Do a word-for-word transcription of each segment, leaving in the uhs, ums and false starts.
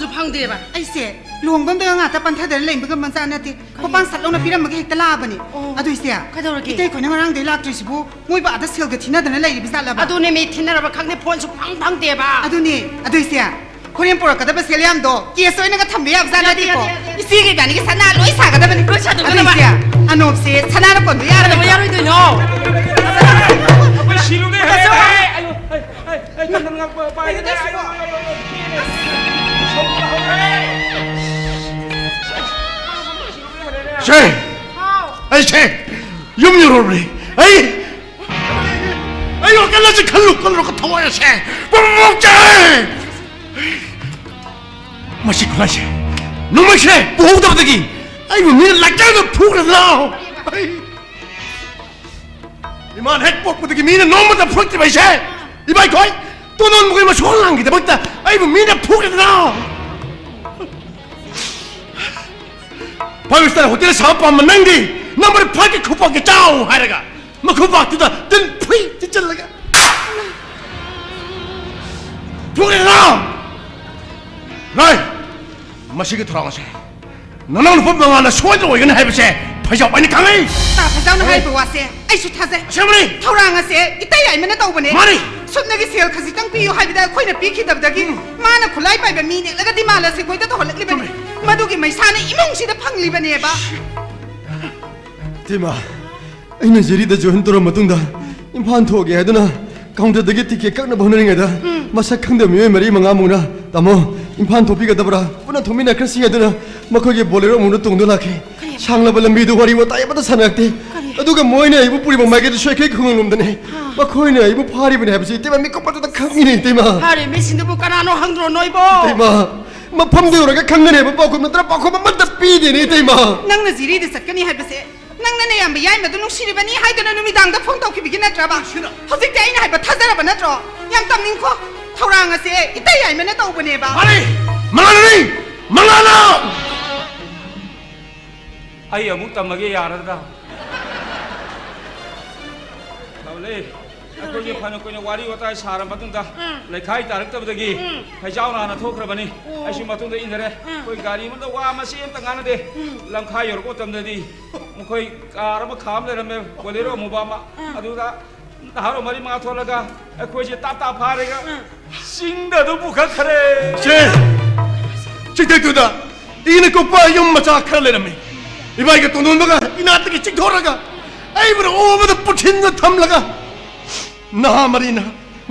ꯐꯪꯗꯦꯕ꯫ ꯑꯩꯁꯦ ꯂꯨꯍꯣꯡꯐꯝꯗꯒ ꯉꯥꯛꯇ ꯄꯟꯊꯗꯅ ꯂꯩꯕꯒ ꯃꯆꯥ ꯅꯠꯇꯦ꯫ ꯀꯔꯤ? ꯈꯣꯡꯄꯥꯟ ꯁꯠ ꯂꯧꯅ ꯄꯤꯔꯝꯃꯒ ꯍꯦꯛꯇ ꯂꯥꯛꯑꯕꯅꯤ꯫ ꯑꯣ꯫ ꯑꯗꯨ ꯏꯆꯦ, ꯀꯩꯗꯧꯔꯒꯦ? ꯏꯇꯩ ꯈꯣꯏꯅ ꯉꯔꯥꯡꯗꯩ ꯂꯥꯛꯇ꯭ꯔꯤꯁꯤꯕꯨ ꯃꯣꯏꯕꯨ ꯑꯥꯗ ꯁꯦꯜꯒ ꯊꯤꯅꯗꯅ ꯂꯩꯔꯤꯕ ꯖꯥꯠꯂꯕ? ꯑꯗꯨꯅꯦ ꯃꯤ ꯊꯤꯅꯔꯕ ꯈꯪꯗꯦ, ꯐꯣꯟꯁꯨ ꯐꯪ ꯐꯪꯗꯦꯕ꯫ ꯑꯗꯨꯅꯦ꯫ ꯑꯗꯨ ꯏꯆꯦ, ꯍꯣꯔꯦꯟ ꯄꯨꯔꯛꯀꯗꯕ ꯁꯦꯜ ꯌꯥꯝꯗꯣ ꯀꯦꯁ ꯑꯣꯏꯅꯒ ꯊꯝꯕ ꯌꯥꯕ ꯖꯥꯠ ꯌꯥꯗꯦ, ꯅꯠꯇꯦꯀꯣ꯫ ꯌꯥꯗꯦ, ꯌꯥꯗꯦ꯫ ꯏꯆꯦꯒ ꯏꯕꯥꯅꯤꯒꯤ ꯁꯅꯥ ꯂꯣꯏ ꯁꯥꯒꯗꯕꯅꯤ꯫ ꯂꯣꯏ ꯁꯥꯗꯣꯛꯀꯗꯕ꯫ ꯑꯗꯨ ꯏꯆꯦ, ꯑꯅꯣꯞꯁꯦ ꯁꯅꯥꯅ ꯀꯣꯟꯕ ꯌꯥꯔꯗꯕ ꯀꯩꯗꯧꯕ ꯌꯥꯔꯣꯏꯗꯣꯏꯅꯣ? ꯁꯤꯔꯨꯅꯦ꯫ ꯀꯩꯁꯨ ꯑꯩ, ꯑꯩ, ꯑꯩ, ꯑꯩ, ꯀꯟꯅ ꯉꯥꯛꯄ ꯄꯥꯏ꯫ ꯀꯩꯅꯣ ꯇꯧꯁꯤꯕꯣ? ꯁꯦ! ꯍꯥꯎ꯫ ꯑꯩ ꯁꯦ! ꯌꯨꯝ ꯌꯧꯔꯕꯅꯤ꯫ ꯑꯩ, ꯑꯩ ꯋꯥꯈꯜ ꯑꯁꯤ ꯈꯜꯂꯨ ꯈꯜꯂꯨꯔꯒ ꯊꯋꯥꯏ ꯑꯁꯦ ꯄ꯭ꯔꯣꯛ ꯄ꯭ꯔꯣꯛ ꯆꯥꯛꯑꯦ꯫ ꯃꯁꯤ ꯈꯨꯠꯂꯥꯏꯁꯦ ꯅꯣꯡꯃꯩꯁꯦ ꯄꯨꯍꯧꯗꯕꯗꯒꯤ ꯑꯩꯕꯨ ꯃꯤꯅ ꯂꯥꯏꯀꯥꯏꯗ ꯐꯨꯈ꯭ꯔꯗꯅ꯫ ꯑꯩ ꯏꯃꯥꯅ ꯍꯦꯛ ꯄꯣꯛꯄꯗꯒꯤ ꯃꯤꯅ ꯅꯣꯡꯃꯇ ꯐꯨꯔꯛꯇ꯭ꯔꯤꯕ ꯑꯩꯁꯦ, ꯏꯕꯥꯏꯈꯣꯏ, ꯇꯣꯟꯗꯣꯟ ꯃꯈꯣꯏ ꯃꯁꯣꯟ ꯂꯥꯡꯈꯤꯗꯃꯛꯇ ꯑꯩꯕꯨ ꯃꯤꯅ ꯐꯨꯈ꯭ꯔꯗꯅ꯫ Five star hotel ꯁꯥꯕ ꯄꯥꯝꯕ ꯅꯪꯗꯤ number five ꯀꯤ ꯈꯨꯄꯥꯛꯀꯤ ꯆꯥꯎ ꯍꯥꯏꯔꯒ ꯃꯈꯨꯄꯥꯛꯇꯨꯗ ꯇꯤꯟ ꯐꯨꯏ ꯆꯤꯆꯜꯂꯒ ꯐꯨꯈ꯭ꯔꯗꯅ꯫ ꯂꯥꯏ, ꯃꯁꯤꯒꯤ ꯊꯧꯔꯥꯡ ꯑꯁꯦ ꯅꯅꯥꯎ ꯅꯨꯄꯥ ꯃꯉꯥꯜꯅ ꯁꯣꯏꯗꯅ ꯑꯣꯏꯒꯅꯤ ꯍꯥꯏꯕꯁꯦ ꯐꯩꯖꯥꯎ ꯑꯩꯅ ꯈꯪꯉꯤ꯫ ꯇꯥ ꯐꯩꯖꯥꯎꯅ ꯍꯥꯏꯔꯤꯕ ꯋꯥꯁꯦ ꯑꯩꯁꯨ ꯊꯥꯖꯩ꯫ ꯑꯁꯦꯡꯕꯅꯤ꯫ ꯊꯧꯔꯥꯡ ꯑꯁꯦ ꯏꯇꯩ ꯌꯥꯏꯃꯅ ꯇꯧꯕꯅꯦ꯫ ꯃꯥꯅꯤ꯫ ꯁꯨꯞꯅꯒꯤ ꯁꯦꯜ ꯈꯖꯤꯛꯇꯪ ꯄꯤꯌꯨ ꯍꯥꯏꯕꯗ ꯑꯩꯈꯣꯏꯅ ꯄꯤꯈꯤꯗꯕꯗꯒꯤ ꯃꯥꯅ ꯈꯨꯠꯂꯥꯏ ꯄꯥꯏꯕ ꯃꯤ ꯅꯦꯛꯂꯒ ꯗꯤꯃꯥꯂ ꯁꯦꯈꯣꯏꯗ ꯇꯧꯍꯜꯂꯛꯂꯤꯕꯅꯤ꯫ ꯆꯨꯝꯃꯤ꯫ ꯃꯗꯨꯒꯤ ꯃꯩꯁꯥꯅ ꯏꯃꯨꯡꯁꯤꯗ ꯐꯪꯂꯤꯕꯅꯦꯕ꯫ ꯏꯇꯩꯃ, ꯑꯩꯅ ꯖꯤꯔꯤꯗ join ꯇꯧꯔ ꯃꯇꯨꯡꯗ ꯏꯝꯐꯥꯜ ꯊꯣꯛꯑꯒꯦ ꯍꯥꯏꯗꯨꯅ counter ꯗꯒꯤ ticket ꯀꯛꯅꯕ ꯍꯣꯠꯅꯔꯤꯉꯩꯗ, ꯎꯝ꯫ ꯃꯁꯛ ꯈꯪꯗꯕ ꯃꯤꯑꯣꯏ ꯃꯔꯤ ꯃꯉꯥꯃꯨꯛꯅ, "ꯇꯥꯃꯣ, ꯏꯝꯐꯥꯜ ꯊꯣꯛꯄꯤꯒꯗꯕ꯭ꯔꯥ? ꯄꯨꯟꯅ ꯊꯣꯛꯃꯤꯟꯅꯈ꯭ꯔꯁꯤ" ꯍꯥꯏꯗꯨꯅ ꯃꯈꯣꯏꯒꯤ Bolero ꯑꯃꯨꯛꯅ ꯇꯣꯡꯗꯨꯅ ꯂꯥꯛꯈꯤ꯫ ꯀꯔꯤ? ꯁꯥꯡꯂꯕ ꯂꯝꯕꯤꯗꯨ ꯋꯥꯔꯤ ꯋꯥꯇꯥꯏ ꯑꯃꯠꯇ ꯁꯥꯟꯅꯔꯛꯇꯦ꯫ ꯀꯔꯤ? ꯑꯗꯨꯒ ꯃꯣꯏꯅ ꯑꯩꯕꯨ ꯄꯨꯔꯤꯕ ꯃꯥꯏꯀꯩꯗꯨꯁꯨ ꯑꯩꯈꯣꯏ ꯈꯨꯡꯒꯪꯂꯣꯝꯗꯅꯦ꯫ ꯍꯥ꯫ ꯃꯈꯣꯏꯅ ꯑꯩꯕꯨ ꯐꯥꯔꯤꯕꯅꯦ ꯍꯥꯏꯕꯁꯤ ꯏꯇꯩꯃ ꯃꯤꯀꯨꯞ ꯑꯗꯨꯗ ꯈꯪꯉꯤꯅꯦ, ꯏꯇꯩꯃ꯫ ꯐꯥꯔꯤꯕ ꯃꯤꯁꯤꯡꯗꯨꯕꯨ ꯀꯅꯥꯅꯣ ꯍꯪꯗ꯭ꯔꯣ ꯅꯣꯏꯕꯣ? ꯏꯇꯩꯃ, ꯃꯐꯝꯗꯨ ꯌꯧꯔꯒ ꯈꯪꯒꯅꯤ ꯍꯥꯏꯕ ꯄꯥꯎꯈꯨꯝ ꯅꯠꯇꯅ ꯄꯥꯎꯈꯨꯝ ꯑꯃꯠꯇ ꯄꯤꯗꯦꯅꯦ, ꯏꯇꯩꯃ꯫ ꯅꯪꯅ ꯖꯤꯔꯤꯗ ꯆꯠꯀꯅꯤ ꯍꯥꯏꯕꯁꯦ ꯅꯪꯅ ꯅꯌꯥꯝꯕ ꯌꯥꯏꯃꯗꯨ ꯅꯨꯡꯁꯤꯔꯤꯕꯅꯤ ꯍꯥꯏꯗꯨꯅ ꯅꯨꯃꯤꯗꯥꯡꯗ phone ꯇꯧꯈꯤꯕꯒꯤ ꯅꯠꯇ꯭ꯔꯕ? ꯅꯨꯡꯁꯤꯅ꯫ ꯍꯧꯖꯤꯛꯇꯤ ꯑꯩꯅ ꯍꯥꯏꯕ ꯊꯥꯖꯔꯕ ꯅꯠꯇ꯭ꯔꯣ? ꯌꯥꯝ ꯇꯝꯅꯤꯡꯈꯣ꯫ ꯊꯧꯔꯥꯡ ꯑꯁꯦ ꯏꯇꯩ ꯌꯥꯏꯃꯅ ꯇꯧꯕꯅꯦꯕ꯫ ꯃꯥꯅꯤ! ꯃꯉꯥꯜꯅꯤ! ꯃꯉꯥꯜꯅ! ꯑꯩ ꯑꯃꯨꯛ ꯇꯝꯃꯒꯦ ꯌꯥꯔꯗ꯭ꯔꯥ? ꯇꯧꯂꯦ꯫ ꯑꯩꯈꯣꯏꯒꯤ ꯐꯅ ꯀꯨꯏꯅ ꯋꯥꯔꯤ ꯋꯥꯇꯥꯏ ꯁꯥꯔ ꯃꯇꯨꯡꯗ, ꯎꯝ꯫ ꯂꯩꯈꯥꯏ ꯇꯥꯔꯛꯇꯕꯗꯒꯤ, ꯎꯝ꯫ ꯐꯩꯖꯥꯎꯅ ꯍꯥꯟꯅ ꯊꯣꯛꯈ꯭ꯔꯕꯅꯤ꯫ ꯑꯣ꯫ ꯑꯩꯁꯨ ꯃꯇꯨꯡꯗ ꯏꯟꯅꯔꯦ꯫ ꯎꯝ꯫ ꯑꯩꯈꯣꯏ ꯒꯥꯔꯤ ꯑꯃꯗ ꯋꯥ ꯃꯆꯦꯠ ꯑꯃꯇ ꯉꯥꯡꯅꯗꯦ꯫ ꯎꯝ꯫ ꯂꯝꯈꯥꯏ ꯌꯧꯔꯛꯄ ꯃꯇꯝꯗꯗꯤ ꯃꯈꯣꯏ ꯀꯥꯔ ꯑꯃ ꯈꯥꯝ ꯂꯩꯔꯝꯃꯦ, ꯕꯣꯂꯦꯔꯣ ꯑꯃꯨꯕ ꯑꯃ꯫ ꯎꯝ꯫ ꯑꯗꯨꯗ ꯅꯍꯥꯔꯣꯜ ꯃꯔꯤ ꯃꯉꯥ ꯊꯣꯛꯂꯒ ꯑꯩꯈꯣꯏꯁꯦ ꯇꯥꯞ ꯇꯥꯞ ꯐꯥꯔꯒ, ꯎꯝ꯫ ꯆꯤꯡꯗ ꯑꯗꯨꯝ ꯄꯨꯈꯠꯈ꯭ꯔꯦ꯫ ꯁꯦ, ꯆꯤꯡꯊꯛꯇꯨꯗ ꯏꯅ ꯀꯨꯞꯄ ꯌꯨꯝ ꯃꯆꯥ ꯈꯔ ꯂꯩꯔꯝꯃꯤ꯫ ꯏꯕꯥꯏꯒ ꯇꯣꯟꯗꯣꯟꯕꯒ ꯏꯅꯥꯛꯇꯒꯤ ꯆꯤꯡꯊꯣꯔꯒ ꯑꯩꯕꯨꯅ ꯑꯣꯕꯗ ꯄꯨꯛꯁꯤꯟꯅ ꯊꯝꯂꯒ, ꯅꯍꯥ ꯃꯔꯤꯅ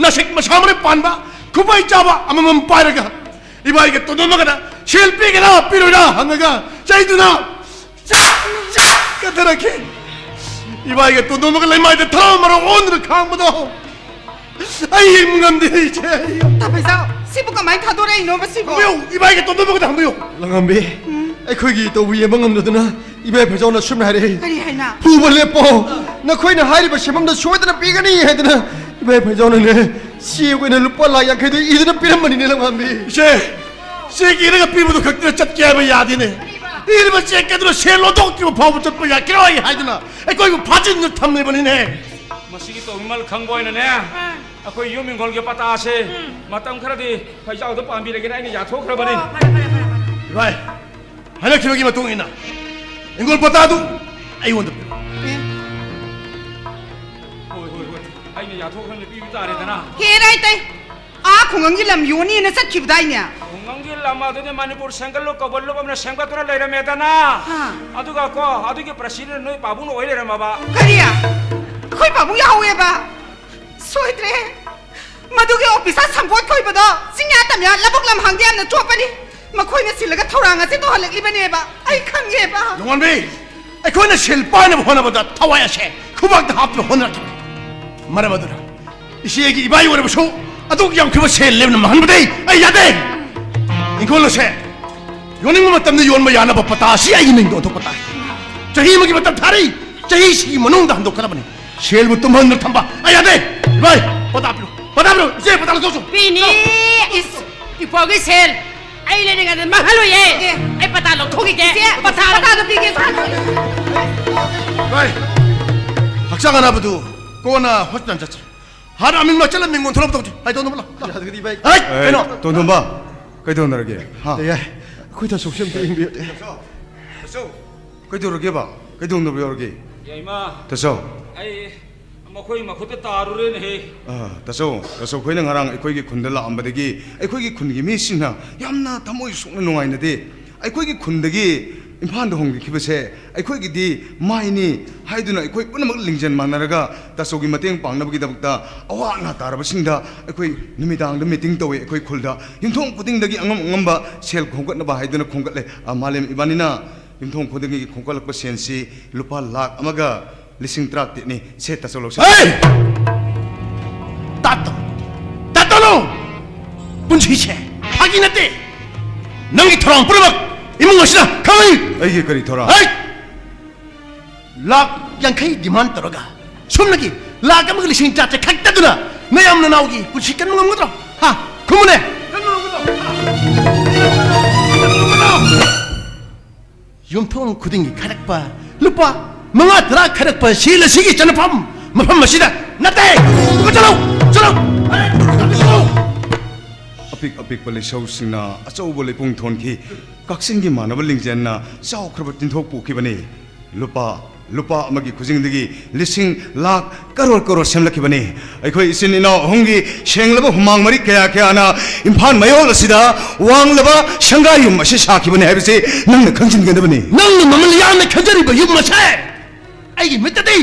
ꯅꯁꯤꯛ ꯃꯁꯥ ꯃꯔꯤ ꯄꯥꯟꯕ ꯈꯨꯕꯩ ꯆꯥꯕ ꯑꯃꯃꯝ ꯄꯥꯏꯔꯒ, ꯏꯕꯥꯏꯒ ꯇꯣꯟꯗꯣꯟꯕꯒꯅ ꯁꯦꯜ ꯄꯤꯒꯦꯔꯥ ꯄꯤꯔꯣꯏꯔꯥ ꯍꯪꯉꯒ ꯆꯩꯗꯨꯅ ꯆꯥꯛ ꯆꯥꯛ ꯀꯠꯊꯔꯛꯈꯤ꯫ ꯏꯕꯥꯏꯒ ꯇꯣꯟꯗꯣꯟꯕꯒ ꯂꯩꯃꯥꯏꯗ ꯊꯔꯣ ꯃꯔꯣ ꯑꯣꯟꯗꯨꯅ ꯈꯥꯡꯕꯗꯣ ꯑꯩ ꯌꯦꯡꯕ ꯉꯝꯗꯦ, ꯏꯆꯦ꯫ ꯇꯥ ꯐꯩꯖꯥꯎ, ꯁꯤꯕꯨ ꯀꯃꯥꯏꯅ ꯊꯥꯗꯣꯔꯛꯏꯅꯣꯕ ꯁꯤꯕꯨ? ꯍꯪꯕꯤꯌꯨ, ꯏꯕꯥꯏꯒ ꯇꯣꯟꯗꯣꯟꯕꯒꯗ ꯍꯪꯕꯤꯌꯨ꯫ ꯂꯪꯉꯝꯕꯤ, ꯎꯝ꯫ ꯑꯩꯈꯣꯏꯒꯤ ꯇꯧꯕ ꯌꯦꯡꯕ ꯉꯝꯗꯗꯅ ꯏꯕꯥꯏ ꯐꯩꯖꯥꯎꯅ ꯑꯁꯨꯝꯅ ꯍꯥꯏꯔꯛꯏ꯫ ꯀꯔꯤ ꯍꯥꯏꯅ? "ꯐꯨꯕ ꯂꯦꯞꯄꯣ, ꯅꯈꯣꯏꯅ ꯍꯥꯏꯔꯤꯕ ꯁꯦꯟꯐꯝꯗ ꯁꯣꯏꯗꯅ ꯄꯤꯒꯅꯤ" ꯍꯥꯏꯗꯅ ꯏꯕꯥꯏ ꯐꯩꯖꯥꯎꯅꯅꯦ, ꯆꯦꯛ ꯑꯣꯏꯅ ꯂꯨꯄꯥ ꯂꯥꯈ ꯌꯥꯡꯈꯩꯗꯣ ꯏꯗꯨꯅ ꯄꯤꯔꯝꯕꯅꯤꯅꯦ, ꯂꯪꯉꯝꯕꯤ꯫ ꯏꯆꯦ, ꯆꯦꯛ ꯏꯔꯒ ꯄꯤꯕꯗꯨ ꯈꯛꯇꯅ ꯆꯠꯀꯦ ꯍꯥꯏꯕ ꯌꯥꯗꯦꯅꯦ꯫ ꯏꯔꯤꯕ ꯆꯦꯛ ꯑꯗꯨꯅ ꯁꯦꯜ ꯂꯧꯊꯣꯛꯇ꯭ꯔꯤꯕ ꯐꯥꯎꯕ ꯆꯠꯄ ꯌꯥꯈꯤꯔꯣꯏ ꯍꯥꯏꯗꯅ ꯑꯩꯈꯣꯏꯕꯨ ꯐꯥꯖꯤꯟꯗꯨꯅ ꯊꯝꯂꯤꯕꯅꯤꯅꯦ꯫ ꯃꯁꯤꯒꯤ ꯇꯧꯕꯤꯃꯜ ꯈꯪꯕ ꯑꯣꯏꯅꯅꯦ, ꯑꯥ꯫ ꯑꯩꯈꯣꯏ ꯌꯨꯝ ꯍꯤꯡꯒꯣꯜꯒꯤ ꯄꯇꯥꯁꯦ, ꯎꯝ꯫ ꯃꯇꯝ ꯈꯔꯗꯤ ꯐꯩꯖꯥꯎꯗ ꯄꯥꯝꯕꯤꯔꯒꯦꯅ ꯑꯩꯅ ꯌꯥꯊꯣꯛꯈ꯭ꯔꯕꯅꯤ꯫ ꯑꯣ, ꯐꯔꯦ, ꯐꯔꯦ, ꯐꯔꯦ, ꯐꯔꯦ꯫ ꯚꯥꯏ, ꯍꯥꯏꯅꯈꯤꯕꯒꯤ ꯃꯇꯨꯡ ꯏꯟꯅ ꯍꯤꯡꯒꯣꯜ ꯄꯇꯥꯗꯨ ꯑꯩꯉꯣꯟꯗ ꯄꯤꯔꯣ꯫ ꯑꯦ꯫ ꯍꯣꯏ, ꯍꯣꯏ, ꯍꯣꯏ꯫ ꯑꯩꯅ ꯌꯥꯊꯣꯛꯈ꯭ꯔꯕꯅꯤ, ꯄꯤꯕ ꯇꯥꯔꯦꯗꯅ꯫ ꯍꯦ, ꯔꯥꯏꯇꯩ! ꯑꯥ ꯈꯨꯡꯒꯪꯒꯤ ꯂꯝ ꯌꯣꯟꯅꯤꯅ ꯆꯠꯈꯤꯕꯗꯥꯏꯅꯦ? ꯈꯨꯡꯒꯪꯒꯤ ꯂꯝ ꯑꯗꯨꯗꯤ ꯃꯅꯤꯄꯨꯔ ꯁꯦꯟꯒꯠꯂꯨꯞ ꯀꯧꯕ ꯂꯨꯞ ꯑꯃꯅ ꯁꯦꯝꯒꯠꯇꯨꯅ ꯂꯩꯔꯝꯃꯦꯗꯅ꯫ ꯍꯥ꯫ ꯑꯗꯨꯒ ꯀꯣ, ꯑꯗꯨꯒꯤ ꯄ꯭ꯔꯁꯤꯗꯦꯟ ꯅꯣꯏ ꯄꯥꯕꯨꯡꯅ ꯑꯣꯏ ꯂꯩꯔꯝꯃꯕ꯫ ꯀꯔꯤ? ꯑꯩꯈꯣꯏ ꯄꯥꯕꯨꯡ ꯌꯥꯎꯍꯧꯋꯦꯕ? ꯁꯣꯏꯗ꯭ꯔꯦ꯫ ꯃꯗꯨꯒꯤ ꯑꯣꯐꯤꯁꯥꯔ ꯁꯝꯄꯣꯠ ꯈꯣꯏꯕꯗꯣ ꯆꯤꯡꯌꯥ ꯇꯝꯌꯥ ꯂꯧꯕꯨꯛ ꯂꯝꯍꯥꯡꯗ ꯌꯥꯝꯅ ꯆꯣꯞꯄꯅꯤ꯫ ꯃꯈꯣꯏꯅ ꯁꯤꯜꯂꯒ ꯊꯧꯔꯥꯡ ꯑꯁꯤ ꯇꯧꯍꯜꯂꯛꯂꯤꯕꯅꯦꯕ꯫ ꯑꯩ ꯈꯪꯉꯦꯕ꯫ ꯅꯣꯡꯉꯥꯟꯕꯤ, ꯑꯩꯈꯣꯏꯅ ꯁꯦꯜ ꯄꯥꯏꯅꯕ ꯍꯣꯠꯅꯕꯗ ꯊꯋꯥꯏ ꯑꯁꯦ ꯈꯨꯕꯥꯛꯇ ꯍꯥꯞꯇꯨꯅ ꯍꯣꯠꯅꯔꯛꯈꯤꯕꯅꯤ꯫ ꯃꯔꯝ ꯑꯗꯨꯅ ꯏꯆꯦꯒꯤ ꯏꯕꯥꯏ ꯑꯣꯏꯔꯕꯁꯨ ꯑꯗꯨꯛ ꯌꯥꯝꯈꯤꯕ ꯁꯦꯜ ꯂꯦꯝꯅ ꯃꯥꯡꯍꯟꯕꯗꯤ ꯑꯩ ꯌꯥꯗꯦ꯫ ꯏꯪꯈꯣꯜ ꯑꯁꯦ ꯌꯣꯟꯅꯤꯡꯕ ꯃꯇꯝꯗ ꯌꯣꯟꯕ ꯌꯥꯅꯕ ꯄꯇꯥ ꯑꯁꯤ ꯑꯩꯒꯤ ꯃꯤꯡꯗ ꯑꯣꯟꯊꯣꯛꯄ ꯇꯥꯏ꯫ ꯆꯍꯤ ꯑꯃꯒꯤ ꯃꯇꯝ ꯊꯥꯔꯤ꯫ ꯆꯍꯤꯁꯤꯒꯤ ꯃꯅꯨꯡꯗ ꯍꯟꯗꯣꯛꯀꯗꯕꯅꯤ꯫ ꯁꯦꯜꯕꯨ ꯇꯨꯝꯍꯟꯗꯨꯅ ꯊꯝꯕ ꯑꯩ ꯌꯥꯗꯦ꯫ ꯏꯕꯥꯏ, ꯄꯇꯥ ꯄꯤꯔꯣ, ꯄꯇꯥ ꯄꯤꯔꯣ, ꯏꯆꯦ, ꯄꯇꯥ ꯂꯧꯊꯣꯛꯆꯧ꯫ ꯄꯤꯅꯤ꯫ ꯏꯁ, ꯏꯄ꯭ꯋꯥꯒꯤ ꯁꯦꯜ ꯑꯩ ꯂꯩꯔꯤꯉꯩꯗ ꯃꯥꯡꯍꯜꯂꯣꯏꯌꯦ꯫ ꯑꯦ꯫ ꯑꯩ ꯄꯇꯥ ꯂꯧꯊꯣꯛꯈꯤꯒꯦ꯫ ꯏꯆꯦ, ꯄꯇꯥ ꯄꯇꯥꯗꯣ ꯄꯤꯒꯦ꯫ ꯏꯕꯥꯏ, ꯍꯛꯆꯥꯡ ꯑꯅꯥꯕꯗꯨ ꯀꯣꯟꯅ ꯍꯣꯁꯄꯤꯇꯥꯜ ꯆꯠꯁꯤ꯫ ꯍꯥꯟꯅ ꯑꯃꯤꯡ ꯂꯣꯠꯁꯤꯜꯂ ꯃꯤꯡ ꯑꯣꯟꯊꯣꯔꯛꯄ ꯇꯧꯁꯤ꯫ ꯍꯥꯏꯗꯧꯅꯕ ꯂꯥꯛ꯫ ꯑꯗꯨꯗꯤ ꯚꯥꯏ꯫ ꯍꯩ, ꯑꯦ, ꯀꯩꯅꯣ? ꯇꯣꯟꯊꯣꯝꯕ, ꯀꯩꯗꯧꯅꯔꯒꯦ? ꯍꯥ? ꯑꯦ, ꯌꯥꯏ꯫ ꯑꯩꯈꯣꯏ ꯇꯥꯆꯧꯁꯦ ꯑꯝꯇ ꯌꯦꯡꯕꯤꯌꯨ꯫ ꯇꯥꯆꯧ, ꯀꯩꯗꯧꯔꯒꯦꯕ? ꯀꯩꯗꯧꯅꯕ ꯌꯥꯎꯔꯒꯦ? ꯌꯥꯏꯃ꯫ ꯇꯥꯆꯧ꯫ ꯑꯩ ꯃꯈꯣꯏ ꯃꯈꯨꯠꯇ ꯇꯥꯔꯨꯔꯦꯅꯦꯍꯦ꯫ ꯑꯥ, ꯇꯥꯆꯧ, ꯇꯥꯆꯧ, ꯑꯩꯈꯣꯏꯅ ꯉꯔꯥꯡ ꯑꯩꯈꯣꯏꯒꯤ ꯈꯨꯟꯗ ꯂꯥꯛꯑꯝꯕꯗꯒꯤ ꯑꯩꯈꯣꯏꯒꯤ ꯈꯨꯟꯒꯤ ꯃꯤꯁꯤꯡꯅ ꯌꯥꯝꯅ ꯊꯃꯣꯏ ꯁꯣꯛꯅ ꯅꯨꯡꯉꯥꯏꯅꯗꯦ꯫ ꯑꯩꯈꯣꯏꯒꯤ ꯈꯨꯟꯗꯒꯤ ꯏꯝꯐꯥꯜꯗ ꯍꯣꯡꯕꯤꯈꯤꯕꯁꯦ ꯑꯩꯈꯣꯏꯒꯤꯗꯤ ꯃꯥꯏꯅꯤ ꯍꯥꯏꯗꯨꯅ ꯑꯩꯈꯣꯏ ꯄꯨꯝꯅꯃꯛ ꯂꯤꯡꯖꯦꯜ ꯃꯥꯟꯅꯔꯒ ꯇꯥꯆꯧꯒꯤ ꯃꯇꯦꯡ ꯄꯥꯡꯅꯕꯒꯤꯗꯃꯛꯇ ꯑꯋꯥ ꯑꯅꯥ ꯇꯥꯔꯕꯁꯤꯡꯗ ꯑꯩꯈꯣꯏ ꯅꯨꯃꯤꯗꯥꯡꯗ ꯃꯤꯇꯤꯡ ꯇꯧꯋꯤ꯫ ꯑꯩꯈꯣꯏ ꯈꯨꯜꯗ ꯌꯨꯝꯊꯣꯡ ꯈꯨꯗꯤꯡꯗꯒꯤ ꯑꯉꯝ ꯑꯉꯝꯕ ꯁꯦꯜ ꯈꯣꯝꯒꯠꯅꯕ ꯍꯥꯏꯗꯨꯅ ꯈꯣꯝꯒꯠꯂꯦ꯫ ꯑ, ꯃꯥꯂꯦꯝ ꯏꯕꯥꯅꯤꯅ ꯌꯨꯝꯊꯣꯡ ꯈꯨꯗꯤꯡꯒꯤ ꯈꯣꯝꯒꯠꯂꯛꯄ ꯁꯦꯜꯁꯤ ꯂꯨꯄꯥ ꯂꯥꯈ ꯑꯃꯒ ꯂꯤꯁꯤꯡ ꯇꯔꯥꯇꯔꯦꯠꯅꯤ꯫ ꯁꯦ, ꯇꯥꯆꯧ, ꯂꯧꯁꯤꯜꯂꯨ꯫ ꯍꯦ! ꯇꯥꯠꯇꯧ! ꯇꯥꯠꯇꯧꯅꯨ! ꯄꯨꯟꯁꯤꯁꯦ ꯐꯥꯒꯤ ꯅꯠꯇꯦ꯫ ꯅꯪꯒꯤ ꯊꯧꯔꯥꯡ ꯄꯨꯝꯅꯃꯛ ꯏꯃꯨꯡ ꯑꯁꯤꯅ ꯈꯪꯏ꯫ ꯑꯩꯒꯤ ꯀꯔꯤ ꯊꯧꯔꯥꯡ? ꯍꯩ! ꯂꯥꯈ ꯌꯥꯡꯈꯩ ꯗꯤꯃꯥꯟ ꯇꯧꯔꯒ ꯁꯣꯝꯅꯒꯤ ꯂꯥꯈ ꯑꯃꯒ ꯂꯤꯁꯤꯡ ꯇꯔꯥꯇꯔꯦꯠ ꯈꯛꯇꯗꯨꯅ ꯅꯌꯥꯝ ꯅꯅꯥꯎꯒꯤ ꯄꯨꯟꯁꯤ ꯀꯟꯕ ꯉꯝꯒꯗ꯭ꯔꯣ? ꯍꯥ? ꯈꯨꯝꯃꯨꯅꯦ! ꯀꯟꯕ ꯉꯝꯒꯗ꯭ꯔꯣ? ꯍꯥ? ꯀꯟꯕ ꯉꯝꯒꯗ꯭ꯔꯣ? ꯌꯨꯝꯊꯣꯡ ꯈꯨꯗꯤꯡꯒꯤ ꯈꯥꯏꯔꯛꯄ ꯂꯨꯄꯥ ꯃꯉꯥ ꯇꯔꯥ ꯈꯥꯏꯔꯛꯄ ꯁꯦꯜ ꯑꯁꯤꯒꯤ ꯆꯠꯅꯐꯝ ꯃꯐꯝ ꯑꯁꯤꯗ ꯅꯠꯇꯦ꯫ ꯆꯠꯂꯣ! ꯆꯠꯂꯣ! ꯑꯄꯤꯛ ꯑꯄꯤꯛꯄ ꯂꯤꯁꯧꯁꯤꯡꯅ ꯑꯆꯧꯕ ꯂꯩꯄꯨꯡ ꯊꯣꯟꯈꯤ꯫ ꯀꯛꯆꯤꯡꯒꯤ ꯃꯥꯟꯅꯕ ꯂꯤꯡꯖꯦꯜꯅ ꯆꯥꯎꯈ꯭ꯔꯕ ꯇꯤꯟꯊꯣꯛ ꯄꯨꯈꯤꯕꯅꯤ꯫ ꯂꯨꯄꯥ, ꯂꯨꯄꯥ ꯑꯃꯒꯤ ꯈꯨꯖꯤꯡꯗꯒꯤ ꯂꯤꯁꯤꯡ, ꯂꯥꯈ, ꯀꯔꯣꯔ ꯀꯔꯣꯔ ꯁꯦꯝꯂꯛꯈꯤꯕꯅꯤ꯫ ꯑꯩꯈꯣꯏ ꯏꯆꯤꯟ ꯏꯅꯥꯎ ꯑꯍꯨꯝꯒꯤ ꯁꯦꯡꯂꯕ ꯍꯨꯃꯥꯡ ꯃꯔꯤ ꯀꯌꯥ ꯀꯌꯥꯅ ꯏꯝꯐꯥꯜ ꯃꯌꯣꯜ ꯑꯁꯤꯗ ꯋꯥꯡꯂꯕ ꯁꯪꯒꯥ ꯌꯨꯝ ꯑꯁꯤ ꯁꯥꯈꯤꯕꯅꯤ ꯍꯥꯏꯕꯁꯤ ꯅꯪꯅ ꯈꯪꯖꯤꯟꯒꯗꯕꯅꯤ꯫ ꯅꯪꯅ ꯃꯃꯜ ꯌꯥꯝꯅ ꯈꯟꯖꯔꯤꯕ ꯌꯨꯝ ꯑꯁꯦ ꯑꯩꯒꯤ ꯃꯤꯠꯇꯗꯤ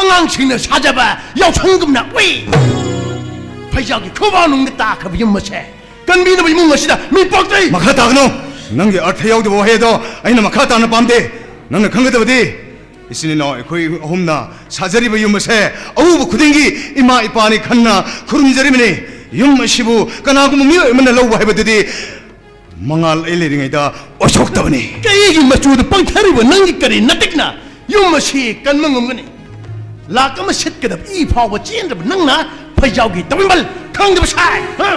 ꯑꯉꯥꯡꯁꯤꯡꯅ ꯁꯥꯖꯕ ꯌꯥꯎꯁꯪꯒꯨꯝꯅ ꯎꯏ꯫ ꯐꯩꯖꯥꯎꯒꯤ ꯈꯨꯕꯥꯛꯅꯨꯡꯗ ꯇꯥꯈ꯭ꯔꯕ ꯌꯨꯝ ꯑꯁꯦ ꯀꯟꯕꯤꯅꯕ ꯏꯃꯨꯡ ꯑꯁꯤꯗ ꯃꯤ ꯄꯣꯛꯇ꯭ꯔꯤ꯫ ꯃꯈꯥ ꯇꯥꯒꯅꯨ꯫ ꯅꯪꯒꯤ ꯑꯔꯊ ꯌꯥꯎꯗꯕ ꯋꯥꯍꯩ ꯑꯗꯣ ꯑꯩꯅ ꯃꯈꯥ ꯇꯥꯅ ꯄꯥꯝꯗꯦ꯫ ꯅꯪꯅ ꯈꯪꯒꯗꯕꯗꯤ, ꯏꯆꯤꯟ ꯏꯅꯥꯎ ꯑꯩꯈꯣꯏ ꯑꯍꯨꯝꯅ ꯁꯥꯖꯔꯤꯕ ꯌꯨꯝ ꯑꯁꯦ ꯑꯎꯕ ꯈꯨꯗꯤꯡꯒꯤ ꯏꯃꯥ ꯏꯄꯥꯅꯤ ꯈꯟꯅ ꯈꯨꯔꯨꯝꯖꯔꯤꯕꯅꯤ꯫ ꯌꯨꯝ ꯑꯁꯤꯕꯨ ꯀꯅꯥꯒꯨꯝꯕ ꯃꯤꯑꯣꯏ ꯑꯃꯅ ꯂꯧꯕ ꯍꯥꯏꯕꯗꯨꯗꯤ ꯃꯉꯥꯜ ꯑꯩ ꯂꯩꯔꯤꯉꯩꯗ ꯑꯣꯏꯊꯣꯛꯇꯕꯅꯤ꯫ ꯀꯩꯒꯤ ꯃꯆꯨꯗ ꯄꯪꯊꯔꯤꯕ ꯅꯪꯒꯤ ꯀꯔꯤ ꯅꯇꯤꯛꯅ ꯌꯨꯝ ꯑꯁꯤ ꯀꯟꯕ ꯉꯝꯒꯅꯤ? ꯂꯥꯛ ꯑꯃ ꯁꯤꯠꯀꯗꯕ ꯏ ꯐꯥꯎꯕ ꯆꯦꯟꯗ꯭ꯔꯕ ꯅꯪꯅ ꯐꯩꯖꯥꯎꯒꯤ ꯇꯧꯕꯤꯃꯜ ꯈꯪꯗꯕ ꯁꯥꯏ, ꯍꯥ?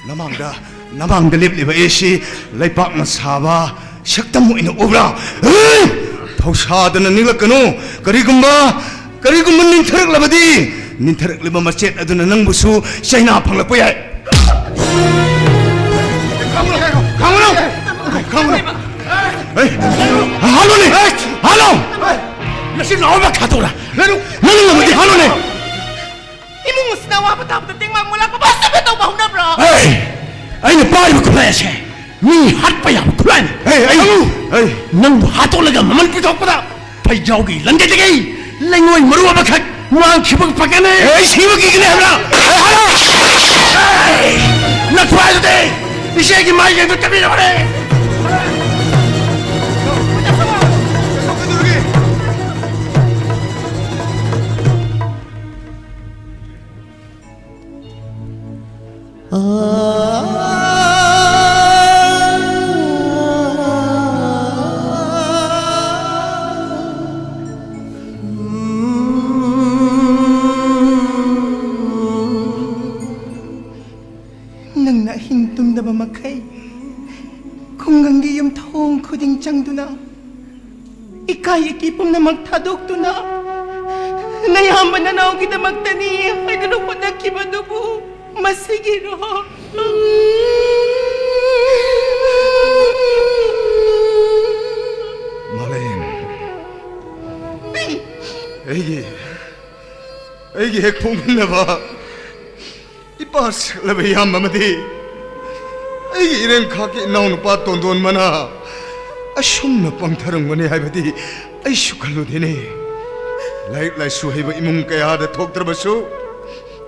ꯅꯃꯥꯡꯗ, ꯅꯃꯥꯡꯗ ꯂꯦꯞꯂꯤꯕ ꯑꯩꯁꯤ ꯂꯩꯄꯥꯛꯅ ꯁꯥꯕ ꯁꯛꯇꯝ ꯑꯣꯏꯅ ꯎꯕ꯭ꯔꯥ? ꯍꯩ! ꯊꯧꯁꯥꯗꯅ ꯅꯤꯛꯂꯛꯀꯅꯨ꯫ ꯀꯔꯤꯒꯨꯝꯕ, ꯀꯔꯤꯒꯨꯝꯕ ꯅꯤꯡꯊꯔꯛꯂꯕꯗꯤ, ꯅꯤꯡꯊꯔꯛꯂꯤꯕ ꯃꯆꯦꯠ ꯑꯗꯨꯅ ꯅꯪꯕꯨꯁꯨ ꯆꯩꯅꯥ ꯐꯪꯂꯛꯄ ꯌꯥꯏ꯫ ꯈꯥꯝꯒꯅꯨ! ꯈꯥꯝꯒꯅꯨ! ꯍꯩ! ꯍꯥꯠꯂꯨꯅꯦ! ꯍꯥꯠꯂꯨ! ꯅꯆꯤꯟ ꯅꯅꯥꯎ ꯑꯃ ꯈꯥꯗꯣꯛꯎꯔꯥ? ꯅꯪ ꯉꯝꯃꯗꯤ ꯍꯥꯠꯂꯨꯅꯦ! ꯏꯃꯨꯡ ꯑꯁꯤꯅ ꯑꯋꯥꯕ ꯇꯥꯕꯗ ꯇꯦꯡꯕꯥꯡ ꯃꯣꯂꯥ ꯀꯃꯥꯏꯅ ꯇꯧꯕ ꯍꯧꯅꯕ꯭ꯔꯣ? ꯑꯩ, ꯑꯩꯅ ꯄꯥꯏꯔꯤꯕ ꯈꯨꯠꯂꯥꯏ ꯑꯁꯦ ꯃꯤ ꯍꯥꯠꯄ ꯌꯥꯕ ꯈꯨꯠꯂꯥꯏꯅꯤ꯫ ꯑꯩ, ꯑꯩ, ꯑꯩ, ꯅꯪꯕꯨ ꯍꯥꯠꯇꯣꯛꯂꯒ ꯃꯃꯜ ꯄꯨꯊꯣꯛꯄꯗ ꯐꯩꯖꯥꯎꯒꯤ ꯂꯪꯒꯩꯗꯒꯤ ꯂꯩꯉꯣꯏ ꯃꯔꯨ ꯑꯃꯈꯛ ꯃꯥꯡꯈꯤꯕ ꯐꯒꯅꯤ꯫ ꯑꯩ ꯁꯤꯕ ꯀꯤꯒꯅꯤ ꯍꯥꯏꯕ꯭ꯔꯥ? ꯑꯩ ꯍꯥꯠꯂꯣ! ꯑꯩ, ꯅꯈꯨꯠ ꯍꯥꯏꯗꯨꯗꯤ ꯏꯆꯦꯒꯤ ꯃꯥꯏꯀꯩꯗꯨ ꯆꯠꯃꯤꯟꯅꯕꯅꯦ꯫ ꯅꯪꯅ ꯑꯍꯤꯡ ꯇꯨꯝꯗꯕ ꯃꯈꯩ ꯈꯨꯡꯒꯪꯒꯤ ꯌꯨꯝꯊꯣꯡ ꯈꯨꯗꯤꯡ ꯆꯪꯗꯨꯅ, ꯏꯀꯥꯏ ꯏꯀꯤ ꯄꯨꯝꯅꯃꯛ ꯊꯥꯗꯣꯛꯇꯨꯅ, ꯅꯌꯥꯝꯕ ꯅꯅꯥꯎꯒꯤꯗꯃꯛꯇꯅꯤ ꯍꯥꯏꯗꯨꯅ ꯍꯣꯠꯅꯈꯤꯕꯗꯨꯕꯨ ꯃꯁꯤꯒꯤꯔꯣ? ꯃꯥꯂꯦꯝ, ꯑꯩꯒꯤ, ꯑꯩꯒꯤ ꯍꯦꯛ ꯄꯣꯛꯃꯤꯟꯅꯕ ꯏꯄꯥ ꯁꯛꯂꯕ ꯏꯌꯥꯝꯕ ꯑꯃꯗꯤ ꯑꯩꯒꯤ ꯏꯔꯦꯟꯈꯥꯛꯀꯤ ꯏꯅꯥꯎꯅꯨꯄꯥ ꯇꯣꯟꯗꯣꯟꯕꯅ ꯑꯁꯨꯝꯅ ꯄꯪꯊꯔꯝꯒꯅꯤ ꯍꯥꯏꯕꯗꯤ ꯑꯩꯁꯨ ꯈꯜꯂꯨꯗꯦꯅꯦ꯫ ꯂꯥꯏꯔꯤꯛ ꯂꯥꯏꯁꯨ ꯍꯩꯕ ꯏꯃꯨꯡ ꯀꯌꯥꯗ ꯊꯣꯛꯇ꯭ꯔꯕꯁꯨ,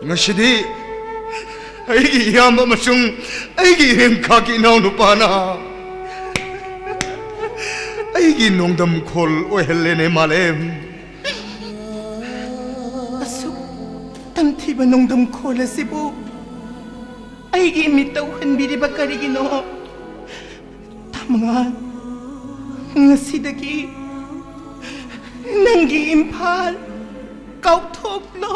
ꯉꯁꯤꯗꯤ ꯑꯩꯒꯤ ꯏꯌꯥꯝꯕ ꯑꯃꯁꯨꯡ ꯑꯩꯒꯤ ꯏꯔꯦꯟꯈꯥꯛꯀꯤ ꯏꯅꯥꯎꯅꯨꯄꯥꯅ ꯑꯩꯒꯤ ꯅꯣꯡꯗꯝ ꯈꯣꯜ ꯑꯣꯏꯍꯜꯂꯦꯅꯦ, ꯃꯥꯂꯦꯝ꯫ ꯑꯁꯨꯛ ꯇꯝꯊꯤꯕ ꯅꯣꯡꯗꯝ ꯈꯣꯜ ꯑꯁꯤꯕꯨ ꯑꯩꯒꯤ ꯏꯃꯤꯠꯇ ꯎꯍꯟꯕꯤꯔꯤꯕ ꯀꯔꯤꯒꯤꯅꯣ? ꯇꯥꯃꯉꯥꯜ, ꯉꯁꯤꯗꯒꯤ ꯅꯪꯒꯤ ꯏꯝꯐꯥꯜ ꯀꯥꯎꯊꯣꯛꯂꯣ꯫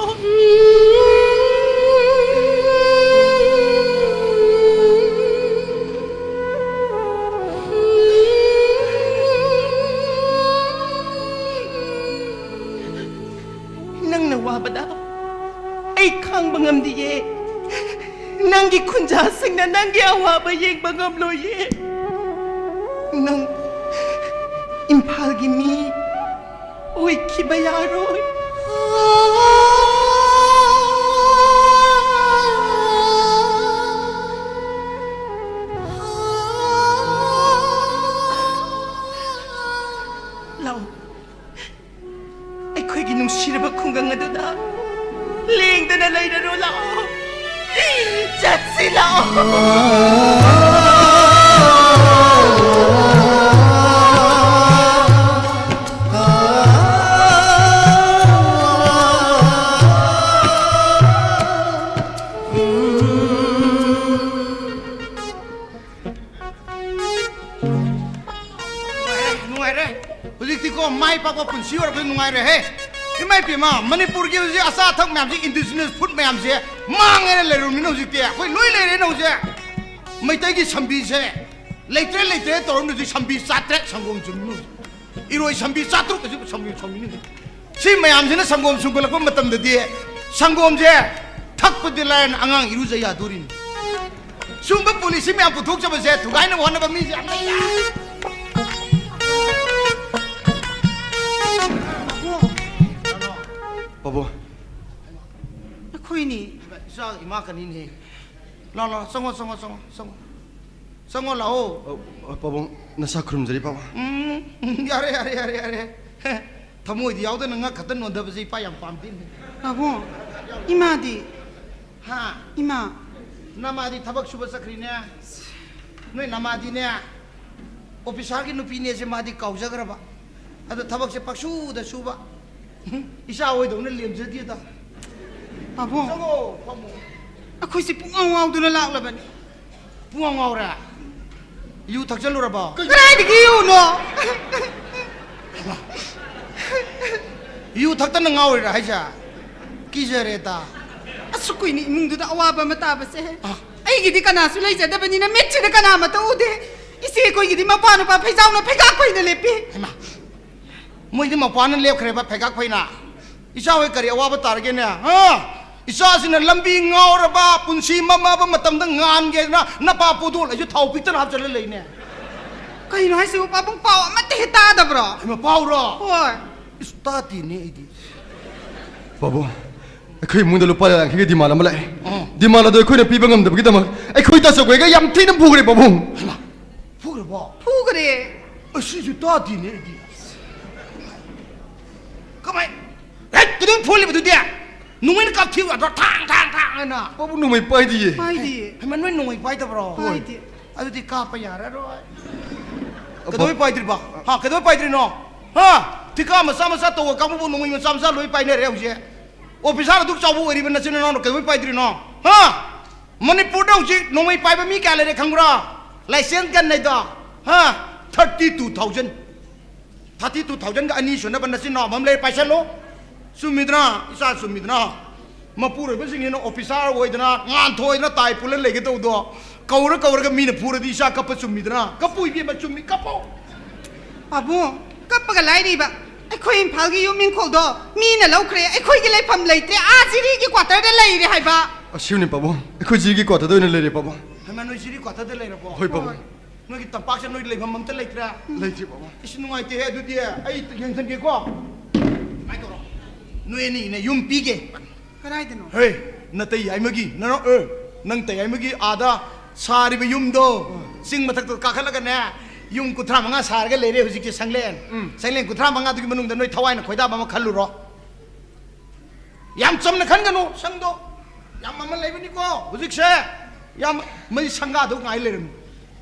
ꯈꯨꯟꯖꯥꯁꯤꯡꯅ ꯅꯪꯒꯤ ꯑꯋꯥꯕ ꯌꯦꯡꯕ ꯉꯝꯂꯣꯏꯌꯦ꯫ ꯅꯪ ꯏꯝꯐꯥꯜꯒꯤ ꯃꯤ ꯑꯣꯏꯈꯤꯕ ꯌꯥꯔꯣꯏ꯫ ꯂꯥꯛꯑꯣ, ꯑꯩꯈꯣꯏꯒꯤ ꯅꯨꯡꯁꯤꯔꯕ ꯈꯨꯡꯒꯪ ꯑꯗꯨꯗ ꯂꯦꯡꯗꯅ ꯂꯩꯔꯔꯣ꯫ ꯂꯥꯛꯑꯣ, ꯆꯠꯁꯤ ꯂꯥꯛꯑꯣ꯫ ꯅꯨꯡꯉꯥꯏꯔꯦ, ꯅꯨꯡꯉꯥꯏꯔꯦ꯫ ꯍꯧꯖꯤꯛꯇꯤꯀꯣ, ꯃꯥꯏ ꯄꯥꯛꯄ ꯄꯨꯟꯁꯤ ꯑꯣꯏꯔꯛꯄꯁꯦ ꯅꯨꯡꯉꯥꯏꯔꯦꯍꯦ꯫ ꯏꯃꯥ ꯏꯄꯦꯝꯃ, ꯃꯅꯤꯄꯨꯔꯒꯤ ꯍꯧꯖꯤꯛ ꯑꯆꯥ ꯑꯊꯛ ꯃꯌꯥꯝꯁꯦ, indigenous food ꯃꯌꯥꯝꯁꯦ ꯃꯥꯡꯉꯦꯅ ꯂꯩꯔꯨꯔꯕꯅꯤꯅ ꯍꯧꯖꯤꯛꯇꯤ ꯑꯩꯈꯣꯏ ꯂꯣꯏ ꯂꯩꯔꯦꯅ ꯍꯧꯖꯤꯛ꯫ ꯃꯩꯇꯩꯒꯤ ꯁꯝꯕꯤꯁꯦ ꯂꯩꯇ꯭ꯔꯦ, ꯂꯩꯇ꯭ꯔꯦ ꯇꯧꯔꯝꯗ꯭ꯔꯁꯨ ꯁꯝꯕꯤ ꯆꯥꯇ꯭ꯔꯦꯠ ꯁꯪꯒꯣꯝ ꯆꯨꯝꯃꯤꯅ ꯍꯧꯖꯤꯛ꯫ ꯏꯔꯣꯏ ꯁꯝꯕꯤ ꯆꯥꯇ꯭ꯔꯨꯛ ꯑꯁꯤ ꯁꯝꯕꯤ ꯁꯨꯝꯃꯤꯅ ꯍꯧꯖꯤꯛ꯫ ꯁꯤ ꯃꯌꯥꯝꯁꯤꯅ ꯁꯪꯒꯣꯝ ꯁꯨꯝꯒꯠꯂꯛꯄ ꯃꯇꯝꯗꯗꯤ ꯁꯪꯒꯣꯝꯁꯦ ꯊꯛꯄꯗꯤ ꯂꯥꯏꯔꯅ ꯑꯉꯥꯡ ꯏꯔꯨꯖ ꯌꯥꯗꯣꯔꯤꯅꯤ꯫ ꯁꯨꯝꯕ policy ꯃꯌꯥꯝ ꯄꯨꯊꯣꯛꯆꯕꯁꯦ ꯊꯨꯒꯥꯏꯅꯕ ꯍꯣꯠꯅꯕ ꯃꯤꯁꯦ ꯌꯥꯝ ꯂꯩꯔꯦ꯫ ꯄꯥꯕꯨꯡ꯫ ꯑꯩꯈꯣꯏꯅꯤ꯫ ꯏꯆꯥ ꯏꯃꯥ ꯀꯅꯤꯅꯦ꯫ ꯂꯥꯎ, ꯂꯥꯎ, ꯆꯪꯉꯣ, ꯆꯪꯉꯣ, ꯆꯪꯉꯣ, ꯆꯪꯉꯣ꯫ ꯆꯪꯉꯣ, ꯂꯥꯛꯑꯣ꯫ ꯑ, ꯑ, ꯄꯥꯕꯨꯡ, ꯅꯁꯥ ꯈꯨꯔꯨꯝꯖꯔꯤ, ꯄꯥꯕꯨꯡ꯫ ꯎꯝ, ꯎꯝ, ꯌꯥꯔꯦ, ꯌꯥꯔꯦ, ꯌꯥꯔꯦ, ꯌꯥꯔꯦ꯫ ꯊꯃꯣꯏꯗꯤ ꯌꯥꯎꯗꯅ ꯉꯛ ꯈꯛꯇ ꯅꯣꯟꯊꯕꯁꯦ ꯏꯄꯥ ꯌꯥꯝ ꯄꯥꯝꯗꯦꯅꯦ꯫ ꯄꯥꯕꯨꯡ, ꯏꯃꯥꯗꯤ? ꯍꯥ? ꯏꯃꯥ? ꯅꯃꯥꯗꯤ ꯊꯕꯛ ꯁꯨꯕ ꯆꯠꯈ꯭ꯔꯤꯅꯦ꯫ ꯅꯣꯏ ꯅꯃꯥꯗꯤꯅꯦ, officerꯒꯤ ꯅꯨꯄꯤꯅꯦꯁꯦ ꯃꯥꯗꯤ ꯀꯥꯎꯖꯈ꯭ꯔꯕ꯫ ꯑꯗꯣ ꯊꯕꯛꯁꯦ ꯄꯪꯁꯨꯗ ꯁꯨꯕ꯫ ꯏꯆꯥ ꯍꯣꯏꯗꯧꯅ ꯂꯦꯝꯖꯗꯦꯗ꯫ ꯄꯥꯕꯨꯡ, ꯆꯪꯉꯣ, ꯐꯝꯃꯣ꯫ ꯑꯩꯈꯣꯏꯁꯦ ꯄꯨꯡꯉꯥꯎ ꯉꯥꯎꯗꯨꯅ ꯂꯥꯛꯂꯕꯅꯤ꯫ ꯄꯨꯡꯉꯥꯎ ꯉꯥꯎꯔꯦ? ꯌꯨ ꯊꯛꯆꯜꯂꯨꯔꯕꯣ? ꯀꯗꯥꯏꯗꯒꯤ ꯌꯨꯅꯣ? ꯌꯨ ꯊꯛꯇꯅ ꯉꯥꯎꯔꯤꯔꯥ ꯍꯥꯏꯁꯦ? ꯀꯤꯖꯔꯦꯗ꯫ ꯑꯁꯨꯛ ꯀꯨꯏꯅ ꯏꯃꯨꯡꯗꯨꯗ ꯑꯋꯥꯕ ꯑꯃ ꯇꯥꯕꯁꯦ꯫ ꯑ꯫ ꯑꯩꯒꯤꯗꯤ ꯀꯅꯥꯁꯨ ꯂꯩꯖꯗꯕꯅꯤꯅ ꯃꯤꯠꯁꯤꯗ ꯀꯅꯥꯃꯠꯇ ꯎꯗꯦ꯫ ꯏꯆꯦ ꯑꯩꯈꯣꯏꯒꯤꯗꯤ ꯃꯄꯥ ꯅꯨꯄꯥ ꯐꯩꯖꯥꯎꯅ ꯐꯩꯒꯥꯛ ꯐꯩꯅ ꯂꯦꯞꯄꯤ꯫ ꯍꯩꯃꯥ꯫ ꯃꯣꯏꯗꯤ ꯃꯄꯥꯅ ꯂꯦꯞꯈ꯭ꯔꯦꯕ ꯐꯩꯒꯥꯛ ꯐꯩꯅ꯫ ꯏꯆꯥ ꯍꯣꯏ ꯀꯔꯤ ꯑꯋꯥꯕ ꯇꯥꯔꯒꯦꯅꯦ? ꯍꯥ? ꯏꯆꯥꯁꯤꯅ ꯂꯝꯕꯤ ꯉꯥꯎꯔꯕ, ꯄꯨꯟꯁꯤ ꯃꯝꯃꯕ ꯃꯇꯝꯗ ꯉꯥꯟꯒꯦꯅ ꯅꯄꯥ ꯄꯣꯗꯣꯜ ꯑꯩꯁꯨ ꯊꯥꯎ ꯄꯤꯛꯇꯅ ꯍꯥꯞꯆꯜꯂ ꯂꯩꯅꯦ꯫ ꯀꯩꯅꯣ ꯍꯥꯏꯁꯤꯕꯨ, ꯄꯥꯕꯨꯡ? ꯄꯥꯎ ꯑꯃꯠꯇ ꯍꯦꯛ ꯇꯥꯗꯕ꯭ꯔꯣ? ꯍꯩꯃꯥ, ꯄꯥꯎꯔꯣ? ꯍꯣꯏ꯫ ꯏꯁ, ꯇꯥꯗꯦꯅꯦ ꯑꯩꯗꯤ꯫ ꯄꯥꯕꯨꯡ, ꯑꯩꯈꯣꯏ ꯏꯃꯨꯡꯗ ꯂꯨꯄꯥ ꯌꯥꯡꯈꯩꯒꯤ demand ꯑꯃ ꯂꯥꯛꯑꯦ꯫ ꯑꯣ꯫ Demand ꯑꯗꯣ ꯑꯩꯈꯣꯏꯅ ꯄꯤꯕ ꯉꯝꯗꯕꯒꯤꯗꯃꯛ ꯑꯩꯈꯣꯏ ꯇꯥꯆꯧꯈꯣꯏꯒ ꯌꯥꯝ ꯊꯤꯅ ꯐꯨꯈ꯭ꯔꯦ, ꯄꯥꯕꯨꯡ꯫ ꯍꯩꯃꯥ, ꯐꯨꯈ꯭ꯔꯕꯣ? ꯐꯨꯈ꯭ꯔꯦ꯫ ꯑꯁꯤꯁꯨ ꯇꯥꯗꯦꯅꯦ ꯑꯩꯗꯤ꯫ ꯀꯃꯥꯏ? ꯍꯦꯠ, ꯀꯩꯗꯧ ꯐꯨꯍꯜꯂꯤꯕꯗꯨꯗꯤ? ꯅꯣꯡꯃꯩꯅ ꯀꯥꯞꯊꯤꯕ ꯌꯥꯗ꯭ꯔꯣ? ꯊꯥꯡ, ꯊꯥꯡ, ꯊꯥꯡ ꯍꯥꯏꯅ꯫ ꯄꯥꯕꯨꯡ, ꯅꯣꯡꯃꯩ ꯄꯥꯏꯗꯤꯌꯦ꯫ ꯄꯥꯏꯗꯤꯌꯦ꯫ ꯍꯩꯃꯥ, ꯅꯣꯏ ꯅꯣꯡꯃꯩ ꯄꯥꯏꯗꯕ꯭ꯔꯣ? ꯄꯥꯏꯗꯦ꯫ ꯑꯗꯨꯗꯤ ꯀꯥꯞꯄ ꯌꯥꯔꯔꯣꯏ꯫ ꯀꯩꯗꯧꯕꯩ ꯄꯥꯏꯗ꯭ꯔꯤꯕ? ꯍꯥ, ꯀꯩꯗꯧꯕꯩ ꯄꯥꯏꯗ꯭ꯔꯤꯅꯣ? ꯍꯥ? ꯊꯤꯀꯥ ꯃꯆꯥ ꯃꯆꯥ ꯇꯧꯕ ꯀꯥꯡꯕꯨꯕꯨ ꯅꯣꯡꯃꯩ ꯃꯆꯥ ꯃꯆꯥ ꯂꯣꯏ ꯄꯥꯏꯅꯔꯦ ꯍꯧꯖꯤꯛ꯫ Officer ꯑꯗꯨꯛ ꯆꯥꯎꯕ ꯑꯣꯏꯔꯤꯕ ꯅꯆꯤꯟ ꯅꯅꯥꯎꯅ ꯀꯩꯗꯧꯕꯩ ꯄꯥꯏꯗ꯭ꯔꯤꯅꯣ? ꯍꯥ? ꯃꯅꯤꯄꯨꯔꯗ ꯍꯧꯖꯤꯛ ꯅꯣꯡꯃꯩ ꯄꯥꯏꯕ ꯃꯤ ꯀꯌꯥ ꯂꯩꯔꯦ ꯈꯪꯕ꯭ꯔꯥ? License gun ꯍꯥꯏꯗꯣ, ꯍꯥ? Thirty two thousand꯫ Thirty two thousand ꯒ ꯑꯅꯤ ꯁꯨꯅꯕ ꯅꯆꯤꯟ ꯅꯅꯥꯎ ꯑꯃ ꯂꯩꯔꯦ, ꯄꯥꯏꯁꯜꯂꯣ꯫ ꯆꯨꯝꯃꯤꯗꯅ, ꯏꯆꯥ, ꯆꯨꯝꯃꯤꯗꯅ? ꯃꯄꯨꯔꯣꯏꯕꯁꯤꯡꯁꯤꯅ officer ꯑꯣꯏꯗꯅ, ꯉꯥꯟꯊꯣꯏꯗꯅ tie ꯄꯨꯜꯂ ꯂꯩꯒꯦ ꯇꯧꯕꯗꯣ, ꯀꯧꯔ ꯀꯧꯔꯒ ꯃꯤꯅ ꯐꯨꯔꯗꯤ ꯏꯆꯥ ꯀꯞꯄ ꯆꯨꯝꯃꯤꯗꯅ? ꯀꯞꯄꯨ ꯏꯕꯦꯝꯃ, ꯆꯨꯝꯃꯤ, ꯀꯞꯄꯨ꯫ ꯄꯥꯕꯨꯡ, ꯀꯞꯄꯒ ꯂꯥꯏꯔꯤꯕ꯫ ꯑꯩꯈꯣꯏ ꯏꯝꯐꯥꯜꯒꯤ ꯌꯨꯝ ꯏꯪꯈꯣꯜꯗꯣ ꯃꯤꯅ ꯂꯧꯈ꯭ꯔꯦ, ꯑꯩꯈꯣꯏꯒꯤ ꯂꯩꯐꯝ ꯂꯩꯇ꯭ꯔꯦ, ꯑꯥ ꯖꯤꯔꯤꯒꯤ quarter ꯗ ꯂꯩꯔꯦ ꯍꯥꯏꯕ꯫ ꯑꯁꯤꯕꯨꯅꯤ ꯄꯥꯕꯨꯡ, ꯑꯩꯈꯣꯏ ꯖꯤꯔꯤꯒꯤ quarter ꯗ ꯑꯣꯏꯅ ꯂꯩꯔꯦ ꯄꯥꯕꯨꯡ꯫ ꯍꯩꯃꯥ, ꯅꯣꯏ ꯖꯤꯔꯤ quarter ꯗ ꯂꯩꯔꯕꯣ? ꯍꯣꯏ ꯄꯥꯕꯨꯡ꯫ ꯅꯣꯏꯒꯤ ꯇꯝꯄꯥꯛꯁꯦ ꯅꯣꯏ ꯂꯩꯐꯝ ꯑꯝꯇ ꯂꯩꯇ꯭ꯔꯦ? ꯂꯩꯇ꯭ꯔꯦ ꯄꯥꯕꯨꯡ꯫ ꯏꯁ, ꯅꯨꯡꯉꯥꯏꯇꯦꯍꯦ ꯑꯗꯨꯗꯤ꯫ ꯑꯩ ꯌꯦꯡꯁꯤꯟꯒꯦꯀꯣ꯫ ꯁꯨꯃꯥꯏꯅ ꯇꯧꯔꯣ, ꯅꯣꯏ ꯑꯅꯤꯅꯦ ꯌꯨꯝ ꯄꯤꯒꯦ꯫ ꯀꯗꯥꯏꯗꯅꯣ? ꯍꯦ, ꯅꯇꯩ ꯌꯥꯏꯃꯒꯤ, ꯅꯅꯥꯎ, ꯑꯦ, ꯅꯪ ꯇꯩ ꯌꯥꯏꯃꯒꯤ ꯑꯥꯗ ꯁꯥꯔꯤꯕ ꯌꯨꯝꯗꯣ, ꯆꯤꯡ ꯃꯊꯛꯇ ꯀꯥꯈꯠꯂꯒꯅꯦ, ꯌꯨꯝ ꯀꯨꯟꯊ꯭ꯔꯥ ꯃꯉꯥ ꯁꯥꯔꯒ ꯂꯩꯔꯦ ꯍꯧꯖꯤꯛꯁꯦ, ꯁꯪꯂꯦꯟ꯫ ꯎꯝ꯫ ꯁꯪꯂꯦꯟ ꯀꯨꯟꯊ꯭ꯔꯥ ꯃꯉꯥꯗꯨꯒꯤ ꯃꯅꯨꯡꯗ ꯅꯣꯏ ꯊꯋꯥꯏꯅ ꯈꯣꯏꯗꯥꯕ ꯑꯃ ꯈꯜꯂꯨꯔꯣ꯫ ꯌꯥꯝ ꯆꯝꯅ ꯈꯟꯒꯅꯨ, ꯁꯪꯗꯣ꯫ ꯌꯥꯝ ꯃꯃꯜ ꯂꯩꯕꯅꯤꯀꯣ ꯍꯧꯖꯤꯛꯁꯦ꯫ ꯌꯥꯝ, ꯃꯩ ꯁꯪꯒꯥꯗꯧ ꯉꯥꯏ ꯂꯩꯔꯝꯃꯤ꯫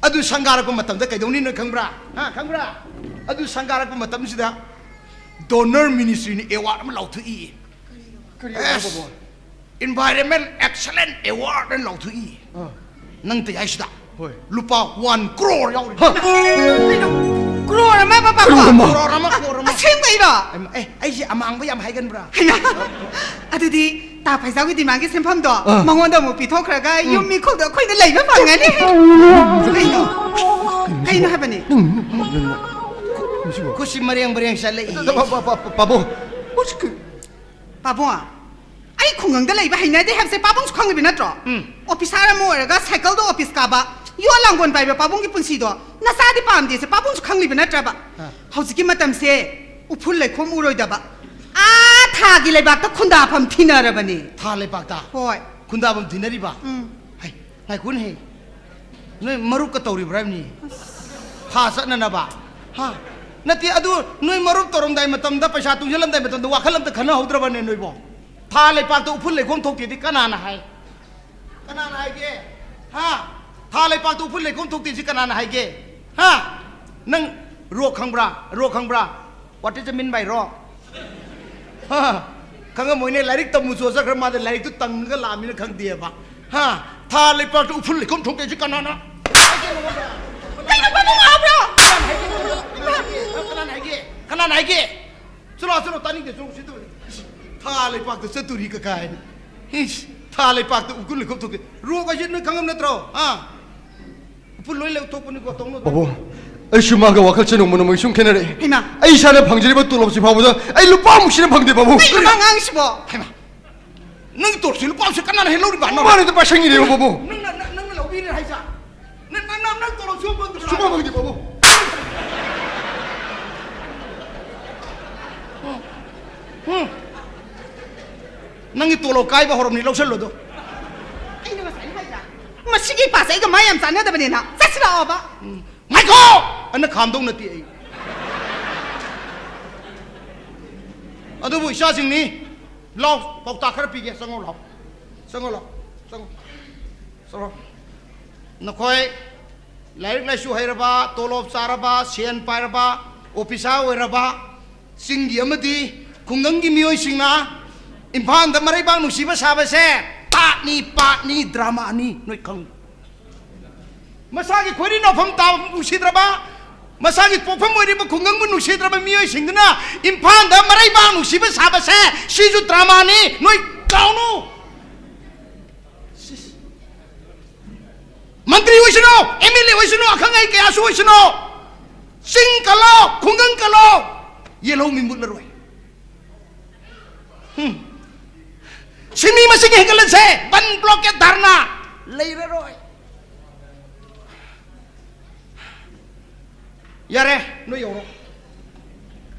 ꯑꯗꯨ ꯁꯪꯒꯥꯔꯛꯄ ꯃꯇꯝꯗ ꯀꯩꯗꯧꯅꯤ ꯅꯣꯏ ꯈꯪꯕ꯭ꯔꯥ? ꯍꯥ, ꯈꯪꯕ꯭ꯔꯥ? ꯑꯗꯨ ꯁꯪꯒꯥꯔꯛꯄ ꯃꯇꯝꯁꯤꯗ Donor Ministry ꯅ award ꯑꯃ ꯂꯥꯎꯊꯣꯛꯏ꯫ ꯀꯔꯤ ꯑꯦꯁ, ꯑꯣꯏꯔꯕ? Environment Excellent Award ꯍꯥꯏꯅ ꯂꯥꯎꯊꯣꯛꯏ꯫ ꯑꯥ꯫ ꯅꯪ ꯇꯩ ꯍꯥꯏꯁꯤꯗ꯫ ꯍꯣꯏ꯫ ꯂꯨꯄꯥ one crore ꯌꯥꯎꯔꯤ꯫ ꯍꯥ? ꯀꯩꯅꯣ? Crore ꯑꯃ, ꯄꯥꯕꯨꯡ? Crore ꯑꯃ? Crore ꯑꯃ, crore ꯑꯃ꯫ ꯑꯁꯦꯡꯕꯩꯔꯣ? ꯑꯩꯃ-, ꯑꯦ, ꯑꯩꯁꯦ ꯑꯃꯥꯡꯕ ꯌꯥꯝ ꯍꯥꯏꯒꯟꯕ꯭ꯔꯥ? ꯍꯩꯃꯥ꯫ ꯑꯗꯨꯗꯤ ꯇꯥ ꯐꯩꯖꯥꯎꯒꯤ demand ꯒꯤ ꯁꯦꯟꯐꯝꯗꯣ ꯑꯥ꯫ ꯃꯉꯣꯟꯗ ꯑꯃꯨꯛ ꯄꯤꯊꯣꯛꯈ꯭ꯔꯒ ꯎꯝ꯫ ꯌꯨꯝ ꯃꯤꯈꯜꯗꯣ ꯑꯩꯈꯣꯏꯅ ꯂꯩꯕ ꯐꯪꯒꯅꯤ꯫ ꯀꯩꯅꯣ? ꯀꯩꯅꯣ ꯍꯥꯏꯕꯅꯤ? ꯅꯪ, ꯅꯪ, ꯅꯪ, ꯅꯪ, ꯅꯪ, ꯁꯤꯕꯣ? ꯈꯨꯠꯁꯤ ꯃꯔꯦꯡ ꯃꯔꯦꯡ ꯆꯠꯂꯛꯏ꯫ ꯄꯥ-, ꯄꯥ-, ꯄꯥ-, ꯄꯥꯕꯨꯡ꯫ ꯄꯥꯕꯨꯡ, ꯑꯩ ꯈꯨꯡꯒꯪꯗ ꯂꯩꯕ ꯍꯩꯅꯗꯦ ꯍꯥꯏꯕꯁꯦ ꯄꯥꯕꯨꯡꯁꯨ ꯈꯪꯂꯤꯕ ꯅꯠꯇ꯭ꯔꯣ? ꯎꯝ꯫ ꯑꯣꯐꯤꯁꯥꯔ ꯑꯃ ꯑꯣꯏꯔꯒ ꯁꯥꯏꯀꯜꯗ ꯑꯣꯐꯤꯁ ꯀꯥꯕ, ꯌꯣ ꯂꯥꯡꯒꯣꯜ ꯄꯥꯏꯕ ꯄꯥꯕꯨꯡꯒꯤ ꯄꯨꯟꯁꯤꯗꯣ ꯅꯆꯥꯗꯤ ꯄꯥꯝꯗꯦꯁꯦ ꯄꯥꯕꯨꯡꯁꯨ ꯈꯪꯂꯤꯕ ꯅꯠꯇ꯭ꯔꯕ? ꯑꯥ꯫ ꯍꯧꯖꯤꯛꯀꯤ ꯃꯇꯝꯁꯦ ꯎꯐꯨꯜ ꯂꯩꯈꯣꯝ ꯎꯔꯣꯏꯗꯕ, ꯑꯥ ꯊꯥꯒꯤ ꯂꯩꯕꯥꯛꯇ ꯈꯨꯟꯗꯥꯐꯝ ꯊꯤꯅꯔꯕꯅꯤ꯫ ꯊꯥ ꯂꯩꯄꯥꯛꯇ ꯍꯣꯏ꯫ ꯈꯨꯟꯗꯥꯐꯝ ꯊꯤꯅꯔꯤꯕ? ꯎꯝ꯫ ꯍꯩ, ꯉꯥꯏꯈꯣꯅꯦꯍꯦ꯫ ꯅꯣꯏ ꯃꯔꯨꯞꯀ ꯇꯧꯔꯤꯕ꯭ꯔꯥ ꯍꯥꯏꯕꯅꯤ? ꯊꯥ ꯆꯠꯅꯅꯕ? ꯍꯥ? ꯅꯠꯇꯦ, ꯑꯗꯨ ꯅꯣꯏ ꯃꯔꯨꯞ ꯇꯧꯔꯝꯗꯥꯏ ꯃꯇꯝꯗ, ꯄꯩꯁꯥ ꯇꯨꯡꯁꯤꯜꯂꯝꯗꯥꯏ ꯃꯇꯝꯗ ꯋꯥꯈꯜ ꯑꯝꯇ ꯈꯟꯅꯍꯧꯗ꯭ꯔꯕꯅꯦ ꯅꯣꯏꯕꯣ? ꯊꯥ ꯂꯩꯄꯥꯛꯇ ꯎꯐꯨꯜ ꯂꯩꯈꯣꯝ ꯊꯣꯛꯇꯦꯗꯤ ꯀꯅꯥꯅ ꯍꯥꯏ? ꯀꯅꯥꯅ ꯍꯥꯏꯒꯦ? ꯍꯥ? ꯊꯥ ꯂꯩꯄꯥꯛꯇ ꯎꯐꯨꯜ ꯂꯩꯈꯣꯝ ꯊꯣꯛꯇꯦꯁꯤ ꯀꯅꯥꯅ ꯍꯥꯏꯒꯦ? ꯍꯥ? ꯅꯪ ꯔꯣꯛ ꯈꯪꯕ꯭ꯔꯥ? ꯔꯣꯛ ꯈꯪꯕ꯭ꯔꯥ? What is the mean by rock? ꯍꯥ? ꯈꯪꯉꯝꯃꯣꯏꯅꯦ, ꯂꯥꯏꯔꯤꯛ ꯇꯝꯃꯨ ꯆꯣ ꯆꯠꯈ꯭ꯔ ꯃꯥꯗ ꯂꯥꯏꯔꯤꯛꯇꯨ ꯇꯪꯉꯒ ꯂꯥꯛꯑꯃꯤꯅ ꯈꯪꯗꯦꯕ꯫ ꯍꯥ? ꯊꯥ ꯂꯩꯄꯥꯛꯇ ꯎꯐꯨꯜ ꯂꯩꯈꯣꯝ ꯊꯣꯛꯇꯦꯁꯤ ꯀꯅꯥꯅ? ꯀꯩꯅꯣ ꯄꯥꯕꯨꯡ ꯉꯥꯎꯕ꯭ꯔꯣ? ꯀꯅꯥꯅ ꯍꯥꯏꯒꯦ? ꯀꯅꯥꯅ ꯍꯥꯏꯒꯦ? ꯀꯅꯥꯅ ꯍꯥꯏꯒꯦ? ꯆꯠꯂꯣ, ꯆꯠꯂꯣ, ꯇꯥꯅꯤꯡꯗꯦ, ꯆꯠꯂꯣ, ꯁꯤ ꯇꯧꯔꯦ꯫ ꯊꯥ ꯂꯩꯄꯥꯛꯇ ꯆꯠꯇꯣꯔꯤ ꯀꯀꯥꯏ꯫ ꯏꯁ, ꯊꯥ ꯂꯩꯄꯥꯛꯇ ꯎꯐꯨꯜ ꯂꯩꯈꯣꯝ ꯊꯣꯛꯇꯦ꯫ ꯔꯣꯛ ꯍꯥꯏꯁꯦ ꯅꯣꯏ ꯈꯪꯉꯝ ꯅꯠꯇ꯭ꯔꯣ? ꯍꯥ? ꯎꯐꯨꯜ ꯂꯣꯏ ꯂꯧꯊꯣꯛꯄꯅꯤꯀꯣ, ꯇꯧꯅꯣ꯫ ꯕꯥꯕꯨ, ꯑꯩꯁꯨ ꯃꯥꯒ ꯋꯥꯈꯜꯁꯦ ꯅꯣꯡꯃ ꯅꯣꯡꯃꯒꯤ ꯁꯨꯝ ꯈꯦꯠꯅꯔꯛꯑꯦ꯫ ꯍꯩꯃꯥ꯫ ꯑꯩ ꯏꯁꯥꯅ ꯐꯪꯖꯔꯤꯕ ꯇꯣꯂꯣꯞꯁꯤ ꯐꯥꯎꯕꯗ ꯑꯩ ꯂꯨꯄꯥ ꯑꯃꯨꯛꯁꯤꯅ ꯐꯪꯗꯦ, ꯕꯥꯕꯨ꯫ ꯀꯩꯅꯣ ꯃꯥ ꯉꯥꯡꯉꯤꯁꯤꯕꯣ? ꯍꯩꯃꯥ꯫ ꯅꯪꯒꯤ ꯇꯣꯂꯣꯞꯁꯤ ꯂꯨꯄꯥ ꯑꯃꯁꯨ ꯀꯅꯥꯅ ꯍꯦꯛ ꯂꯧꯔꯤꯕ? ꯅꯪ ꯃꯥꯅ ꯍꯦꯛꯇ ꯄꯥꯏꯁꯟꯈꯤꯔꯦꯕ, ꯕꯥꯕꯨ꯫ ꯅꯪꯅ, ꯅꯪ, ꯅꯪꯅ ꯂꯧꯕꯤꯔꯦ ꯍꯥꯏꯁꯦ? ꯅꯪ, ꯅꯪ, ꯅꯪ, ꯅꯪ ꯇꯣꯂꯣꯞ ꯁꯨꯡꯐꯪ ꯐꯪꯗ꯭ꯔꯣ? ꯁꯨꯡꯐꯪ ꯐꯪꯗꯦ, ꯕꯥꯕꯨ꯫ ꯎꯝ꯫ ꯎꯝ꯫ ꯅꯪꯒꯤ ꯇꯣꯂꯣꯞ ꯀꯥꯏꯕ ꯍꯧꯔꯝꯅꯤ, ꯂꯧꯁꯜꯂꯣ ꯑꯗꯣ꯫ ꯑꯩꯅ ꯉꯁꯥꯏ ꯍꯥꯏꯗ꯭ꯔꯥ? ꯃꯁꯤꯒꯤ ꯄꯥꯁꯦ ꯑꯩꯒ ꯃꯥ ꯌꯥꯝ ꯆꯥꯟꯅꯗꯕꯅꯤꯅ꯫ ꯆꯠꯁꯤ ꯂꯥꯛꯑꯣꯕ꯫ ꯎꯝ꯫ ꯉꯥꯏꯈꯣ! ꯑꯩꯅ ꯈꯥꯝꯗꯧ ꯅꯠꯇꯦ ꯑꯩ꯫ ꯑꯗꯨꯕꯨ ꯏꯆꯥꯁꯤꯡꯅꯤ, ꯂꯥꯎ, ꯄꯥꯎꯇꯥꯛ ꯈꯔ ꯄꯤꯒꯦ, ꯆꯪꯉꯣ ꯂꯥꯎ꯫ ꯆꯪꯉꯣ ꯂꯥꯎ, ꯆꯪꯉꯣ꯫ ꯆꯪꯉꯣ꯫ ꯅꯈꯣꯏ ꯂꯥꯏꯔꯤꯛ ꯂꯥꯏꯁꯨ ꯍꯩꯔꯕ, ꯇꯣꯂꯣꯞ ꯆꯥꯔꯕ, ꯁꯦꯟ ꯄꯥꯏꯔꯕ, ꯑꯣꯐꯤꯁꯥꯔ ꯑꯣꯏꯔꯕ, ꯆꯤꯡꯒꯤ ꯑꯃꯗꯤ ꯈꯨꯡꯒꯪꯒꯤ ꯃꯤꯑꯣꯏꯁꯤꯡꯅ ꯏꯝꯐꯥꯜꯗ ꯃꯔꯩꯕꯥꯛ ꯅꯨꯡꯁꯤꯕ ꯁꯥꯕꯁꯦ ꯄꯥꯠꯅꯤ, ꯄꯥꯠꯅꯤ, ꯗ꯭ꯔꯃꯥꯅꯤ, ꯅꯣꯏ ꯈꯪ-, ꯃꯁꯥꯒꯤ ꯈꯣꯏꯔꯤ ꯅꯥꯎꯐꯝ ꯇꯥꯕ ꯅꯨꯡꯁꯤꯗ꯭ꯔꯕ, ꯃꯁꯥꯒꯤ ꯄꯣꯛꯐꯝ ꯑꯣꯏꯔꯤꯕ ꯈꯨꯡꯒꯪꯕꯨ ꯅꯨꯡꯁꯤꯗ꯭ꯔꯕ ꯃꯤꯑꯣꯏꯁꯤꯡꯗꯨꯅ ꯏꯝꯐꯥꯜꯗ ꯃꯔꯩꯕꯥꯛ ꯅꯨꯡꯁꯤꯕ ꯁꯥꯕꯁꯦ ꯁꯤꯁꯨ ꯗ꯭ꯔꯃꯥꯅꯤ, ꯅꯣꯏ ꯀꯥꯎꯅꯨ꯫ ꯃꯟꯇ꯭ꯔꯤ ꯑꯣꯏꯁꯅꯨ, ꯑꯦꯝ ꯑꯦꯜ ꯑꯦ ꯑꯣꯏꯁꯅꯨ, ꯑꯈꯪ ꯑꯍꯩ ꯀꯌꯥꯁꯨ ꯑꯣꯏꯁꯅꯨ, ꯆꯤꯡ ꯀꯜꯂꯣ, ꯈꯨꯡꯒꯪ ꯀꯜꯂꯣ, ꯌꯦꯜꯍꯧꯃꯤ ꯃꯨꯠꯂꯔꯣꯏ꯫ ꯍꯨꯝ꯫ ꯁꯤꯟꯃꯤ ꯃꯁꯤꯡ ꯍꯦꯟꯒꯠꯍꯟꯁꯦ꯫ ꯕꯟ, ꯕ꯭ꯂꯣꯀꯦꯠ, ꯙꯔꯅꯥ ꯂꯩꯔꯔꯣꯏ꯫ ꯌꯥꯔꯦ, ꯅꯣꯏ ꯌꯧꯔꯣ꯫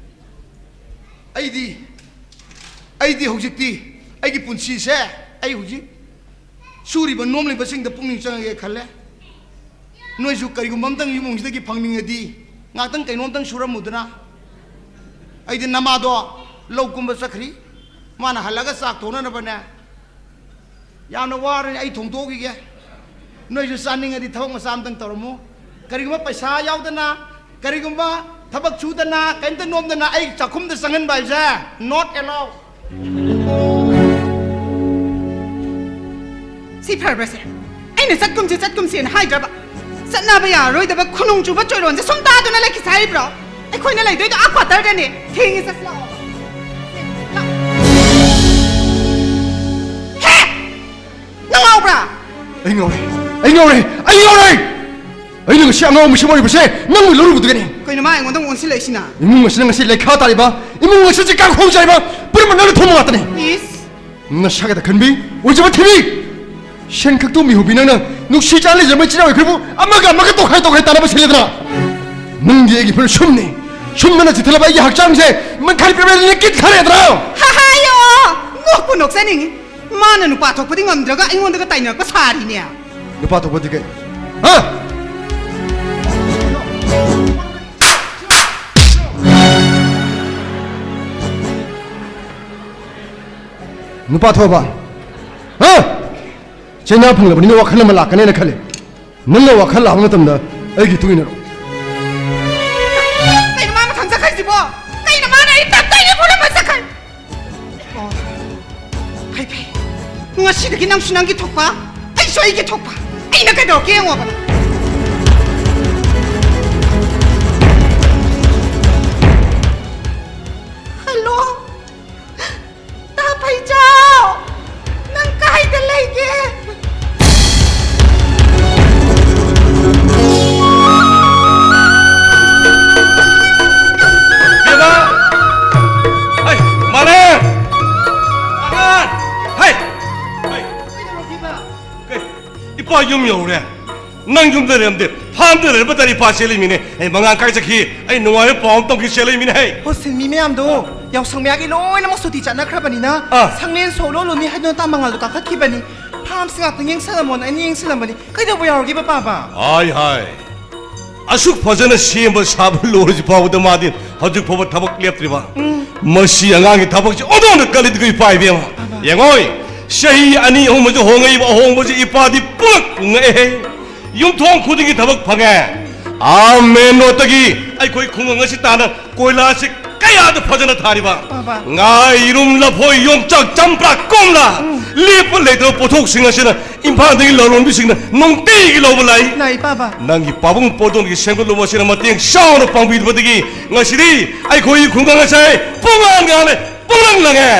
ꯑꯩꯗꯤ ꯑꯩꯗꯤ ꯍꯧꯖꯤꯛꯇꯤ ꯑꯩꯒꯤ ꯄꯨꯟꯁꯤꯁꯦ, ꯑꯩ ꯍꯧꯖꯤꯛ ꯁꯨꯔꯤꯕ ꯅꯣꯝꯂꯤꯕꯁꯤꯡꯗ ꯄꯨꯛꯅꯤꯡ ꯆꯪꯉꯒꯦ ꯈꯜꯂꯦ꯫ ꯅꯣꯏꯁꯨ ꯀꯔꯤꯒꯨꯝꯕ ꯑꯝꯇꯪ ꯏꯃꯨꯡꯁꯤꯗꯒꯤ ꯐꯪꯅꯤꯡꯉꯗꯤ ꯉꯥꯛꯇꯪ ꯀꯩꯅꯣꯝꯇꯪ ꯁꯨꯔꯝꯃꯨꯗꯅ꯫ ꯑꯩꯗꯤ ꯅꯃꯥꯗꯣ ꯂꯧ ꯀꯨꯝꯕ ꯆꯠꯈ꯭ꯔꯤ꯫ ꯃꯥꯅ ꯍꯜꯂꯒ ꯆꯥꯛ ꯊꯣꯡꯅꯅꯕꯅꯦ꯫ ꯌꯥꯝꯅ ꯋꯥꯔꯅꯤ, ꯑꯩ ꯊꯣꯡꯗꯣꯛꯈꯤꯒꯦ꯫ ꯅꯣꯏꯁꯨ ꯆꯥꯅꯤꯡꯉꯗꯤ ꯊꯕꯛ ꯃꯆꯥ ꯑꯝꯇꯪ ꯇꯧꯔꯝꯃꯨ꯫ ꯀꯔꯤꯒꯨꯝꯕ ꯄꯩꯁꯥ ꯌꯥꯎꯗꯅ, ꯀꯔꯤꯒꯨꯝꯕ ꯊꯕꯛ ꯁꯨꯗꯅ, ꯀꯔꯤꯝꯇ ꯅꯣꯝꯗꯅ ꯑꯩ ꯆꯥꯛꯈꯨꯝꯗ ꯆꯪꯍꯟꯕ ꯍꯥꯏꯁꯦ not allow꯫ ꯁꯤ ꯐꯔꯕ꯭ꯔꯁꯦ? ꯑꯩꯅ ꯆꯠꯀꯨꯝꯁꯤ ꯆꯠꯀꯨꯝꯁꯤꯅ ꯍꯥꯏꯗ꯭ꯔꯕ? ꯆꯠꯅꯕ ꯌꯥꯔꯔꯣꯏꯗꯕ ꯈꯨꯅꯨꯡ ꯆꯨꯕ ꯆꯣꯏꯔꯣꯟꯁꯦ ꯁꯨꯝ ꯇꯥꯗꯨꯅ ꯂꯩꯈꯤꯁꯦ ꯍꯥꯏꯔꯤꯕ꯭ꯔꯣ? ꯑꯩꯈꯣꯏꯅ ꯂꯩꯗꯣꯏꯗꯣ ꯑꯥ ꯀ꯭ꯋꯥꯇꯔꯗꯅꯦ꯫ ꯊꯦꯡꯉꯦ, ꯆꯠꯁꯤ ꯂꯥꯛꯑꯣ꯫ ꯍꯦ! ꯅꯪ ꯉꯥꯎꯕ꯭ꯔꯥ? ꯑꯩ ꯉꯥꯎꯔꯦ! ꯑꯩ ꯉꯥꯎꯔꯦ! ꯑꯩ ꯉꯥꯎꯔꯦ! ꯑꯩꯅ ꯉꯁꯤ ꯑꯉꯥꯎꯕ ꯃꯤꯁꯛ ꯑꯣꯏꯔꯤꯕꯁꯦ ꯅꯪꯕꯨ ꯂꯧꯔꯨꯕꯗꯨꯒꯤꯅꯦ꯫ ꯀꯩꯅꯣ ꯃꯥ ꯑꯩꯉꯣꯟꯗ ꯑꯃꯨꯛ ꯑꯣꯟꯁꯤꯜꯂꯛꯏꯁꯤꯅ? ꯏꯃꯨꯡ ꯑꯁꯤꯅ ꯉꯁꯤ ꯂꯩꯈꯥ ꯇꯥꯔꯤꯕ, ꯏꯃꯨꯡ ꯑꯁꯤꯁꯦ ꯀꯥꯡꯈꯣꯡ ꯆꯥꯏꯕ ꯄꯨꯝꯅꯃꯛ ꯅꯪꯅ ꯊꯣꯡꯕ ꯉꯥꯛꯇꯅꯦ꯫ ꯏꯁ! ꯅꯁꯥꯒꯗ ꯈꯟꯕꯤ, ꯑꯣꯏꯖꯕ ꯊꯤꯕꯤ! ꯁꯦꯟ ꯈꯛꯇꯨ ꯃꯤꯍꯨꯕꯤ ꯅꯪꯅ ꯅꯨꯡꯁꯤ ꯆꯥꯟꯅ ꯂꯩꯖꯕ ꯏꯆꯤꯟ ꯏꯅꯥꯎ ꯑꯩꯈꯣꯏꯕꯨ ꯑꯃꯒ ꯑꯃꯒ ꯇꯣꯈꯥꯏ ꯇꯣꯈꯥꯏ ꯇꯥꯅꯕ ꯁꯤꯜꯂꯦꯗꯅ꯫ ꯅꯪꯗꯤ ꯑꯩꯒꯤ ꯐꯤꯔꯣꯜ ꯁꯨꯝꯅꯤ꯫ ꯁꯨꯝꯗꯅ ꯆꯤꯊꯂꯕ ꯑꯩꯒꯤ ꯍꯛꯆꯥꯡꯁꯦ ꯃꯟꯈꯥꯏ ꯄꯦꯔꯦ ꯀꯤꯠ ꯈꯔꯦꯗꯅ꯫ ꯍꯥꯍꯥꯌꯣ! ꯅꯣꯛꯄꯨ ꯅꯣꯛꯆꯅꯤꯡꯉꯤ꯫ ꯃꯥꯅ ꯅꯨꯄꯥ ꯊꯣꯛꯄꯗꯤ ꯉꯝꯗ꯭ꯔꯒ ꯑꯩꯉꯣꯟꯗꯒ ꯇꯥꯏꯅꯔꯛꯄ ꯁꯥꯔꯤꯅꯦ꯫ ꯅꯨꯄꯥ ꯊꯣꯛꯄꯗꯤ ꯀꯩ? ꯍꯥ? ꯅꯨꯄꯥ ꯊꯣꯛꯑꯕ? ꯍꯥ? ꯆꯩꯅꯥ ꯐꯪꯂꯕꯅꯤꯅ ꯋꯥꯈꯜ ꯑꯃ ꯂꯥꯛꯀꯅꯦꯅ ꯈꯜꯂꯤ꯫ ꯅꯪꯅ ꯋꯥꯈꯜ ꯂꯥꯛꯄ ꯃꯇꯝꯗ ꯑꯩꯒꯤ ꯏꯇꯨꯡ ꯏꯟꯅꯔꯣ꯫ ꯀꯩꯅꯣ ꯃꯥ ꯃꯊꯟ ꯆꯠꯈ꯭ꯔꯤꯁꯤꯕꯣ? ꯀꯩꯅꯣ ꯃꯥꯅ ꯑꯩ ꯇꯞ ꯇꯥꯏꯅ ꯄꯨꯔꯝꯕ ꯆꯠꯈ꯭ꯔꯦ? ꯑꯣ, ꯐꯩ, ꯐꯩ꯫ ꯉꯁꯤꯗꯒꯤ ꯅꯪꯁꯨ ꯅꯪꯒꯤ ꯊꯣꯛꯄ, ꯑꯩꯁꯨ ꯑꯩꯒꯤ ꯊꯣꯛꯄ꯫ ꯑꯩꯅ ꯀꯩꯗꯧꯔꯛꯀꯦ ꯌꯦꯡꯉꯣꯕ ꯅꯪ꯫ ꯍꯜꯂꯣ? ꯇꯥ ꯐꯩꯖꯥꯎ! ꯅꯪ ꯀꯥꯏꯗ ꯂꯩꯒꯦ? ꯕꯦꯝꯃ! ꯍꯩ, ꯃꯥꯂꯦ! ꯃꯉꯥꯟ! ꯍꯩ, ꯇꯧꯔꯦ꯫ ꯅꯪ ꯌꯨꯝꯗ ꯂꯩꯔꯝꯗꯦ, ꯐꯥꯝꯗ ꯂꯩꯔꯝꯕ ꯇꯥꯔꯦ ꯏꯄꯥ ꯆꯦꯜꯂꯤꯃꯤꯅꯦ꯫ ꯑꯩ ꯃꯉꯥꯟ ꯀꯥꯏ ꯆꯠꯈꯤ? ꯑꯩ ꯅꯨꯡꯉꯥꯏꯕ ꯄꯥꯎ ꯑꯃ ꯇꯝꯒꯦ ꯆꯦꯜꯂꯤꯃꯤꯅꯦ꯫ ꯍꯩ, ꯍꯣ, ꯁꯤꯟꯃꯤ ꯃꯌꯥꯝꯗꯣ ꯌꯥꯎꯁꯪ ꯃꯌꯥꯒꯤ ꯂꯣꯏꯅꯃꯛ ꯁꯨꯇꯤ ꯆꯠꯅꯈ꯭ꯔꯕꯅꯤꯅ, ꯑꯥ꯫ ꯁꯪꯂꯦꯟ ꯁꯣꯛ ꯂꯣꯜꯂꯨꯅꯤ ꯍꯥꯏꯗꯨꯅ ꯇꯥ ꯃꯉꯥꯜꯗꯣ ꯀꯥꯈꯠꯈꯤꯕꯅꯤ꯫ ꯐꯥꯝꯁꯤ ꯉꯥꯛꯇꯪ ꯌꯦꯡꯁꯜꯂꯝꯃꯣꯅ ꯑꯩꯅ ꯌꯦꯡꯁꯜꯂꯝꯕꯅꯤ꯫ ꯀꯩꯗꯧꯕ ꯌꯥꯎꯔꯒꯦꯕ, ꯄꯥꯕ? ꯍꯥꯏ, ꯍꯥꯏ꯫ ꯑꯁꯨꯛ ꯐꯖꯅ ꯁꯦꯝꯕ ꯁꯥꯕ ꯂꯣꯏꯔꯁꯤ ꯐꯥꯎꯕꯗ ꯃꯥꯗꯤ ꯍꯧꯖꯤꯛ ꯐꯥꯎꯕ ꯊꯕꯛ ꯂꯦꯞꯇ꯭ꯔꯤꯕ꯫ ꯎꯝ꯫ ꯃꯁꯤ ꯑꯉꯥꯡꯒꯤ ꯊꯕꯛꯁꯤ ꯑꯣꯟꯊꯣꯛꯅ ꯀꯜꯂꯤꯗꯨꯒ ꯏꯄꯥ ꯏꯕꯦꯝꯃ꯫ ꯄꯥꯕ꯫ ꯌꯦꯡꯉꯣꯏ, ꯆꯍꯤ ꯑꯅꯤ ꯑꯍꯨꯝ ꯑꯃꯁꯨ ꯍꯣꯡꯉꯛꯏꯕ ꯑꯍꯣꯡꯕꯁꯤ ꯏꯄꯥꯗꯤ ꯄꯨꯡꯉꯛ ꯉꯛꯑꯦ꯫ ꯌꯨꯝꯊꯣꯡ ꯈꯨꯗꯤꯡꯒꯤ ꯊꯕꯛ ꯐꯪꯉꯦ꯫ ꯑꯥ ꯃꯦꯟ ꯔꯣꯗꯇꯒꯤ ꯑꯩꯈꯣꯏ ꯈꯨꯡꯒꯪ ꯑꯁꯤ ꯇꯥꯅ ꯀꯣꯏꯂꯥꯁꯤ ꯀꯌꯥꯗ ꯐꯖꯅ ꯊꯥꯔꯤꯕ꯫ ꯄꯥꯕ꯫ ꯉꯥ, ꯌꯦꯔꯨꯝ, ꯂꯐꯣꯏ, ꯌꯣꯡꯆꯥꯛ, ꯆꯝꯄ꯭ꯔꯥ, ꯀꯣꯝꯂꯥ, ꯎꯝ꯫ ꯂꯦꯞꯄ ꯂꯩꯇꯕ ꯄꯣꯠꯊꯣꯛꯁꯤꯡ ꯑꯁꯤꯅ ꯏꯝꯐꯥꯜꯗꯒꯤ ꯂꯂꯣꯟꯕꯤꯁꯤꯡꯅ ꯅꯨꯡꯇꯤꯒꯤ ꯂꯧꯕ ꯂꯥꯛꯏ꯫ ꯂꯥꯛꯏ, ꯄꯥꯕ꯫ ꯅꯪꯒꯤ ꯄꯥꯕꯨꯡ ꯄꯣꯗꯣꯟꯒꯤ ꯁꯦꯝꯒꯠꯂꯨꯕ ꯑꯁꯤꯅ ꯃꯇꯦꯡ ꯆꯥꯎꯅ ꯄꯥꯡꯕꯤꯕꯗꯒꯤ ꯉꯁꯤꯗꯤ ꯑꯩꯈꯣꯏꯒꯤ ꯈꯨꯡꯒꯪ ꯑꯁꯦ ꯄꯨꯡꯉꯥꯟ ꯉꯥꯜꯂꯦ, ꯄꯨꯡꯂꯪ ꯂꯪꯉꯦ꯫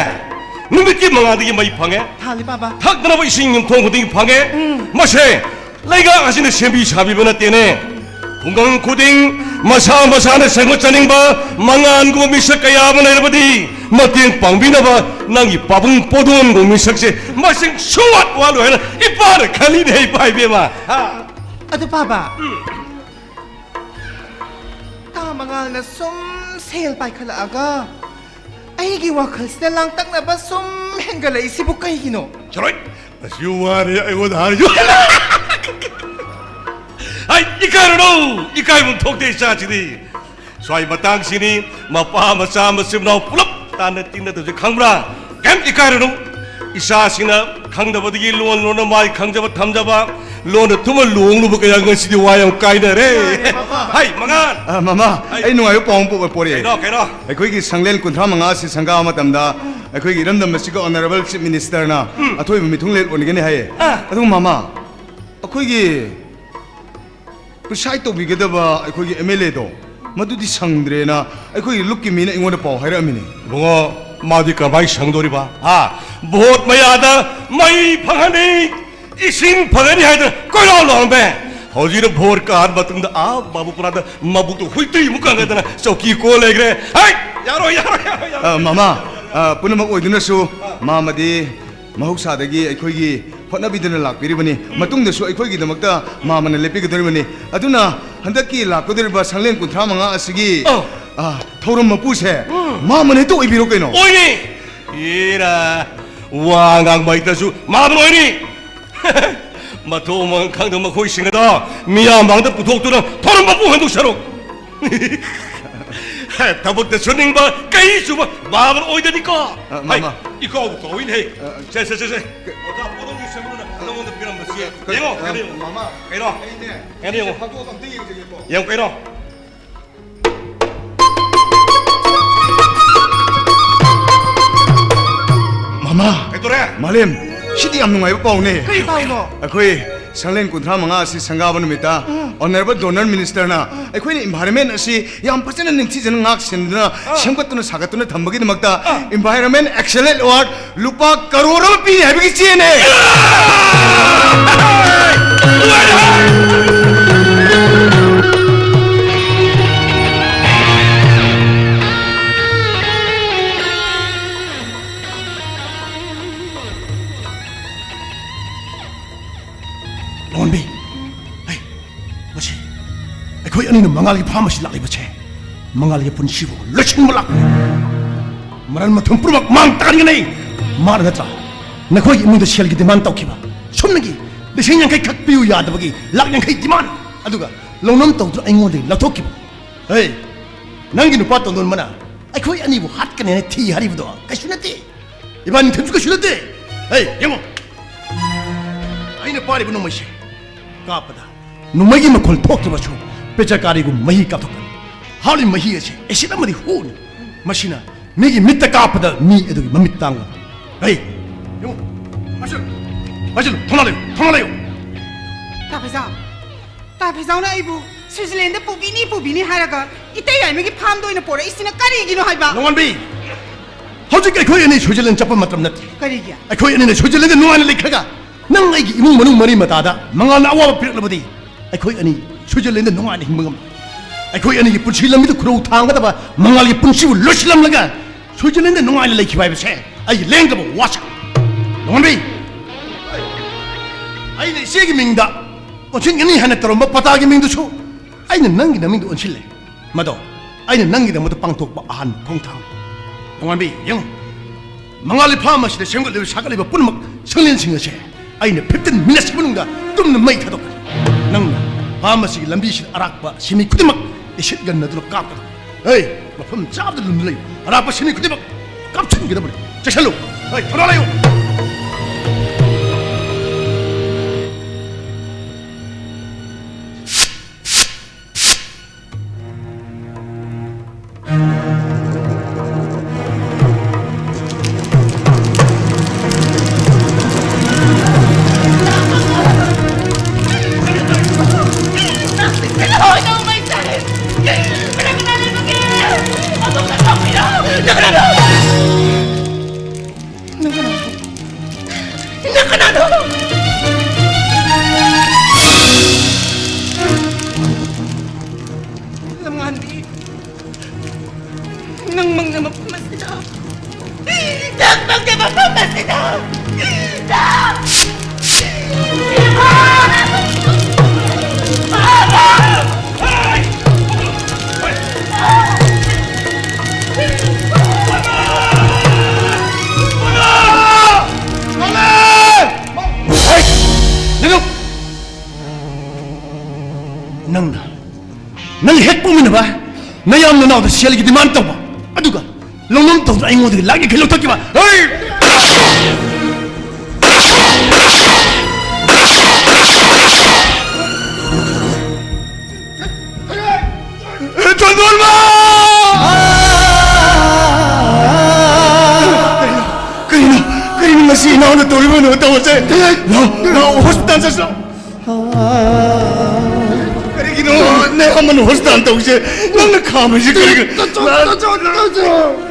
ꯅꯨꯃꯤꯠꯀꯤ ꯃꯉꯥꯜꯗꯒꯤ ꯃꯩ ꯐꯪꯉꯦ꯫ ꯊꯥꯜꯂꯤ, ꯄꯥꯕ꯫ ꯊꯛꯅꯕ ꯏꯁꯤꯡ ꯌꯨꯝꯊꯣꯡ ꯈꯨꯗꯤꯡꯒꯤ ꯐꯪꯉꯦ꯫ ꯎꯝ꯫ ꯃꯁꯦ ꯂꯩꯉꯥꯛ ꯑꯁꯤꯅ ꯁꯦꯝꯕꯤ ꯁꯥꯕꯤꯕ ꯅꯠꯇꯦꯅꯦ꯫ ꯈꯨꯡꯒꯪ ꯈꯨꯗꯤꯡ ꯃꯁꯥ ꯃꯁꯥꯅ ꯁꯦꯝꯒꯠꯆꯅꯤꯡꯕ ꯃꯉꯥꯟꯒꯨꯝꯕ ꯃꯤꯁꯛ ꯀꯌꯥ ꯑꯃ ꯂꯩꯔꯕꯗꯤ ꯃꯇꯦꯡ ꯄꯥꯡꯕꯤꯅꯕ ꯅꯪꯒꯤ ꯄꯥꯕꯨꯡ ꯄꯣꯗꯣꯟꯒꯨꯝꯕ ꯃꯤꯁꯛꯁꯦ ꯃꯁꯤꯡ ꯁꯨꯡꯋꯥꯠ ꯋꯥꯠꯂꯣꯏ ꯍꯥꯏꯅ ꯏꯄꯥꯅ ꯈꯜꯂꯤꯅꯦ, ꯏꯄꯥ ꯏꯕꯦꯝꯃ꯫ ꯍꯥ? ꯑꯗꯨ, ꯄꯥꯕ, ꯇꯥ ꯃꯉꯥꯜꯅ ꯁꯨꯝ ꯁꯦꯜ ꯄꯥꯏꯈꯠꯂꯛꯑꯒ ꯑꯩꯒꯤ ꯋꯥꯈꯜꯁꯤꯗ ꯂꯥꯡꯇꯛꯅꯕ ꯁꯨꯝ ꯍꯦꯟꯒꯠꯂꯛꯏꯁꯤꯕꯨ ꯀꯩꯒꯤꯅꯣ? ꯆꯠꯂꯣꯏ! ꯃꯁꯤ ꯋꯥꯔꯦ ꯑꯩꯉꯣꯟꯗ ꯍꯥꯏꯔꯤꯁꯨ꯫ ꯍꯥꯏ, ꯏꯀꯥꯏꯔꯨꯅꯨ! ꯏꯀꯥꯏꯐꯝ ꯊꯣꯛꯇꯦ ꯏꯆꯥꯁꯤꯗꯤ꯫ ꯁ꯭ꯋꯥꯏ ꯃꯇꯥꯡꯁꯤꯅꯤ ꯃꯄꯥ ꯃꯆꯥ ꯃꯆꯤꯟ ꯃꯅꯥꯎ ꯄꯨꯂꯞ ꯇꯥꯟꯅ ꯇꯤꯟꯅꯗꯕꯁꯦ ꯈꯪꯕ꯭ꯔꯥ? ꯀꯩꯝ ꯏꯀꯥꯏꯔꯨꯅꯨ꯫ ꯏꯆꯥꯁꯤꯡꯅ ꯈꯪꯗꯕꯗꯒꯤ ꯂꯣꯟ ꯂꯣꯟꯅ ꯃꯥꯏ ꯈꯪꯖꯕ ꯊꯝꯖꯕ, ꯂꯣꯟꯅ ꯊꯨꯝꯃ ꯂꯨꯍꯣꯡꯂꯨꯕ ꯀꯌꯥ ꯉꯁꯤꯗꯤ ꯋꯥ ꯌꯥꯝ ꯀꯥꯏꯅꯔꯦ꯫ ꯍꯥꯏ, ꯃꯉꯥꯟ! ꯑ, ꯃꯃꯥ, ꯍꯥꯏ꯫ ꯑꯩ ꯅꯨꯡꯉꯥꯏꯕ ꯄꯥꯎ ꯑꯃ ꯄꯨꯔꯛꯑꯦ꯫ ꯀꯩꯅꯣ, ꯀꯩꯅꯣ? ꯑꯩꯈꯣꯏꯒꯤ ꯁꯪꯂꯦꯟ ꯀꯨꯟꯊ꯭ꯔꯥ ꯃꯉꯥ ꯑꯁꯤ ꯁꯪꯒꯥꯕ ꯃꯇꯝꯗ ꯑꯩꯈꯣꯏꯒꯤ ꯏꯔꯝꯗꯝ ꯑꯁꯤꯒꯤ Honourable Chief Minister ꯅ ꯎꯝ꯫ ꯑꯊꯣꯏꯕ ꯃꯤꯊꯨꯡꯂꯦꯟ ꯑꯣꯟꯒꯅꯤ ꯍꯥꯏꯌꯦ꯫ ꯑ꯫ ꯑꯗꯨ ꯃꯃꯥ, ꯑꯩꯈꯣꯏꯒꯤ preside ꯇꯧꯕꯤꯒꯗꯕ ꯑꯩꯈꯣꯏꯒꯤ M L A ꯗꯣ, ꯃꯗꯨꯗꯤ ꯁꯪꯗ꯭ꯔꯦꯅ ꯑꯩꯈꯣꯏꯒꯤ ꯂꯨꯞꯀꯤ ꯃꯤꯅ ꯑꯩꯉꯣꯟꯗ ꯄꯥꯎ ꯍꯥꯏꯔꯛꯑꯝꯃꯤꯅꯦ꯫ ꯏꯕꯨꯡꯉꯣ, ꯃꯥꯗꯤ ꯀꯃꯥꯏ ꯁꯪꯗꯣꯔꯤꯕ? ꯍꯥ? ꯚꯣꯠ ꯃꯌꯥꯗ ꯃꯩ ꯐꯪꯍꯟꯅꯤ, ꯏꯁꯤꯡ ꯐꯪꯍꯟꯅꯤ ꯍꯥꯏꯗꯅ ꯀꯣꯏꯂꯥꯎ ꯂꯥꯎꯔꯝꯃꯦ꯫ ꯍꯧꯖꯤꯛꯅ ꯚꯣꯠ ꯀꯥꯔ ꯃꯇꯨꯡꯗ ꯑꯥ ꯕꯥꯕꯨꯄꯨꯔꯥꯗ ꯃꯕꯨꯛꯇꯣ ꯍꯨꯏꯇꯨꯏꯃꯨꯛ ꯀꯪꯉꯗꯅ ꯆꯧꯀꯤ ꯀꯣꯜ ꯂꯩꯈ꯭ꯔꯦ꯫ ꯍꯩ! ꯌꯥꯔꯣꯏ, ꯌꯥꯔꯣꯏ, ꯌꯥꯔꯣꯏ, ꯌꯥꯔꯣꯏ꯫ ꯑ, ꯃꯃꯥ, ꯑ, ꯄꯨꯝꯅꯃꯛ ꯑꯣꯏꯗꯨꯅꯁꯨ ꯃꯥꯃꯗꯤ ꯃꯍꯧꯁꯥꯗꯒꯤ ꯑꯩꯈꯣꯏꯒꯤ ꯍꯣꯠꯅꯕꯤꯗꯨꯅ ꯂꯥꯛꯄꯤꯔꯤꯕꯅꯤ꯫ ꯃꯇꯨꯡꯗꯁꯨ ꯑꯩꯈꯣꯏꯒꯤꯗꯃꯛꯇ ꯃꯥꯃꯅ ꯂꯦꯞꯄꯤꯒꯗꯧꯔꯤꯕꯅꯤ꯫ ꯑꯗꯨꯅ ꯍꯟꯗꯛꯀꯤ ꯂꯥꯛꯀꯗꯧꯔꯤꯕ ꯁꯪꯂꯦꯟ ꯀꯨꯟꯊ꯭ꯔꯥ ꯃꯉꯥ ꯑꯁꯤꯒꯤ, ꯑꯧ꯫ ꯑ, ꯊꯧꯔꯝ ꯃꯄꯨꯁꯦ ꯎꯝ꯫ ꯃꯥꯃꯅ ꯍꯦꯛꯇ ꯑꯣꯏꯕꯤꯔꯣ ꯀꯩꯅꯣ꯫ ꯑꯣꯏꯅꯤ! ꯏꯔꯥ, ꯋꯥ ꯉꯥꯡꯕ ꯍꯩꯇ꯭ꯔꯁꯨ ꯃꯥꯃꯅ ꯑꯣꯏꯅꯤ! ꯃꯊꯣꯡ ꯃꯔꯝ ꯈꯪꯗꯕ ꯃꯈꯣꯏꯁꯤꯡ ꯑꯗꯣ ꯃꯤꯌꯥꯝ ꯃꯥꯡꯗ ꯄꯨꯊꯣꯛꯇꯨꯅ ꯊꯧꯔꯝ ꯃꯄꯨ ꯍꯟꯗꯣꯛꯆꯔꯣ꯫ ꯊꯕꯛꯇ ꯁꯨꯅꯤꯡꯕ, ꯀꯩ ꯁꯨꯕ ꯃꯥꯃꯅ ꯑꯣꯏꯗꯅꯤꯀꯣ꯫ ꯑ, ꯃꯥꯃ꯫ ꯍꯩ, ꯏꯀꯥꯎꯕꯨ ꯀꯥꯎꯏꯅꯦ꯫ ꯑ, ꯁꯦ, ꯁꯦ, ꯁꯦ, ꯁꯦ꯫ ꯀ-, ꯑꯣꯖꯥ ꯄꯣꯠꯂꯝꯒꯤ ꯁꯦꯝꯕꯗꯨꯅ ꯅꯉꯣꯟꯗ ꯄꯤꯔꯝꯕꯁꯤ ꯀ-, ꯌꯦꯡꯉꯣ, ꯑ, ꯀꯩꯅꯣ ꯌꯦꯡꯉꯣ꯫ ꯃꯥꯃ, ꯀꯩꯅꯣ? ꯑꯩꯅꯦ, ꯀꯩꯅꯣ ꯌꯦꯡꯉꯣ꯫ ꯁꯤ ꯐꯥꯛꯇꯣꯛꯑꯒ ꯑꯝꯇ ꯌꯦꯡꯖꯒꯦꯀꯣ꯫ ꯌꯦꯡꯉꯨ ꯀꯩꯅꯣ꯫ ꯃꯃꯥ! ꯀꯩꯗꯧꯔꯦ? ꯃꯥꯂꯦꯝ, ꯁꯤꯗꯤ ꯌꯥꯝ ꯅꯨꯡꯉꯥꯏꯕ ꯄꯥꯎꯅꯦ꯫ ꯀꯔꯤ ꯄꯥꯎꯅꯣ? ꯑꯩꯈꯣꯏ ꯁꯪꯂꯦꯟ ꯀꯨꯟꯊ꯭ꯔꯥ ꯃꯉꯥ ꯑꯁꯤ ꯁꯪꯒꯥꯕ ꯅꯨꯃꯤꯠꯇ ꯎꯝ꯫ Honourable Donor Ministerꯅ ꯎꯝ꯫ ꯑꯩꯈꯣꯏꯅ environment ꯑꯁꯤ ꯌꯥꯝ ꯐꯖꯅ ꯅꯤꯡꯊꯤꯖꯅ ꯉꯥꯛ ꯁꯦꯟꯗꯨꯅ ꯑꯥ꯫ ꯁꯦꯝꯒꯠꯇꯨꯅ ꯁꯥꯒꯠꯇꯨꯅ ꯊꯝꯕꯒꯤꯗꯃꯛꯇ ꯑꯥ꯫ Environment Excellence Award ꯂꯨꯄꯥ ꯀꯔꯣꯔ ꯑꯃ ꯄꯤꯅꯤ ꯍꯥꯏꯕꯒꯤ ꯆꯦꯅꯦ꯫ ꯂꯣꯟꯕꯤ, ꯍꯩ, ꯃꯁꯤ ꯑꯩꯈꯣꯏ ꯑꯅꯤꯅ ꯃꯉꯥꯜꯒꯤ ꯐꯥꯔꯝ ꯑꯁꯤ ꯂꯥꯛꯂꯤꯕꯁꯦ, ꯃꯉꯥꯜꯒꯤ ꯄꯨꯟꯁꯤꯕꯨ ꯂꯣꯏꯁꯤꯟꯕ ꯂꯥꯛꯄꯅꯤ꯫ ꯃꯔꯟ ꯃꯊꯨꯝ ꯄꯨꯝꯅꯃꯛ ꯃꯥꯡ ꯇꯥꯛꯍꯟꯒꯅꯤ꯫ ꯃꯥꯅ ꯅꯠꯇ꯭ꯔꯥ ꯅꯈꯣꯏꯒꯤ ꯏꯃꯨꯡꯗ ꯁꯦꯜꯒꯤ demand ꯇꯧꯈꯤꯕ? ꯁꯨꯞꯅꯒꯤ ꯂꯤꯁꯤꯡ ꯌꯥꯡꯈꯩ ꯈꯛ ꯄꯤꯌꯨ ꯌꯥꯗꯕꯒꯤ ꯂꯥꯛ ꯌꯥꯡꯈꯩ demand, ꯑꯗꯨꯒ ꯂꯧꯅꯝ ꯇꯧꯗꯨꯅ ꯑꯩꯉꯣꯟꯗꯒꯤ ꯂꯧꯊꯣꯛꯈꯤꯕ? ꯍꯦ, ꯅꯪꯒꯤ ꯅꯨꯄꯥ ꯇꯣꯟꯗꯣꯟꯕꯅ ꯑꯩꯈꯣꯏ ꯑꯅꯤꯕꯨ ꯍꯥꯠꯀꯅꯤ ꯍꯥꯏꯅ ꯊꯤ ꯍꯥꯏꯔꯤꯕꯗꯣ ꯀꯩꯁꯨ ꯅꯠꯇꯦ꯫ ꯏꯕꯥꯅꯤ ꯊꯤꯟꯁꯨ ꯀꯩꯁꯨ ꯅꯠꯇꯦ꯫ ꯍꯦ, ꯌꯦꯡꯉꯣ, ꯑꯩꯅ ꯄꯥꯏꯔꯤꯕ ꯅꯣꯡꯃꯩꯁꯦ ꯀꯥꯞꯄꯗ ꯅꯣꯡꯃꯩꯒꯤ ꯃꯈꯣꯜ ꯊꯣꯛꯇ꯭ꯔꯕꯁꯨ ꯄꯦꯆꯀꯥꯔꯤꯒꯨꯝ ꯃꯍꯤ ꯀꯥꯞꯊꯣꯛꯀꯅꯤ꯫ ꯍꯥꯏꯔꯤꯕ ꯃꯍꯤ ꯑꯁꯤ acid ꯑꯃꯗꯤ ꯍꯨꯅꯤ꯫ ꯃꯁꯤꯅ ꯃꯤꯒꯤ ꯃꯤꯠꯇ ꯀꯥꯞꯄꯗ ꯃꯤ ꯑꯗꯨꯒꯤ ꯃꯃꯤꯠ ꯇꯥꯡꯒꯅꯤ꯫ ꯍꯦ, ꯌꯦꯡꯉꯨ, ꯄꯥꯏꯁꯤꯜꯂꯨ, ꯄꯥꯏꯁꯤꯜꯂꯨ, ꯊꯣꯡꯅꯥ ꯂꯩꯌꯨ, ꯊꯣꯡꯅꯥ ꯂꯩꯌꯨ꯫ ꯇꯥ ꯐꯩꯖꯥꯎ, ꯇꯥ ꯐꯩꯖꯥꯎꯅ ꯑꯩꯕꯨ ꯁ꯭ꯋꯤꯖꯔꯂꯦꯟꯗ ꯄꯨꯕꯤꯅꯤ ꯄꯨꯕꯤꯅꯤ ꯍꯥꯏꯔꯒ ꯏꯇꯩ ꯌꯥꯏꯃꯒꯤ ꯐꯥꯔꯝꯗ ꯑꯣꯏꯅ ꯄꯣꯔꯛꯏꯁꯤꯅ ꯀꯔꯤꯒꯤꯅꯣ ꯍꯥꯏꯕ? ꯅꯣꯡꯉꯥꯟꯕꯤ, ꯍꯧꯖꯤꯛ ꯑꯩꯈꯣꯏ ꯑꯅꯤ ꯁ꯭ꯋꯤꯖꯔꯂꯦꯟ ꯆꯠꯄ ꯃꯇꯝ ꯅꯠꯇꯦ꯫ ꯀꯔꯤꯒꯤ? ꯑꯩꯈꯣꯏ ꯑꯅꯤꯅ ꯁ꯭ꯋꯤꯖꯔꯂꯦꯟꯗ ꯅꯨꯡꯉꯥꯏꯅ ꯂꯩꯈ꯭ꯔꯒ ꯅꯪ ꯑꯩꯒꯤ ꯏꯃꯨꯡ ꯃꯅꯨꯡ ꯃꯔꯤ ꯃꯇꯥꯗ ꯃꯉꯥꯜꯅ ꯑꯋꯥꯕ ꯄꯤꯔꯛꯂꯕꯗꯤ ꯑꯩꯈꯣꯏ ꯑꯅꯤ ꯁ꯭ꯋꯤꯖꯔꯂꯦꯟꯗ ꯅꯨꯡꯉꯥꯏꯅ ꯍꯤꯡꯕ ꯉꯝꯂꯣꯏ꯫ ꯑꯩꯈꯣꯏ ꯑꯅꯤꯒꯤ ꯄꯨꯟꯁꯤ ꯂꯝꯕꯤꯗ ꯈꯨꯔꯧ ꯊꯥꯡꯒꯗꯕ ꯃꯉꯥꯜꯒꯤ ꯄꯨꯟꯁꯤꯕꯨ ꯂꯣꯏꯁꯤꯜꯂꯝꯂꯒ ꯁ꯭ꯋꯤꯖꯔꯂꯦꯟꯗ ꯅꯨꯡꯉꯥꯏꯅ ꯂꯩꯈꯤꯕ ꯍꯥꯏꯕꯁꯦ ꯑꯩꯒꯤ ꯂꯦꯡꯗꯕ ꯋꯥꯁꯛꯅꯤ꯫ ꯅꯣꯡꯉꯥꯟꯕꯤ! ꯑꯩꯅ ꯏꯆꯦꯒꯤ ꯃꯤꯡꯗ ꯑꯣꯟꯁꯤꯟꯒꯅꯤ ꯍꯥꯏꯅ ꯇꯧꯔꯝꯕ ꯄꯇꯥꯒꯤ ꯃꯤꯡꯗꯨꯁꯨ ꯑꯩꯅ ꯅꯪꯒꯤ ꯅꯃꯤꯡꯗ ꯑꯣꯟꯁꯤꯜꯂꯦ꯫ ꯃꯗꯣ ꯑꯩꯅ ꯅꯪꯒꯤꯗꯃꯛꯇ ꯄꯥꯡꯊꯣꯛꯄ ꯑꯍꯥꯟꯕ ꯈꯣꯡꯊꯥꯡꯅꯤ꯫ ꯅꯣꯡꯉꯥꯟꯕꯤ, ꯌꯦꯡꯉꯨ, ꯃꯉꯥꯜꯒꯤ ꯐꯥꯝ ꯑꯁꯤꯗ ꯁꯦꯝꯒꯠꯂꯤꯕ ꯁꯥꯒꯠꯂꯤꯕ ꯄꯨꯝꯅꯃꯛ ꯁꯪꯂꯦꯟꯁꯤꯡ ꯑꯁꯦ ꯑꯩꯅ fifteen minutesꯀꯤ ꯃꯅꯨꯡꯗ ꯇꯨꯝꯅ ꯃꯩ ꯊꯥꯗꯣꯛꯀꯅꯤ꯫ ꯅꯪꯅ ꯐꯥꯝ ꯑꯁꯤꯒꯤ ꯂꯝꯕꯤꯁꯤꯗ ꯑꯔꯥꯛꯄ ꯁꯤꯟꯃꯤ ꯈꯨꯗꯤꯡꯃꯛ acid gun ꯑꯗꯨꯅ ꯀꯥꯞꯀꯗꯕ꯫ ꯍꯦ, ꯃꯐꯝ ꯆꯥꯕꯗ ꯂꯨꯝꯅ ꯂꯩꯌꯨ꯫ ꯑꯔꯥꯛꯄ ꯁꯤꯟꯃꯤ ꯈꯨꯗꯤꯡꯃꯛ ꯀꯥꯞꯁꯤꯟꯒꯗꯕꯅꯤ꯫ ꯆꯦꯛꯁꯤꯜꯂꯨ꯫ ꯍꯦ, ꯊꯧꯅꯥ ꯂꯩꯌꯨ꯫ ꯅꯪ ꯀꯅꯥꯅꯣ? ꯅꯪ ꯀꯅꯥꯅꯣ? ꯂꯝꯉꯥꯟꯕꯤ, ꯅꯪ ꯃꯪꯅ ꯃꯐꯝ ꯑꯁꯤꯗ, ꯅꯪ ꯃꯪꯅ ꯃꯐꯝ ꯑꯁꯤꯗ, ꯅꯪ ꯅꯪꯅ, ꯅꯪ ꯍꯦꯛ ꯄꯣꯛꯃꯤꯟꯅꯕ ꯅꯌꯥꯝ ꯅꯅꯥꯎꯗ ꯁꯦꯜꯒꯤ demand ꯇꯧꯕ, ꯑꯗꯨꯒ ꯂꯧꯅꯝ ꯇꯧꯗꯨꯅ ꯑꯩꯉꯣꯟꯗꯒꯤ ꯂꯥꯛ ꯌꯥꯡꯈꯩ ꯂꯧꯊꯣꯛꯈꯤꯕ꯫ ꯍꯩ! ꯆꯣꯟꯗꯣꯟꯕ! ꯀꯔꯤꯅꯣ, ꯀꯔꯤꯅꯣ, ꯀꯔꯤꯅꯣ ꯉꯁꯤ ꯏꯅꯥꯎꯅ ꯇꯧꯔꯤꯕꯅꯣ? ꯇꯧꯕꯁꯦ? ꯂꯥꯎ, ꯂꯥꯎ, ꯍꯣꯁꯄꯤꯇꯥꯜ ꯆꯠꯁꯤ ꯂꯥꯎ꯫ ꯀꯔꯤꯒꯤꯅꯣ ꯅꯌꯥꯝꯕꯅ ꯍꯣꯁꯄꯤꯇꯥꯜ ꯇꯧꯔꯤꯁꯦ? ꯅꯪꯅ ꯈꯥꯝꯃꯤꯁꯦ ꯀꯔꯤꯒꯤꯅꯣ? ꯇꯠꯆꯧ, ꯇꯠꯆꯧ, ꯇꯠꯆꯧ꯫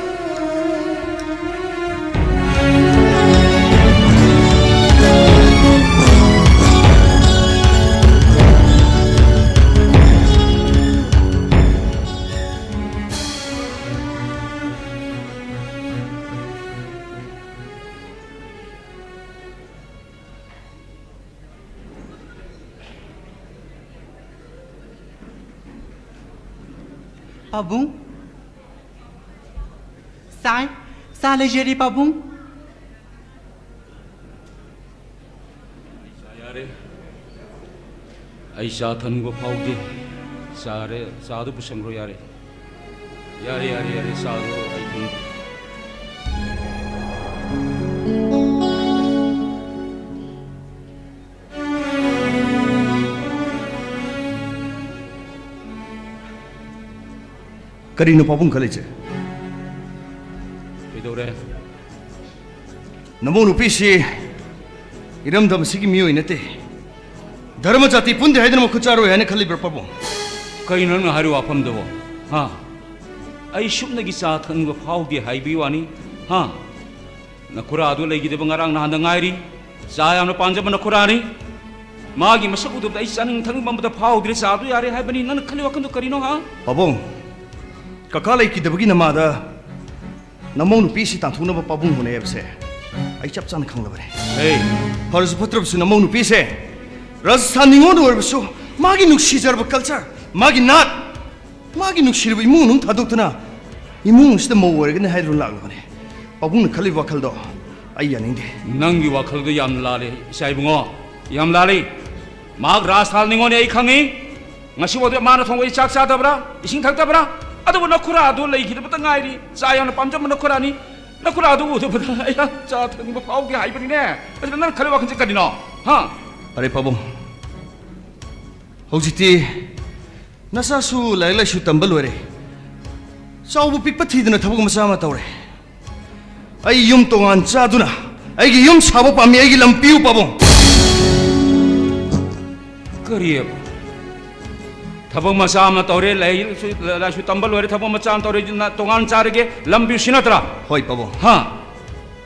ꯄꯥꯕꯨꯡ꯫ ꯁꯥꯏ, ꯆꯥ ꯂꯩꯖꯔꯤ, ꯄꯥꯕꯨꯡ꯫ ꯆꯥ ꯌꯥꯔꯦ꯫ ꯑꯩ ꯆꯥ ꯊꯛꯅꯤꯡꯕ ꯐꯥꯎꯗꯦ꯫ ꯆꯥꯔꯦ, ꯆꯥꯗꯨ ꯄꯨꯁꯟꯈ꯭ꯔꯣ ꯌꯥꯔꯦ꯫ ꯌꯥꯔꯦ, ꯌꯥꯔꯦ, ꯌꯥꯔꯦ, ꯆꯥꯗꯣ ꯑꯩ ꯊꯛꯅꯤꯡꯗꯦ꯫ ꯀꯔꯤꯅꯣ ꯄꯥꯕꯨꯡ ꯈꯜꯂꯤꯁꯦ? ꯀꯩꯗꯧꯔꯦ? ꯅꯃꯧ ꯅꯨꯄꯤꯁꯤ ꯏꯔꯝꯗꯝ ꯑꯁꯤꯒꯤ ꯃꯤꯑꯣꯏ ꯅꯠꯇꯦ꯫ ꯙꯔꯃ ꯖꯥꯇꯤ ꯄꯨꯟꯗꯦ ꯍꯥꯏꯗꯅ ꯃꯈꯨꯠ ꯆꯥꯔꯣꯏ ꯍꯥꯏꯅ ꯈꯜꯂꯤꯕ꯭ꯔꯥ ꯄꯥꯕꯨꯡ? ꯀꯩꯅꯣ ꯅꯪꯅ ꯍꯥꯏꯔꯤꯕ ꯋꯥꯐꯝꯗꯨꯕꯣ? ꯍꯥ? ꯑꯩ ꯁꯨꯞꯅꯒꯤ ꯆꯥ ꯊꯛꯅꯤꯡꯕ ꯐꯥꯎꯗꯦ ꯍꯥꯏꯕꯒꯤ ꯋꯥꯅꯤ? ꯍꯥ? ꯅꯈꯨꯔꯥꯗꯨ ꯂꯩꯈꯤꯗꯕ ꯉꯔꯥꯡ ꯅꯍꯥꯟꯗ ꯉꯥꯏꯔꯤ꯫ ꯆꯥ ꯌꯥꯝꯅ ꯄꯥꯝꯖꯕ ꯅꯈꯨꯔꯥꯅꯤ꯫ ꯃꯥꯒꯤ ꯃꯁꯛ ꯎꯗꯕꯗ ꯑꯩ ꯆꯥꯅꯤꯡ ꯊꯛꯅꯤꯡꯕ ꯑꯃꯠꯇ ꯐꯥꯎꯗ꯭ꯔꯦ꯫ ꯆꯥꯗꯨ ꯌꯥꯔꯦ ꯍꯥꯏꯕꯅꯤ꯫ ꯅꯪꯅ ꯈꯜꯂꯤ ꯋꯥꯈꯜꯗꯨ ꯀꯔꯤꯅꯣ, ꯍꯥ? ꯄꯥꯕꯨꯡ, ꯀꯀꯥ ꯂꯩꯈꯤꯗꯕꯒꯤ ꯅꯃꯥꯗ ꯅꯃꯧ ꯅꯨꯄꯤꯁꯤ ꯇꯥꯟꯊꯣꯛꯅꯕ ꯄꯥꯕꯨꯡ ꯍꯣꯠꯅꯩ ꯍꯥꯏꯕꯁꯦ ꯑꯩ ꯆꯞ ꯆꯥꯅ ꯈꯪꯂꯕꯅꯤ꯫ ꯍꯦ꯫ ꯐꯔꯁꯨ ꯐꯠꯇ꯭ꯔꯕꯁꯨ ꯅꯃꯧ ꯅꯨꯄꯤꯁꯦ ꯔꯥꯖꯁꯊꯥꯟ ꯅꯤꯉꯣꯜ ꯑꯣꯏꯔꯕꯁꯨ ꯃꯥꯒꯤ ꯅꯨꯡꯁꯤꯖꯔꯕ culture, ꯃꯥꯒꯤ ꯅꯥꯠ, ꯃꯥꯒꯤ ꯅꯨꯡꯁꯤꯔꯕ ꯏꯃꯨꯡ ꯃꯅꯨꯡ ꯊꯥꯗꯣꯛꯇꯨꯅ ꯏꯃꯨꯡ ꯑꯁꯤꯗ ꯃꯧ ꯑꯣꯏꯔꯒꯅꯤ ꯍꯥꯏꯗꯨꯅ ꯂꯥꯛꯂꯕꯅꯤ꯫ ꯄꯥꯕꯨꯡꯅ ꯈꯜꯂꯤꯕ ꯋꯥꯈꯜꯗꯣ ꯑꯩ ꯌꯥꯅꯤꯡꯗꯦ꯫ ꯅꯪꯒꯤ ꯋꯥꯈꯜꯗꯣ ꯌꯥꯝ ꯂꯥꯜꯂꯦ, ꯏꯆꯥ ꯏꯕꯨꯡꯉꯣ, ꯌꯥꯝ ꯂꯥꯜꯂꯤ꯫ ꯃꯍꯥꯛ ꯔꯥꯖꯁꯊꯥꯟ ꯅꯤꯉꯣꯜꯅꯤ ꯑꯩ ꯈꯪꯉꯤ꯫ ꯉꯁꯤꯐꯥꯎꯗ ꯃꯥꯅ ꯊꯣꯡꯕ ꯑꯩ ꯆꯥꯛ ꯆꯥꯗꯕ꯭ꯔꯥ, ꯏꯁꯤꯡ ꯊꯛꯇꯕ꯭ꯔꯥ? ꯑꯗꯨꯕꯨ ꯅꯈꯨꯔꯥꯗꯨ ꯂꯩꯈꯤꯗꯕꯇ ꯉꯥꯏꯔꯤ꯫ ꯆꯥ ꯌꯥꯝꯅ ꯄꯥꯝꯖꯕ ꯅꯈꯨꯔꯥꯅꯤ꯫ ꯅꯈꯨꯔꯥꯗꯨ ꯎꯗꯕꯗ ꯑꯩ ꯆꯥ ꯊꯛꯅꯤꯡꯕ ꯐꯥꯎꯗꯦ ꯍꯥꯏꯕꯅꯤꯅꯦ꯫ ꯑꯗꯨꯅ ꯅꯪꯅ ꯈꯜꯂꯤꯕ ꯋꯥꯈꯜꯁꯦ ꯀꯔꯤꯅꯣ? ꯍꯥ? ꯐꯔꯦ ꯄꯥꯕꯨꯡ, ꯍꯧꯖꯤꯛꯇꯤ ꯅꯆꯥꯁꯨ ꯂꯥꯏꯔꯤꯛ ꯂꯥꯏꯁꯨ ꯇꯝꯕ ꯂꯣꯏꯔꯦ꯫ ꯆꯥꯎꯕ ꯄꯤꯛꯄ ꯊꯤꯗꯅ ꯊꯕꯛ ꯃꯆꯥ ꯑꯃ ꯇꯧꯔꯦ꯫ ꯑꯩ ꯌꯨꯝ ꯇꯣꯉꯥꯟ ꯆꯥꯗꯨꯅ ꯑꯩꯒꯤ ꯌꯨꯝ ꯁꯥꯕ ꯄꯥꯝꯃꯤ꯫ ꯑꯩꯒꯤ ꯂꯝ ꯄꯤꯌꯨ ꯄꯥꯕꯨꯡ꯫ ꯀꯔꯤꯑꯕ? ꯊꯕꯛ ꯃꯆꯥ ꯑꯃ ꯇꯧꯔꯦ, ꯂꯥꯏꯔꯤꯛ ꯂꯥꯏꯁꯨ, ꯂꯥꯏꯁꯨ ꯇꯝꯕ ꯂꯣꯏꯔꯦ, ꯊꯕꯛ ꯃꯆꯥ ꯑꯃ ꯇꯧꯔꯦ, ꯅ-, ꯇꯣꯉꯥꯟ ꯆꯥꯔꯒꯦ, ꯂꯝ ꯄꯤꯌꯨ ꯁꯤ ꯅꯠꯇ꯭ꯔꯥ? ꯍꯣꯏ ꯄꯥꯕꯨꯡ꯫ ꯍꯥ?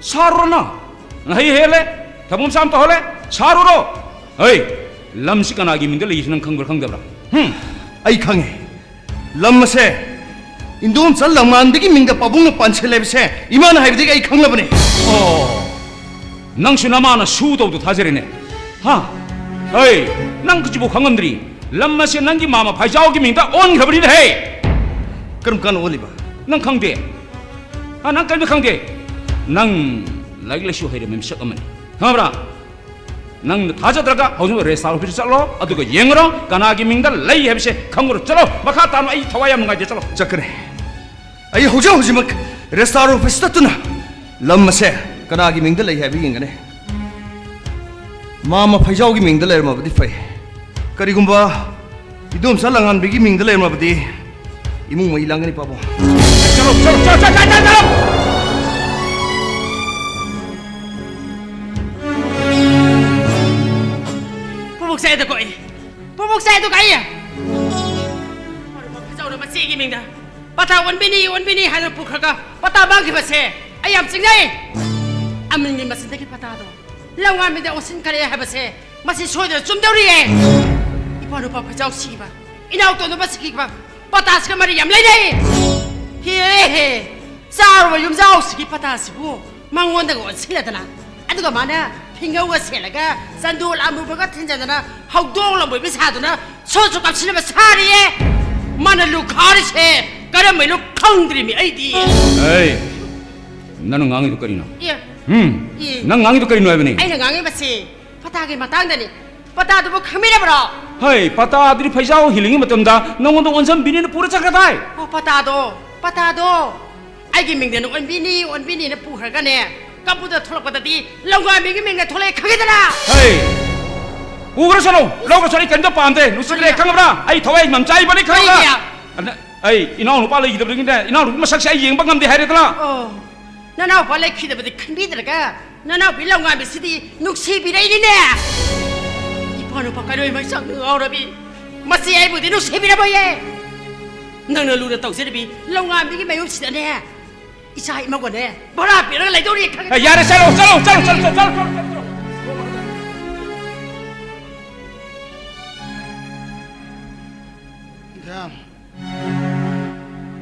ꯁꯥꯔꯨꯔꯣ ꯅꯪ꯫ ꯅꯍꯩ ꯍꯦꯜꯂꯦ꯫ ꯊꯕꯛ ꯃꯆꯥ ꯑꯃ ꯇꯧꯍꯜꯂꯦ꯫ ꯁꯥꯔꯨꯔꯣ꯫ ꯍꯩ, ꯂꯝꯁꯤ ꯀꯅꯥꯒꯤ ꯃꯤꯡꯗ ꯂꯩꯁꯤ ꯅꯪ ꯈꯪꯕ꯭ꯔꯥ ꯈꯪꯗꯕ꯭ꯔꯥ? ꯍꯨꯝ꯫ ꯑꯩ ꯈꯪꯉꯦ꯫ ꯂꯝ ꯑꯁꯦ ꯏꯟꯗꯣꯝꯆꯥ ꯂꯝꯉꯥꯟꯕꯒꯤ ꯃꯤꯡꯗ ꯄꯥꯕꯨꯡꯅ ꯄꯥꯟꯁꯤꯜꯂꯦ ꯍꯥꯏꯕꯁꯦ ꯏꯃꯥꯅ ꯍꯥꯏꯕꯗꯒꯤ ꯑꯩ ꯈꯪꯂꯕꯅꯦ꯫ ꯑꯣ, ꯅꯪꯁꯨ ꯅꯃꯥꯅ ꯁꯨ ꯇꯧꯗꯣ ꯊꯥꯖꯔꯦꯅꯦ꯫ ꯍꯥ? ꯍꯩ, ꯅꯪ ꯀꯩꯁꯨꯕꯨ ꯈꯪꯉꯝꯗ꯭ꯔꯤ꯫ ꯂꯝ ꯑꯁꯦ ꯅꯪꯒꯤ ꯃꯥꯃ ꯐꯥꯏꯖꯥꯎꯒꯤ ꯃꯤꯡꯗ ꯑꯣꯟꯈ꯭ꯔꯕꯅꯤꯅꯦ ꯍꯦ꯫ ꯀꯔꯝ ꯀꯥꯟꯗ ꯑꯣꯜꯂꯤꯕ? ꯅꯪ ꯈꯪꯗꯦ? ꯍꯥ, ꯅꯪ ꯀꯔꯤꯝꯇ ꯈꯪꯗꯦ? ꯅꯪ ꯂꯥꯏꯔꯤꯛ ꯂꯥꯏꯁꯨ ꯍꯩꯔꯕ ꯃꯤꯁꯛ ꯑꯃꯅꯤ, ꯈꯪꯉꯕ꯭ꯔꯥ? ꯅꯪꯅ ꯊꯥꯖꯗ꯭ꯔꯒ ꯍꯧꯖꯤꯛ ꯔꯦꯖꯤꯁꯇ꯭ꯔꯥꯔ ꯑꯣꯐꯤꯁꯇ ꯆꯠꯂꯣ, ꯑꯗꯨꯒ ꯌꯦꯡꯉꯨꯔꯣ ꯀꯅꯥꯒꯤ ꯃꯤꯡꯗ ꯂꯩ ꯍꯥꯏꯕꯁꯦ ꯈꯪꯉꯨꯔꯣ꯫ ꯆꯠꯂꯣ, ꯃꯈꯥ ꯇꯥꯅ ꯑꯩ ꯊꯋꯥꯏ ꯌꯥꯝ ꯅꯨꯡꯉꯥꯏꯇꯦ꯫ ꯆꯠꯂꯣ꯫ ꯆꯠꯈ꯭ꯔꯦ꯫ ꯑꯩ ꯍꯧꯖꯤꯛ ꯍꯧꯖꯤꯛꯃꯛ ꯔꯦꯖꯤꯁꯇ꯭ꯔꯥꯔ ꯑꯣꯐꯤꯁ ꯆꯠꯇꯨꯅ ꯂꯝ ꯑꯁꯦ ꯀꯅꯥꯒꯤ ꯃꯤꯡꯗ ꯂꯩ ꯍꯥꯏꯕ ꯌꯦꯡꯒꯅꯤ꯫ ꯃꯥꯃ ꯐꯩꯖꯥꯎꯒꯤ ꯃꯤꯡꯗ ꯂꯩꯔꯝꯃꯕꯗꯤ ꯐꯩ꯫ ꯀꯔꯤꯒꯨꯝꯕ ꯏꯗꯣꯝꯆꯥ ꯂꯪꯉꯥꯟꯕꯤꯒꯤ ꯃꯤꯡꯗ ꯂꯩꯔꯝꯃꯕꯗꯤ ꯏꯃꯨꯡ ꯃꯩ ꯂꯥꯡꯒꯅꯤ, ꯄꯥꯕꯨꯡ꯫ ꯆꯠꯂꯣ, ꯆꯠꯂꯣ, ꯆꯠꯂꯣ, ꯆꯠꯂꯣ, ꯆꯠꯂꯣ, ꯆꯠꯂꯣ! ꯄꯨꯕꯣꯛ ꯆꯥꯏꯗ ꯀꯣꯛꯏ꯫ ꯄꯨꯕꯣꯛ ꯆꯥꯏꯗ ꯀꯣꯛꯏ꯫ ꯐꯩꯖꯥꯎꯅ ꯃꯆꯦꯒꯤ ꯃꯤꯡꯗ ꯄꯇꯥ ꯑꯣꯟꯕꯤꯅꯤ, ꯑꯣꯟꯕꯤꯅꯤ ꯍꯥꯏꯗꯨꯅ ꯄꯨꯈ꯭ꯔꯒ ꯄꯇꯥ ꯃꯥꯡꯈꯤꯕꯁꯦ ꯑꯩ ꯌꯥꯝ ꯆꯤꯡꯅꯩ꯫ ꯑꯃꯟꯒꯤ ꯃꯆꯤꯟꯗꯒꯤ ꯄꯇꯥꯗꯣ ꯂꯧꯉꯥꯟꯕꯤꯗ ꯑꯣꯟꯁꯤꯟꯈꯔꯦ ꯍꯥꯏꯕꯁꯦ ꯃꯁꯤ ꯁꯣꯏꯗꯅ ꯆꯨꯝꯗꯧꯔꯤꯌꯦ꯫ ꯏꯄꯥ ꯅꯨꯄꯥ ꯐꯩꯖꯥꯎ ꯁꯤꯈꯤꯕ, ꯏꯅꯥꯎ ꯇꯣꯟꯅꯕ ꯁꯤꯈꯤꯕ ꯄꯇꯥꯁꯤꯒ ꯃꯔꯤ ꯌꯥꯝ ꯂꯩꯅꯩ꯫ ꯍꯦ ꯍꯦ, ꯆꯥꯔꯨꯕ ꯌꯨꯝꯖꯥꯎꯁꯤꯒꯤ ꯄꯇꯥꯁꯤꯕꯨ ꯃꯉꯣꯟꯗꯒ ꯑꯣꯟꯁꯤꯜꯂꯗꯅ, ꯑꯗꯨꯒ ꯃꯥꯅ ꯐꯤꯡꯒꯧꯒ ꯁꯦꯠꯂꯒ ꯆꯟꯗꯣꯜ ꯑꯃꯨꯕꯒ ꯊꯤꯟꯖꯗꯅ ꯍꯧꯗꯣꯡ ꯂꯝꯕꯣꯏꯕꯤ ꯁꯥꯗꯨꯅ ꯁꯣꯠꯁꯨ ꯀꯥꯞꯁꯤꯟꯅꯕ ꯁꯥꯔꯤꯌꯦ꯫ ꯃꯥꯅ ꯂꯨꯈꯥꯔꯤꯁꯦ ꯀꯔꯝꯕꯩꯅꯣ ꯈꯪꯗ꯭ꯔꯤꯃꯤ ꯑꯩꯗꯤ꯫ ꯑꯩ, ꯅꯪꯅ ꯉꯥꯡꯉꯤꯗꯣ ꯀꯔꯤꯅꯣ? ꯑꯦ꯫ ꯎꯝ? ꯑꯦ꯫ ꯅꯪ ꯉꯥꯡꯉꯤꯗꯣ ꯀꯔꯤꯅꯣ ꯍꯥꯏꯕꯅꯤ? ꯑꯩꯅ ꯉꯥꯡꯉꯤꯕꯁꯤ ꯄꯇꯥꯒꯤ ꯃꯇꯥꯡꯗꯅꯤ꯫ ꯄꯇꯥꯗꯨꯕꯨ ꯈꯪꯕꯤꯔꯕ꯭ꯔꯣ? ꯍꯩ, ꯄꯇꯥꯗꯨꯗꯤ ꯐꯩꯖꯥꯎ ꯍꯤꯂꯤꯉꯩ ꯃꯇꯝꯗ ꯅꯪꯉꯣꯟꯗ ꯑꯣꯟꯁꯤꯟꯕꯤꯅꯤꯅ ꯄꯨꯔ ꯆꯠꯈ꯭ꯔꯗꯥꯏ? ꯑꯣ, ꯄꯇꯥꯗꯣ, ꯄꯇꯥꯗꯣ ꯑꯩꯒꯤ ꯃꯤꯡꯗ ꯑꯣꯟꯕꯤꯅꯤ, ꯑꯣꯟꯕꯤꯅꯤꯅ ꯄꯨꯈ꯭ꯔꯒꯅꯦ, ꯀꯝꯄ꯭ꯌꯨꯇꯔ ꯊꯣꯛꯂꯛꯄꯗꯗꯤ ꯂꯧꯉꯥꯟꯕꯤꯒꯤ ꯃꯤꯡꯗ ꯊꯣꯛꯂꯛꯑꯦ, ꯈꯪꯉꯦꯗꯅ? ꯍꯩ, ꯄꯨꯈ꯭ꯔ ꯆꯠꯂꯣ, ꯂꯧꯈ꯭ꯔ ꯆꯠꯂꯣ, ꯑꯩ ꯀꯔꯤꯝꯇ ꯄꯥꯝꯗꯦ, ꯅꯨꯡꯁꯤꯗ꯭ꯔꯦ, ꯀꯔꯤꯒꯤ? ꯈꯪꯉꯕ꯭ꯔꯥ? ꯑꯩ ꯊꯋꯥꯏ ꯌꯥꯝ ꯆꯥꯏꯕꯅꯤ, ꯈꯪꯉꯕ꯭ꯔꯥ? ꯀꯔꯤꯒꯤ? ꯑꯗ ꯑꯩ ꯏꯅꯥꯎ ꯅꯨꯄꯥ ꯂꯩꯈꯤꯗꯕꯗꯒꯤꯅꯦ, ꯏꯅꯥꯎ ꯅꯨꯄꯤ ꯃꯁꯛꯁꯦ ꯑꯩ ꯌꯦꯡꯕ ꯉꯝꯗꯦ ꯍꯥꯏꯔꯦꯗꯅ꯫ ꯑꯣ, ꯅꯅꯥꯎꯄꯥ ꯂꯩꯈꯤꯗꯕꯗꯤ ꯈꯟꯕꯤꯗ꯭ꯔꯒ ꯅꯅꯥꯎꯄꯤ ꯂꯧꯉꯥꯟꯕꯤꯁꯤꯗꯤ ꯅꯨꯡꯁꯤꯕꯤꯔꯛꯏꯅꯤꯅꯦ꯫ ꯏꯄꯥ ꯅꯨꯄꯥ ꯀꯩꯔꯣꯏ ꯃꯩꯆꯥꯛꯅ ꯉꯥꯎꯔꯕꯤ꯫ ꯃꯁꯤ ꯑꯩꯕꯨꯗꯤ ꯅꯨꯡꯁꯤꯕꯤꯔꯝꯃꯣꯏꯌꯦ꯫ ꯅꯪꯅ ꯂꯨꯅ ꯇꯧꯖꯔꯤꯕꯤ ꯂꯧꯉꯥꯟꯕꯤꯒꯤ ꯃꯌꯨꯝꯁꯤꯗꯅꯦ, ꯏꯆꯥ ꯏꯃꯧꯒꯅꯦ ꯚꯔꯥ ꯄꯤꯔꯒ ꯂꯩꯗꯧꯔꯤ, ꯈꯪꯉꯦ? ꯑꯦ, ꯌꯥꯔꯦ, ꯆꯠꯂꯣ, ꯆꯠꯂꯣ, ꯆꯠꯂꯣ, ꯆꯠꯂꯣ, ꯆꯠꯂꯣ, ꯆꯠꯂꯣ, ꯆꯠꯂꯣ꯫ ꯏꯟꯊꯝ꯫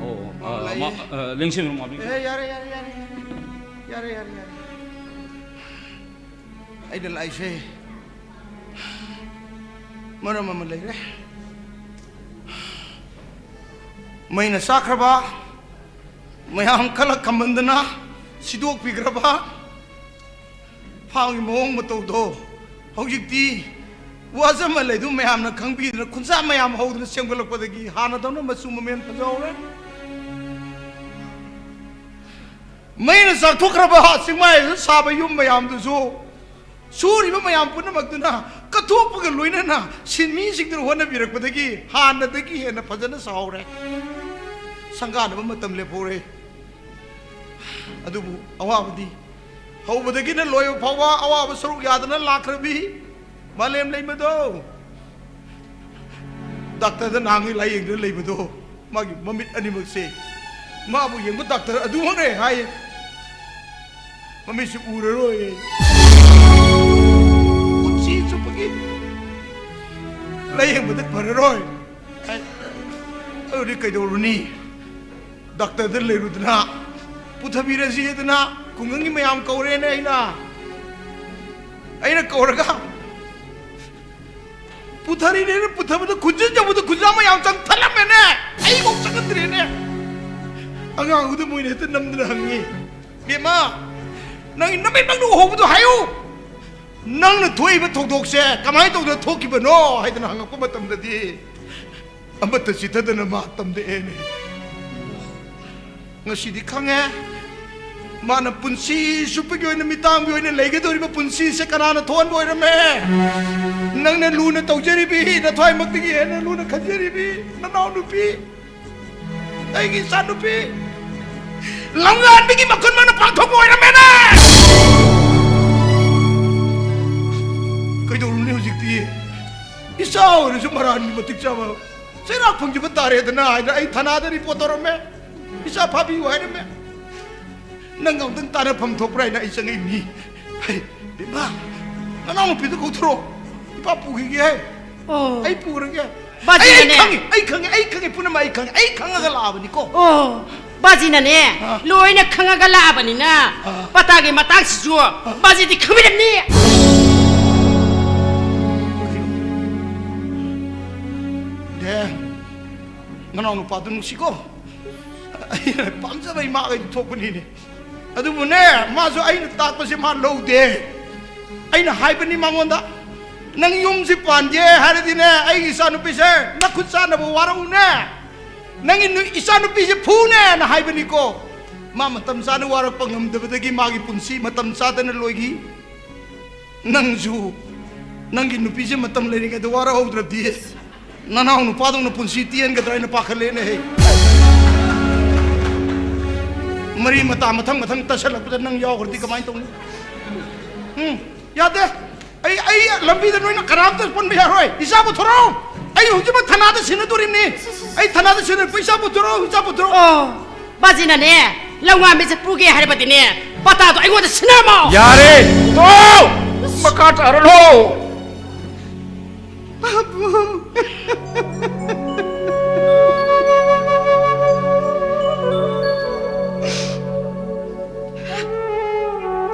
ꯑꯣ, ꯑꯣ, ꯑ, ꯂꯩꯌꯦ꯫ ꯃꯥ, ꯑ, ꯂꯦꯡꯁꯤꯟꯕꯤꯔꯣ, ꯃꯥ, ꯂꯦꯡꯁꯤꯟꯕꯤꯔꯣ꯫ ꯑꯦ, ꯌꯥꯔꯦ, ꯌꯥꯔꯦ, ꯌꯥꯔꯦ, ꯌꯥꯔꯦ꯫ ꯌꯥꯔꯦ, ꯌꯥꯔꯦ, ꯌꯥꯔꯦ꯫ ꯑꯩꯅ ꯂꯥꯛꯏꯁꯦ ꯃꯔꯝ ꯑꯃ ꯂꯩꯔꯦ꯫ ꯃꯩꯅ ꯆꯥꯛꯈ꯭ꯔꯕ, ꯃꯌꯥꯝ ꯀꯜꯂꯛ ꯀꯝꯃꯟꯗꯅ ꯁꯤꯗꯣꯛꯄꯤꯈ꯭ꯔꯕ ꯐꯥꯝꯒꯤ ꯃꯑꯣꯡ ꯃꯇꯧꯗꯣ ꯍꯧꯖꯤꯛꯇꯤ ꯋꯥꯖꯃꯜꯂꯦ꯫ ꯑꯗꯨ ꯃꯌꯥꯝꯅ ꯈꯪꯕꯤꯗꯅ ꯈꯨꯟꯖꯥ ꯃꯌꯥꯝ ꯍꯧꯗꯅ ꯁꯦꯝꯒꯠꯂꯛꯄꯗꯒꯤ ꯍꯥꯟꯅꯗꯧꯅ ꯃꯆꯨ ꯃꯃꯦꯟ ꯐꯖꯍꯧꯔꯦ꯫ ꯃꯩꯅ ꯆꯥꯛꯊꯣꯛꯈ꯭ꯔꯕ ꯆꯤꯡꯃꯥꯏꯗ ꯁꯥꯕ ꯌꯨꯝ ꯃꯌꯥꯝꯗꯨꯁꯨ ꯁꯨꯔꯤꯕ ꯃꯌꯥꯝ ꯄꯨꯝꯅꯃꯛꯇꯨꯅ ꯀꯠꯊꯣꯛꯄꯒ ꯂꯣꯏꯅꯅ ꯁꯤꯟꯃꯤꯁꯤꯡꯗꯨꯅ ꯍꯣꯠꯅꯕꯤꯔꯛꯄꯗꯒꯤ ꯍꯥꯟꯅꯗꯒꯤ ꯍꯦꯟꯅ ꯐꯖꯅ ꯁꯥꯍꯧꯔꯦ꯫ ꯁꯪꯒꯥꯅꯕ ꯃꯇꯝ ꯂꯦꯞꯍꯧꯔꯦ꯫ ꯑꯗꯨꯕꯨ ꯑꯋꯥꯕꯗꯤ ꯍꯧꯕꯗꯒꯤꯅ ꯂꯣꯏꯕ ꯐꯥꯎꯕ ꯑꯋꯥꯕ ꯁꯔꯨꯛ ꯌꯥꯗꯅ ꯂꯥꯛꯈ꯭ꯔꯕꯤ ꯃꯥꯂꯦꯝ ꯂꯩꯃꯗꯣ, ꯗꯥꯛꯇꯔꯗ ꯅꯍꯥꯟꯒꯤ ꯂꯥꯏꯌꯦꯡꯗꯨꯅ ꯂꯩꯕꯗꯣ, ꯃꯥꯒꯤ ꯃꯃꯤꯠ ꯑꯅꯤꯃꯛꯁꯦ ꯃꯥꯕꯨ ꯌꯦꯡꯕ ꯗꯥꯛꯇꯔ ꯑꯗꯨꯃꯛꯅꯦ ꯍꯥꯏ꯫ ꯃꯃꯤꯠꯁꯨ ꯎꯔꯔꯣꯏ, ꯄꯨꯟꯁꯤ ꯆꯨꯞꯄꯒꯤ ꯂꯥꯏꯌꯦꯡꯕꯗ ꯐꯔꯔꯣꯏ꯫ ꯑꯗꯨꯗꯤ ꯀꯩꯗꯧꯔꯨꯅꯤ? ꯗꯥꯛꯇꯔꯗ ꯂꯩꯔꯨꯗꯅ ꯄꯨꯊꯕꯤꯔꯁꯤ ꯍꯥꯏꯗꯅ ꯈꯨꯡꯒꯪꯒꯤ ꯃꯌꯥꯝ ꯀꯧꯔꯦꯅꯦ꯫ ꯑꯩꯅ ꯑꯩꯅ ꯀꯧꯔꯒ ꯄꯨꯊꯔꯤꯅꯦꯅ ꯄꯨꯊꯕꯗ ꯈꯨꯟꯖꯤꯟ ꯌꯧꯕꯗ ꯈꯨꯟꯖꯥ ꯃꯌꯥꯝ ꯆꯪ ꯊꯜꯂꯝꯃꯦꯅꯦ꯫ ꯑꯩꯐꯥꯎ ꯆꯪꯍꯟꯗ꯭ꯔꯦꯅꯦ꯫ ꯑꯉꯥꯡꯗꯨꯗ ꯃꯣꯏꯅ ꯍꯦꯛꯇ ꯅꯝꯗꯅ ꯍꯪꯉꯤ, "ꯕꯦꯝꯃ, ꯅꯪꯒꯤ ꯅꯃꯤꯠꯃꯛꯅ ꯎꯍꯧꯕꯗꯣ ꯍꯥꯏꯌꯨ꯫ ꯅꯪꯅ ꯊꯣꯛꯏꯕ ꯊꯧꯗꯣꯛꯁꯦ ꯀꯃꯥꯏꯅ ꯇꯧꯗꯅ ꯊꯣꯛꯈꯤꯕꯅꯣ?" ꯍꯥꯏꯗꯅ ꯍꯪꯉꯛꯄ ꯃꯇꯝꯗꯗꯤ ꯑꯃꯠꯇ ꯆꯤꯊꯗꯅ ꯃꯥ ꯇꯝꯗꯦꯅꯦ꯫ ꯉꯁꯤꯗꯤ ꯈꯪꯉꯦ, ꯃꯥꯅ ꯄꯨꯟꯁꯤ ꯆꯨꯞꯄꯒꯤ ꯑꯣꯏꯅ ꯃꯤꯇꯥꯡꯒꯤ ꯑꯣꯏꯅ ꯂꯩꯒꯗꯧꯔꯤꯕ ꯄꯨꯟꯁꯤꯁꯦ ꯀꯅꯥꯅ ꯊꯣꯛꯍꯟꯕ ꯑꯣꯏꯔꯝꯃꯦ? ꯅꯪꯅ ꯂꯨꯅ ꯇꯧꯖꯔꯤꯕꯤ, ꯅꯊ꯭ꯋꯥꯏꯃꯛꯇꯒꯤ ꯍꯦꯟꯅ ꯂꯨꯅ ꯈꯟꯖꯔꯤꯕꯤ ꯅꯅꯥꯎꯅꯨꯄꯤ, ꯑꯩꯒꯤ ꯏꯆꯥꯅꯨꯄꯤ ꯂꯝꯉꯥꯟꯕꯤꯒꯤ ꯃꯈꯨꯟ ꯃꯥꯅ ꯄꯥꯡꯊꯣꯛꯄ ꯑꯣꯏꯔꯝꯃꯦꯅꯦ꯫ ꯀꯩꯗꯧꯔꯨꯅꯤ ꯍꯧꯖꯤꯛꯇꯤ? ꯏꯆꯥ ꯑꯣꯏꯔꯁꯨ ꯃꯔꯥꯟꯒꯤ ꯃꯇꯤꯛ ꯆꯥꯕ ꯆꯩꯔꯥꯛ ꯐꯪꯖꯕ ꯇꯥꯔꯦꯗꯅ ꯍꯥꯏꯅ ꯑꯩ ꯊꯅꯥꯗ ꯔꯤꯄꯣꯔꯠ ꯇꯧꯔꯝꯃꯦ꯫ ꯏꯆꯥ ꯐꯥꯕꯤꯌꯨ ꯍꯥꯏꯔꯝꯃꯦ꯫ ꯅꯪ ꯑꯃꯨꯛꯇꯪ ꯇꯥꯟꯅꯐꯝ ꯊꯣꯛꯄ꯭ꯔꯥ ꯍꯥꯏꯅ ꯑꯩ ꯆꯪꯉꯛꯏꯅꯤ꯫ ꯍꯩ, ꯕꯦꯝꯃ, ꯅꯅꯥꯎꯅꯨꯄꯤꯗꯨ ꯀꯧꯊꯣꯔꯛꯑꯣ꯫ ꯏꯄꯥ ꯄꯨꯈꯤꯒꯦ ꯍꯥꯏ꯫ ꯑꯣ꯫ ꯑꯩ ꯄꯨꯈ꯭ꯔꯒꯦ꯫ ꯑꯩ, ꯑꯩ ꯕꯥꯖꯤꯅꯅꯦ꯫ ꯈꯪꯉꯤ, ꯑꯩ ꯈꯪꯉꯤ, ꯑꯩ ꯈꯪꯉꯤ, ꯄꯨꯝꯅꯃꯛ ꯑꯩ ꯈꯪꯉꯤ꯫ ꯑꯩ ꯈꯪꯉꯒ ꯂꯥꯛꯑꯕꯅꯤꯀꯣ꯫ ꯑꯣ, ꯕꯥꯖꯤꯅꯅꯦ, ꯑꯥ꯫ ꯂꯣꯏꯅ ꯈꯪꯉꯒ ꯂꯥꯛꯑꯕꯅꯤꯅ, ꯑꯥ꯫ ꯄꯇꯥꯒꯤ ꯃꯇꯥꯡꯁꯤꯁꯨ, ꯑꯥ꯫ ꯕꯥꯖꯤꯗꯤ ꯈꯪꯕꯤꯔꯝꯅꯤ꯫ ꯗꯦ, ꯅꯅꯥꯎ ꯅꯨꯄꯥꯗꯨ ꯅꯨꯡꯁꯤꯀꯣ꯫ ꯑꯩꯅ ꯄꯥꯝꯖꯕ ꯏꯃꯥꯈꯩꯗꯨ ꯊꯣꯛꯄꯅꯤꯅꯦ꯫ ꯑꯗꯨꯕꯨꯅꯦ, ꯃꯥꯁꯨ ꯑꯩꯅ ꯇꯥꯛꯄꯁꯦ ꯃꯥ ꯂꯧꯗꯦ꯫ ꯑꯩꯅ ꯍꯥꯏꯕꯅꯤ ꯃꯉꯣꯟꯗ, "ꯅꯪ ꯌꯨꯝꯁꯤ ꯄꯥꯟꯒꯦ ꯍꯥꯏꯔꯗꯤꯅꯦ, ꯑꯩꯒꯤ ꯏꯆꯥꯅꯨꯄꯤꯁꯦ ꯅꯈꯨꯠ ꯆꯥꯅꯕ ꯋꯥꯔꯛꯎꯅꯦ꯫ ꯅꯪꯒꯤ ꯅꯨ-, ꯏꯆꯥꯅꯨꯄꯤꯁꯦ ꯐꯨꯅꯦꯅ" ꯍꯥꯏꯕꯅꯤꯀꯣ꯫ ꯃꯥ ꯃꯇꯝ ꯆꯥꯅ ꯋꯥꯔꯛꯄ ꯉꯝꯗꯕꯗꯒꯤ ꯃꯥꯒꯤ ꯄꯨꯟꯁꯤ ꯃꯇꯝ ꯆꯥꯗꯅ ꯂꯣꯏꯈꯤ꯫ ꯅꯪꯁꯨ ꯅꯪꯒꯤ ꯅꯨꯄꯤꯁꯦ ꯃꯇꯝ ꯂꯩꯔꯤꯉꯩꯗ ꯋꯥꯔꯛꯍꯧꯗ꯭ꯔꯗꯤ ꯅꯅꯥꯎ ꯅꯨꯄꯥꯗꯧꯅ ꯄꯨꯟꯁꯤ ꯇꯦꯟꯒꯗ꯭ꯔꯥ ꯍꯥꯏꯅ ꯄꯥꯈꯠꯂꯦꯅꯦꯍꯦ꯫ ꯃꯔꯤ ꯃꯇꯥ ꯃꯊꯪ ꯃꯊꯪ ꯇꯠꯁꯜꯂꯛꯄꯗ ꯅꯪ ꯌꯥꯎꯈ꯭ꯔꯗꯤ ꯀꯃꯥꯏꯅ ꯇꯧꯅꯤ? ꯎꯝ, ꯌꯥꯗꯦ꯫ ꯑꯩ, ꯑꯩ ꯂꯝꯕꯤꯗ ꯅꯣꯏꯅ ꯀꯅꯥꯝꯇ ꯄꯨꯟꯕ ꯌꯥꯔꯣꯏ꯫ ꯏꯆꯥ ꯄꯨꯊꯣꯔꯛꯑꯣ꯫ ꯑꯩ ꯍꯧꯖꯤꯛꯃꯛ ꯊꯅꯥꯗ ꯁꯤꯟꯅꯗꯣꯔꯤꯕꯅꯤ꯫ ꯑꯩ ꯊꯅꯥꯗ ꯁꯤꯟꯅ, ꯏꯆꯥ ꯄꯨꯊꯣꯔꯛꯑꯣ, ꯏꯆꯥ ꯄꯨꯊꯣꯔꯛꯑꯣ꯫ ꯑꯣ, ꯕꯥꯖꯤꯅꯅꯦ, ꯂꯧꯉꯥꯝꯕꯤꯁꯦ ꯄꯨꯒꯦ ꯍꯥꯏꯔꯕꯗꯤꯅꯦ, ꯄꯇꯥꯗꯣ ꯑꯩꯉꯣꯟꯗ ꯁꯤꯟꯅꯔꯝꯃꯣ꯫ ꯌꯥꯔꯦ, ꯇꯣꯛꯑꯣ! ꯃꯈꯥ ꯇꯥꯔꯅꯨ! ꯄꯥꯕꯨꯡ!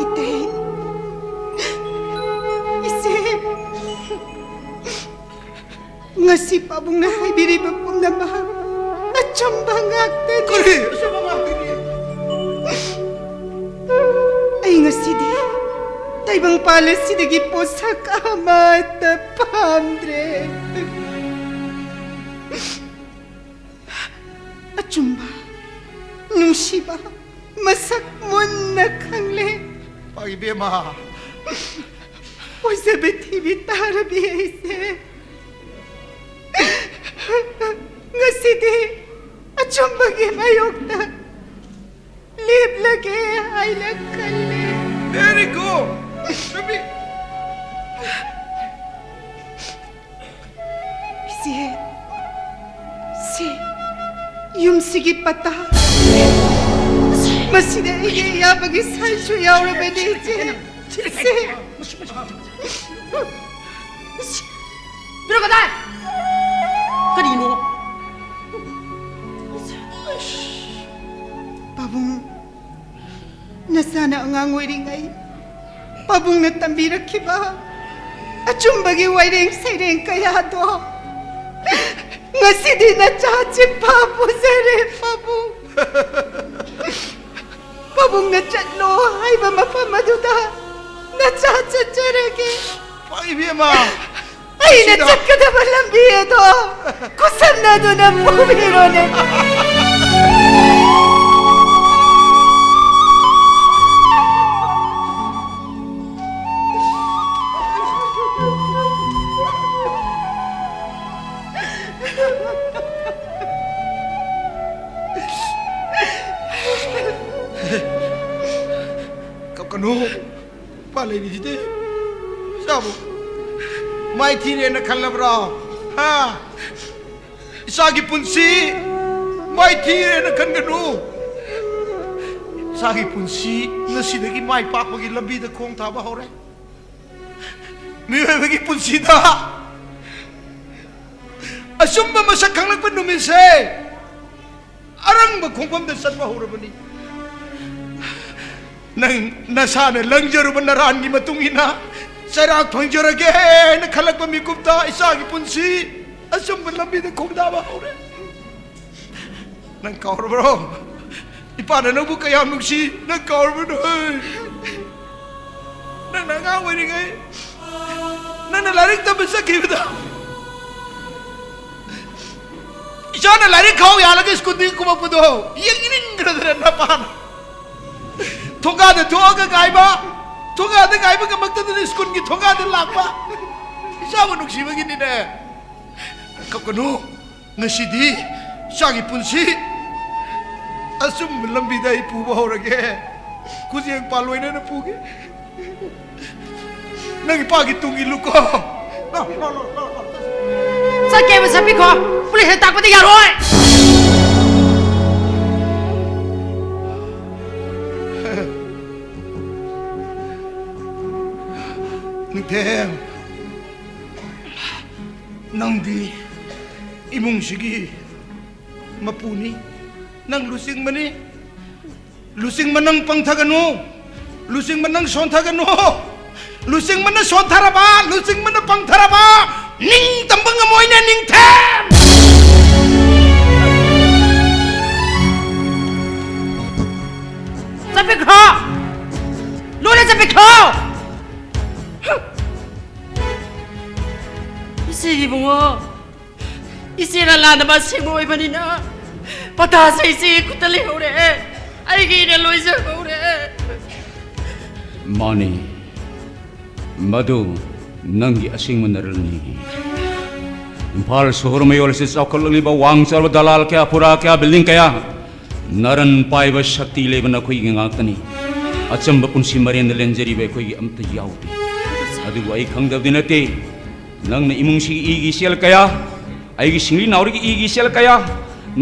ꯏꯇꯩ! ꯏꯆꯦ! ꯉꯁꯤ ꯄꯥꯕꯨꯡꯅ ꯍꯥꯏꯕꯤꯔꯤꯕ ꯄꯨꯝꯅꯃꯛ ꯑꯆꯨꯝꯕ ꯉꯥꯛꯇꯅꯤ꯫ ꯀꯔꯤ ꯑꯆꯨꯝꯕ ꯉꯥꯛꯇꯅꯤ? ꯑꯩ ꯉꯁꯤꯗꯤ ꯇꯥꯏꯕꯪꯄꯥꯜ ꯑꯁꯤꯗꯒꯤ ꯄꯣꯠꯁꯛ ꯑꯃꯠꯇ ꯄꯥꯝꯗ꯭ꯔꯦ꯫ ꯑꯆꯨꯝꯕ, ꯅꯨꯡꯁꯤꯕ, ꯃꯁꯛ ꯃꯨꯟꯅ ꯈꯪꯂꯦ꯫ ꯏꯕꯦꯝꯃ꯫ ꯑꯣꯏꯖꯕ ꯊꯤꯕꯤ ꯇꯥꯔꯕꯤ ꯑꯩꯁꯦ꯫ ꯉꯁꯤꯗꯤ ꯑꯆꯨꯝꯕꯒꯤ ꯃꯥꯌꯣꯛꯇ ꯂꯦꯞꯂꯒꯦ ꯍꯥꯏꯅ ꯈꯜꯂꯦ꯫ Very good. ꯅꯨꯄꯤ꯫ ꯏꯆꯦ, ꯁꯤ ꯌꯨꯝꯁꯤꯒꯤ ꯄꯇꯥ꯫ ꯃꯁꯤꯗ ꯑꯩꯒꯤ ꯑꯌꯥꯕꯒꯤ ꯁꯥꯏꯟꯁꯨ ꯌꯥꯎꯔꯕꯅꯤ, ꯏꯆꯦ꯫ ꯏꯆꯦ꯫ ꯄꯤꯔꯛꯑꯣ, ꯀꯗꯥꯏ? ꯀꯔꯤꯅꯣ? ꯄꯥꯕꯨꯡ, ꯅꯆꯥꯅ ꯑꯉꯥꯡ ꯑꯣꯏꯔꯤꯉꯩ ꯄꯥꯕꯨꯡꯅ ꯇꯝꯕꯤꯔꯛꯈꯤꯕ ꯑꯆꯨꯝꯕꯒꯤ ꯋꯥꯏꯔꯦꯡ ꯁꯩꯔꯦꯡ ꯀꯌꯥꯗꯣ ꯉꯁꯤꯗꯤ ꯅꯆꯥ ꯆꯤꯠꯄ ꯄꯨꯖꯔꯦ, ꯄꯥꯕꯨꯡ꯫ ꯄꯥꯕꯨꯡꯅ ꯆꯠꯂꯣ ꯍꯥꯏꯕ ꯃꯐꯝ ꯑꯗꯨꯗ ꯅꯆꯥ ꯆꯠꯆꯔꯒꯦ꯫ ꯏꯕꯦꯝꯃ, ꯑꯩꯅ ꯁꯤꯗ ꯆꯠꯀꯗꯕ ꯂꯝꯕꯤ ꯑꯗꯣ ꯈꯨꯠꯁꯝꯅꯗꯨꯅ ꯄꯨꯕꯤꯔꯣꯅꯦ꯫ ꯀꯞꯀꯅꯨ꯫ ꯅꯨꯄꯥ ꯂꯩꯔꯤꯁꯤꯗꯤ꯫ ꯏꯆꯥꯕꯨ ꯃꯥꯏꯊꯤꯔꯦꯅ ꯈꯜꯂꯕ꯭ꯔꯣ? ꯍꯥ? ꯏꯆꯥꯒꯤ ꯄꯨꯟꯁꯤ ꯃꯥꯏꯊꯤꯔꯦꯅ ꯈꯟꯒꯅꯨ꯫ ꯏꯆꯥꯒꯤ ꯄꯨꯟꯁꯤ ꯉꯁꯤꯗꯒꯤ ꯃꯥꯏ ꯄꯥꯛꯄꯒꯤ ꯂꯝꯕꯤꯗ ꯈꯣꯡ ꯊꯥꯕ ꯍꯧꯔꯦ꯫ ꯃꯤꯑꯣꯏꯕꯒꯤ ꯄꯨꯟꯁꯤꯗ ꯑꯆꯨꯝꯕ ꯃꯁꯛ ꯈꯪꯂꯛꯄ ꯅꯨꯃꯤꯠꯁꯦ ꯑꯔꯪꯕ ꯈꯣꯡꯐꯝꯗ ꯆꯠꯄ ꯍꯧꯔꯕꯅꯤ꯫ ꯅꯪ ꯅꯁꯥꯅ ꯂꯪꯖꯔꯨꯕ ꯅꯔꯥꯟꯒꯤ ꯃꯇꯨꯡ ꯏꯟꯅ ꯆꯩꯔꯥꯛ ꯐꯪꯖꯔꯒꯦ ꯍꯥꯏꯅ ꯈꯜꯂꯛꯄ ꯃꯤꯀꯨꯞꯇ ꯏꯆꯥꯒꯤ ꯄꯨꯟꯁꯤ ꯑꯆꯨꯝꯕ ꯂꯝꯕꯤꯗ ꯈꯣꯡꯗꯥꯕ ꯍꯧꯔꯦ꯫ ꯅꯪ ꯀꯥꯎꯔꯕ꯭ꯔꯣ? ꯏꯄꯥꯅ ꯅꯪꯕꯨ ꯀꯌꯥꯝ ꯅꯨꯡꯁꯤ, ꯅꯪ ꯀꯥꯎꯔꯕ꯭ꯔꯣ? ꯅꯪꯅ ꯑꯉꯥꯡ ꯑꯣꯏꯔꯤꯉꯩ ꯅꯪꯅ ꯂꯥꯏꯔꯤꯛ ꯇꯝꯕ ꯆꯠꯈꯤꯕꯗ ꯏꯆꯥꯅ ꯂꯥꯏꯔꯤꯛ ꯈꯥꯎ ꯌꯥꯜꯂꯒ ꯁ꯭ꯀꯨꯜꯗꯒꯤ ꯀꯨꯝꯃꯛꯄꯗꯣ ꯌꯦꯡꯅꯤꯡꯈ꯭ꯔꯗꯅ ꯅꯄꯥꯅ ꯊꯣꯡꯒꯥꯗ ꯊꯣꯛꯑꯒ ꯉꯥꯏꯕ, ꯊꯣꯡꯒꯥꯗ ꯉꯥꯏꯕ ꯉꯝꯃꯛꯇꯗꯅ ꯁ꯭ꯀꯨꯜꯒꯤ ꯊꯣꯡꯒꯥꯗ ꯂꯥꯛꯄ꯫ ꯏꯆꯥꯕꯨ ꯅꯨꯡꯁꯤꯕꯒꯤꯅꯤꯅꯦ꯫ ꯀꯞꯀꯅꯨ꯫ ꯉꯁꯤꯗꯤ ꯏꯆꯥꯒꯤ ꯄꯨꯟꯁꯤ ꯑꯆꯨꯝꯕ ꯂꯝꯕꯤꯗ ꯑꯩ ꯄꯨꯕ ꯍꯧꯔꯒꯦ꯫ ꯈꯨꯖꯦꯡ ꯄꯥꯜ ꯂꯣꯏꯅꯅ ꯄꯨꯒꯦ꯫ ꯅꯪ ꯏꯄꯥꯒꯤ ꯇꯨꯡ ꯏꯜꯂꯨꯀꯣ꯫ ꯂꯥꯎ, ꯂꯥꯎ, ꯂꯥꯎ, ꯂꯥꯎ, ꯂꯥꯎ꯫ ꯆꯠꯀꯦ ꯍꯥꯏꯕ ꯆꯠꯄꯤꯈꯣ꯫ ꯄꯨꯂꯤꯁꯅ ꯇꯥꯛꯄꯗ ꯌꯥꯔꯣꯏ꯫ ꯅꯤꯡꯊꯦꯝ, ꯅꯪꯗꯤ ꯏꯃꯨꯡꯁꯤꯒꯤ ꯃꯄꯨꯅꯤ꯫ ꯅꯪ ꯂꯨꯆꯤꯡꯕꯅꯤ꯫ ꯂꯨꯆꯤꯡꯕ ꯅꯪ ꯄꯪꯊꯒꯅꯨ꯫ ꯂꯨꯆꯤꯡꯕ ꯅꯪ ꯁꯣꯟꯊꯒꯅꯨ꯫ ꯂꯨꯆꯤꯡꯕꯅ ꯁꯣꯟꯊꯔꯕ, ꯂꯨꯆꯤꯡꯕꯅ ꯄꯪꯊꯔꯕ, ꯅꯤꯡꯇꯝꯕ ꯉꯝꯃꯣꯏꯅꯦ, ꯅꯤꯡꯊꯦꯝ꯫ ꯏꯆꯦꯅ ꯂꯥꯟꯗꯕ ꯑꯁꯦꯡꯕ ꯑꯣꯏꯕꯅꯤꯅ ꯄꯇꯥꯁꯦ ꯏꯆꯦꯒꯤ ꯈꯨꯠꯇ ꯂꯩꯍꯧꯔꯦ꯫ ꯑꯩꯒꯤꯅ ꯂꯣꯏꯖꯍꯧꯔꯦ꯫ ꯃꯥꯅꯤ, ꯃꯗꯨ ꯅꯪꯒꯤ ꯑꯁꯦꯡꯕ ꯅꯔꯜꯅꯤ꯫ ꯏꯝꯐꯥꯜ ꯁꯣꯍꯣꯔ ꯃꯌꯣꯜ ꯑꯁꯤ ꯆꯥꯎꯈꯠꯂꯛꯂꯤꯕ ꯋꯥꯡ ꯆꯥꯎꯔꯕ ꯗꯂꯥꯜ ꯀꯌꯥ, ꯐꯨꯔꯥ ꯀꯌꯥ, ꯕꯤꯜꯗꯤꯡ ꯀꯌꯥ, ꯅꯔꯟ ꯄꯥꯏꯕ ꯁꯛꯇꯤ ꯂꯩꯕ ꯅꯈꯣꯏꯒꯤ ꯉꯥꯛꯇꯅꯤ꯫ ꯑꯆꯝꯕ ꯄꯨꯟꯁꯤ ꯃꯔꯦꯟꯗ ꯂꯦꯟꯖꯔꯤꯕ ꯑꯩꯈꯣꯏꯒꯤ ꯑꯝꯇ ꯌꯥꯎꯗꯦ꯫ ꯑꯗꯨꯕꯨ ꯑꯩ ꯈꯪꯗꯕꯗꯤ ꯅꯠꯇꯦ, ꯅꯪꯅ ꯏꯃꯨꯡꯁꯤꯒꯤ ꯏꯒꯤ ꯏꯆꯦꯜ ꯀꯌꯥ, ꯑꯩꯒꯤ ꯁꯤꯡꯂꯤ ꯅꯥꯎꯔꯤꯒꯤ ꯏꯒꯤ ꯏꯆꯦꯜ ꯀꯌꯥ,